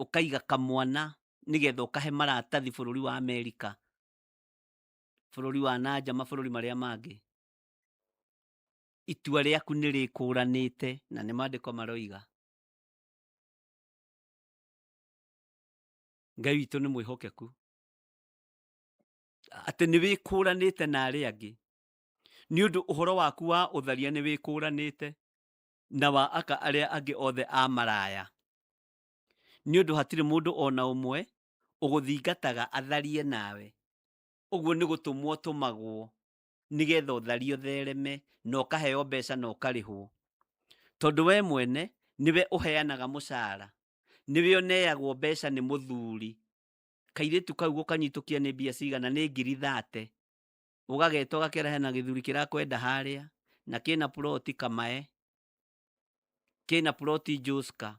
ũkaiga kamwana nĩgetha ũkahe maratathi bũrũri wa Amerika, bũrũri wa nanja, mabũrũri marĩa mangĩ. Itua rĩaku nĩ rĩkũranĩte na nĩ maandĩko maroiga. Ngai witũ nĩ mwĩhokeku atĩ nĩ wĩkũranĩte na arĩa angĩ nĩ ũndũ ũhoro waku wa ũtharia nĩ wĩkũranĩte na wa aka arĩa angĩ othe a maraya, nĩ ũndũ hatirĩ mũndũ o na ũmwe ũgũthingataga atharie nawe. Ũguo nĩ gũtũmwo ũtũmagwo nĩgetha ũtharie ũthereme na ũkaheo mbeca na ũkarĩhwo, tondũ we mwene nĩwe ũheanaga mũcara, nĩwe ũneagwo mbeca nĩ mũthuri. Kairĩtu kau ũkanyitũkia nĩ mbia cigana? Nĩ ngiri 30. Ũgageta ũgakera hena gĩthuri kĩrakwenda harĩa na kĩna ploti kamae, kĩna ploti Joska,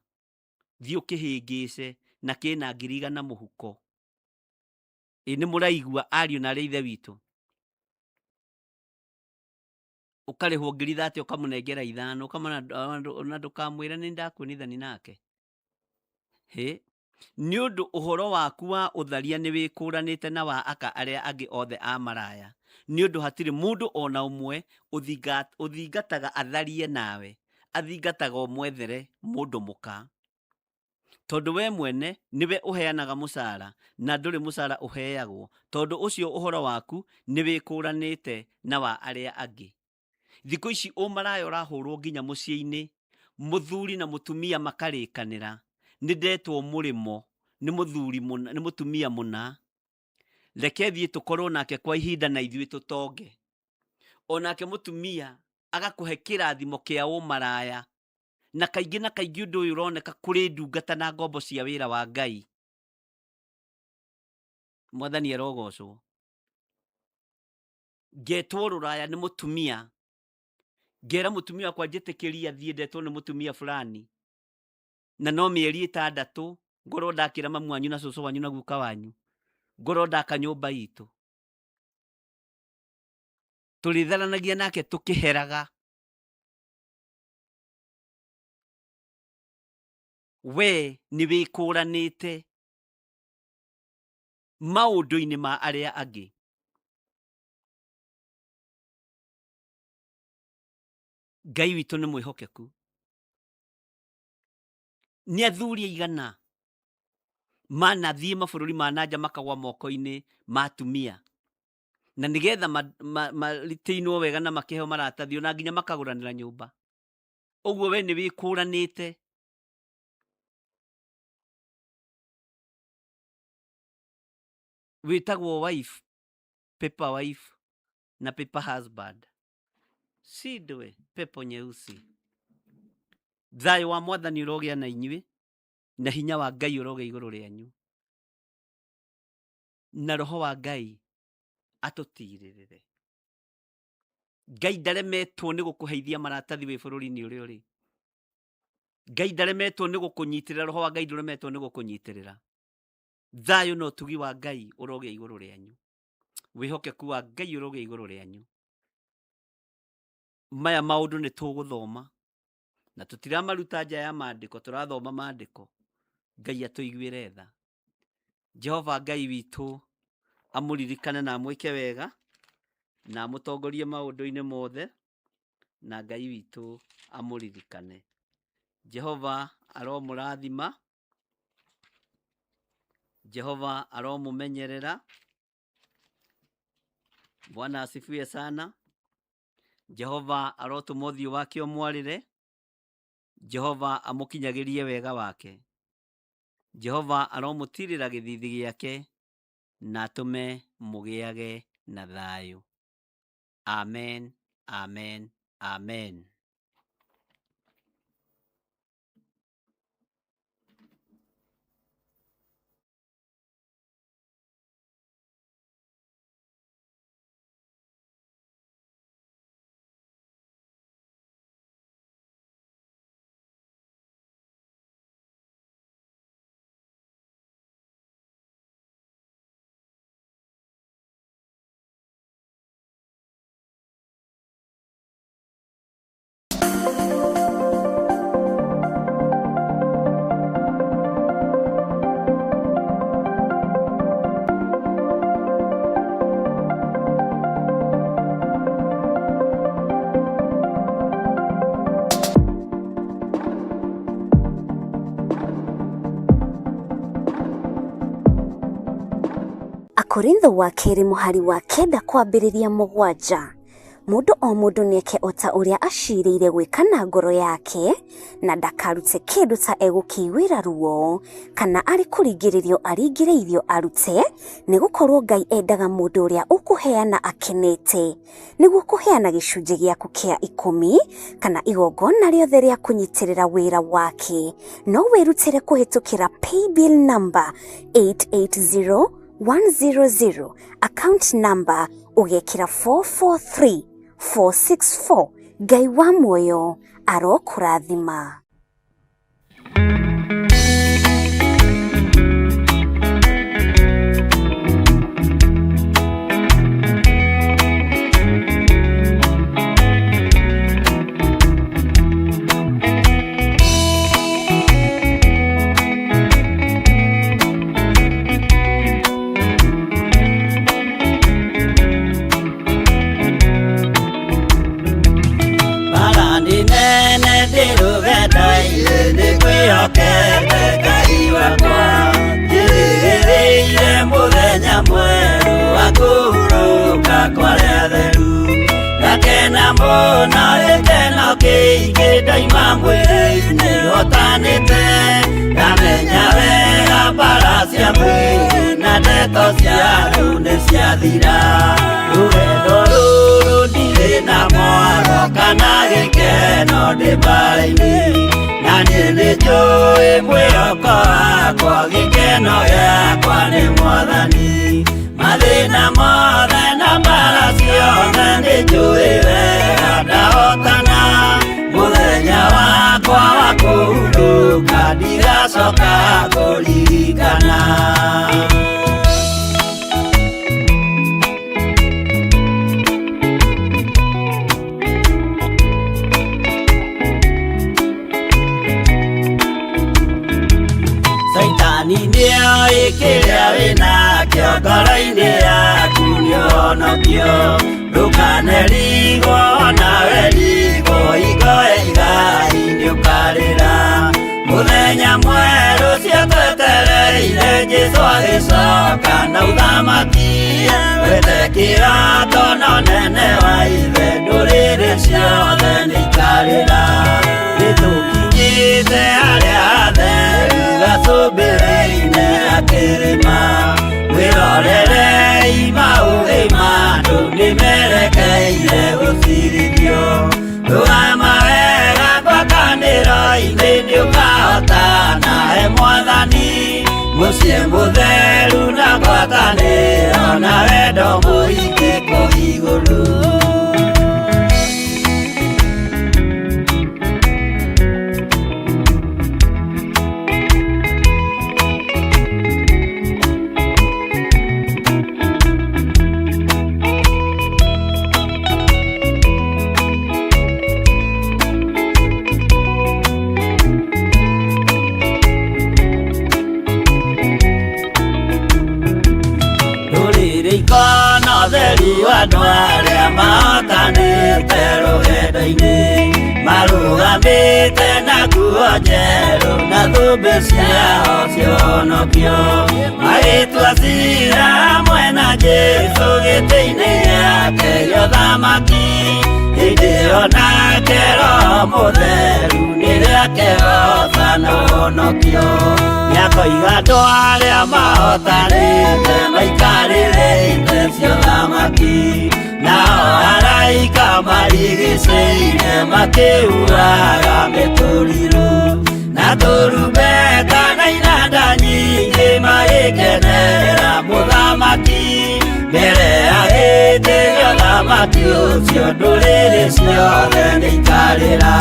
thiĩ ũkĩhĩngĩce na kĩna 100,000 mũhuko. Ĩ nĩ mũraigua ariũ na arĩ ithe witũ? Ũkarĩhwo ngiri 30 ũkamũnengera 5, ũkamwĩra ona ndũkamwĩre nĩ ndakuonithani nake. Hĩ, nĩ ũndũ ũhoro waku wa ũtharia nĩ wĩkũranĩte na wa aka arĩa angĩ othe a maraya, nĩ ũndũ hatirĩ mũndũ o na ũmwe ũthingataga atharie nawe, athingataga ũmwethere mũndũ mũka. Tondũ we mwene nĩwe ũheanaga mũcara, na ndũrĩ mũcara ũheagwo, tondũ ũcio ũhoro waku nĩ wĩkũranĩte na wa arĩa angĩ. Thikũ ici ũmaraya ũrahũrwo nginya mũciĩ-inĩ, mũthuri na mũtumia makarĩkanĩra, nĩ ndetwo mũrĩmo nĩ mũthuri mũna, nĩ mũtumia mũna, reke thiĩ tũkorwo nake kwa ihinda na ithuĩ tũtonge. Onake mũtumia agakũhe kĩrathimo kĩa ũmaraya, na kaingĩ na kaingĩ ũndũ ũyũ ũroneka kũrĩ ndungata na ngombo cia wĩra wa Ngai. Mwathani arogocwo. Ngetwo rũraya nĩ mũtumia, ngera mũtumia wakwa njĩtĩkĩria thiĩ ndetwo nĩ mũtumia fulani, na no mĩeri 6 ngorwo ndakĩra mamu wanyu na cũcũ wanyu na guka wanyu, ngorwo ndaka nyũmba itũ. Tũrĩtharanagia nake tũkĩheraga. We nĩ wĩkũranĩte maũndũ-inĩ ma arĩa angĩ. Ngai witũ nĩ mwĩhokeku. Nĩ athuri aigana manathiĩ mabũrũri ma nanja makagwa moko-inĩ ma atumia, na nĩgetha maritĩinwo wega na makĩheo maratathi ona nginya makagũranĩra nyũmba. Ũguo we nĩ wĩkũranĩte. Wĩtagwo wife, paper wife na paper husband. Shindwe pepo nyeusi. Thayũ wa Mwathani ũrogĩa na inyuĩ, na hinya wa Ngai ũrogĩa igũrũ rĩanyu, na roho wa Ngai atũtirĩrĩre. Ngai ndaremetwo nĩ gũkũheithia maratathi wĩ bũrũri-inĩ ũrĩa ũrĩ. Ngai ndaremetwo nĩ gũkũnyitĩrĩra, roho wa Ngai ndũremetwo nĩ gũkũnyitĩrĩra. Thayũ na ũtugi wa Ngai ũrogĩa igũrũ rĩanyu, wĩhokeku wa Ngai ũrogĩa igũrũ rĩanyu. Maya maũndũ nĩ tũgũthoma na tũtiramaruta nja ya maandĩko, tũrathoma maandĩko. Ngai atũiguĩre tha. Jehova Ngai witũ amũririkane na amwĩke wega na amũtongorie maũndũ-inĩ mothe, na Ngai witũ amũririkane. Jehova aromũrathima, Jehova aromũmenyerera. Bwana asifiwe sana. Jehova arotũma ũthiũ wake ũmwarĩre, Jehova amũkinyagĩrie wega wake. Jehova aromũtirĩra gĩthithi gĩake na atũme mũgĩage na thayũ. Amen, amen, amen. Akorintho wa kerĩ mũhari wa 9 kwambĩrĩria 7. Mũndũ o mũndũ nĩeke o ta ũrĩa acirĩire gwĩka na ngoro yake, na ndakarute kĩndũ ta egũkĩiguĩra ruo, kana arĩ kũringĩrĩrio aringĩrĩirio arute, nĩgũkorwo Ngai endaga mũndũ ũrĩa ũkũheana akenete. Nĩguo kũheana gĩcunjĩ gĩaku kĩa 10 kana igongona rĩothe rĩa kũnyitĩrĩra wĩra wake, no wĩrutĩre kũhĩtũkĩra paybill number 880100, account number ũgekĩra 443464. Ngai wa muoyo arokũrathima. Bara nene ndĩrũgenda-inĩ nĩngwĩhokete Ngai wakwa, njĩrĩgĩrĩire mũthenya mwerũ wa kũhurũka kwa arĩa atheru. Ngakena mũno gĩkeno kĩingĩ ndoima mwĩrĩ-inĩ hotanĩte, ngamenya wega mbara cia mwĩrĩ na ndeto cia andũ nĩciathira. Rũgendo rũrũ ndirĩ na mwaro kana gĩkeno ndĩ mbara-inĩ, na niĩ nĩnjũĩ mwĩhoko wakwa gĩkeno gĩakwa nĩ Mwathani. Mathĩna mothe na mbara ciothe nĩnjũĩ wega ndahotana, mũthenya wakwa wa kũhurũka ndigacoka kũririkana. Saitani nĩoĩ kĩrĩa wĩnakĩo ngoro-inĩ yaku nĩũhonokio, ndũkanerigwo nawe rigwo hingo ya igai nĩũkarĩra. Mũthenya mwerũ ciatwetereire Jesũ agĩcoka na ũthamaki, wethe kĩrato na ũnene wa ithe ndũrĩrĩ ciothe nĩikarĩra. Nĩtũkinyĩte harĩa hatheru gacũmbĩrĩ-inĩ ga kĩrĩma, mwĩrorerei maũthĩ ma andũ nĩmerekeire gũcirithio. Rũgama wega ngwatanĩro-inĩ nĩũkahotana he Mwathani, mũciĩ mũtheru na ngwatanĩro na wendo mũingĩ kũu igũrũ. Ndũrĩrĩ ikona ũtheru andũ arĩa mahotanĩte rũgendo-inĩ, marũgamĩte na nguo njerũ na thũmbĩ ciao cionokio. Magĩtua cira hamwe na Jesũ gĩtĩ-inĩ gĩake gĩa ũthamaki. Hĩndĩ ĩyo nake Roho Mũtheru nĩrĩo akehoota na ũhonokio. Nĩakoiga andũ arĩa mahotanĩte maikarĩre itĩ cia ũthamaki. Nao araika marigicĩirie makĩhuhaga mĩtũrirũ na tũrumbeta na inanda nyingĩ magĩkenera mũthamaki mbere ya gĩtĩ gĩa ũthamaki ũcio ndũrĩrĩ ciothe nĩikarĩra.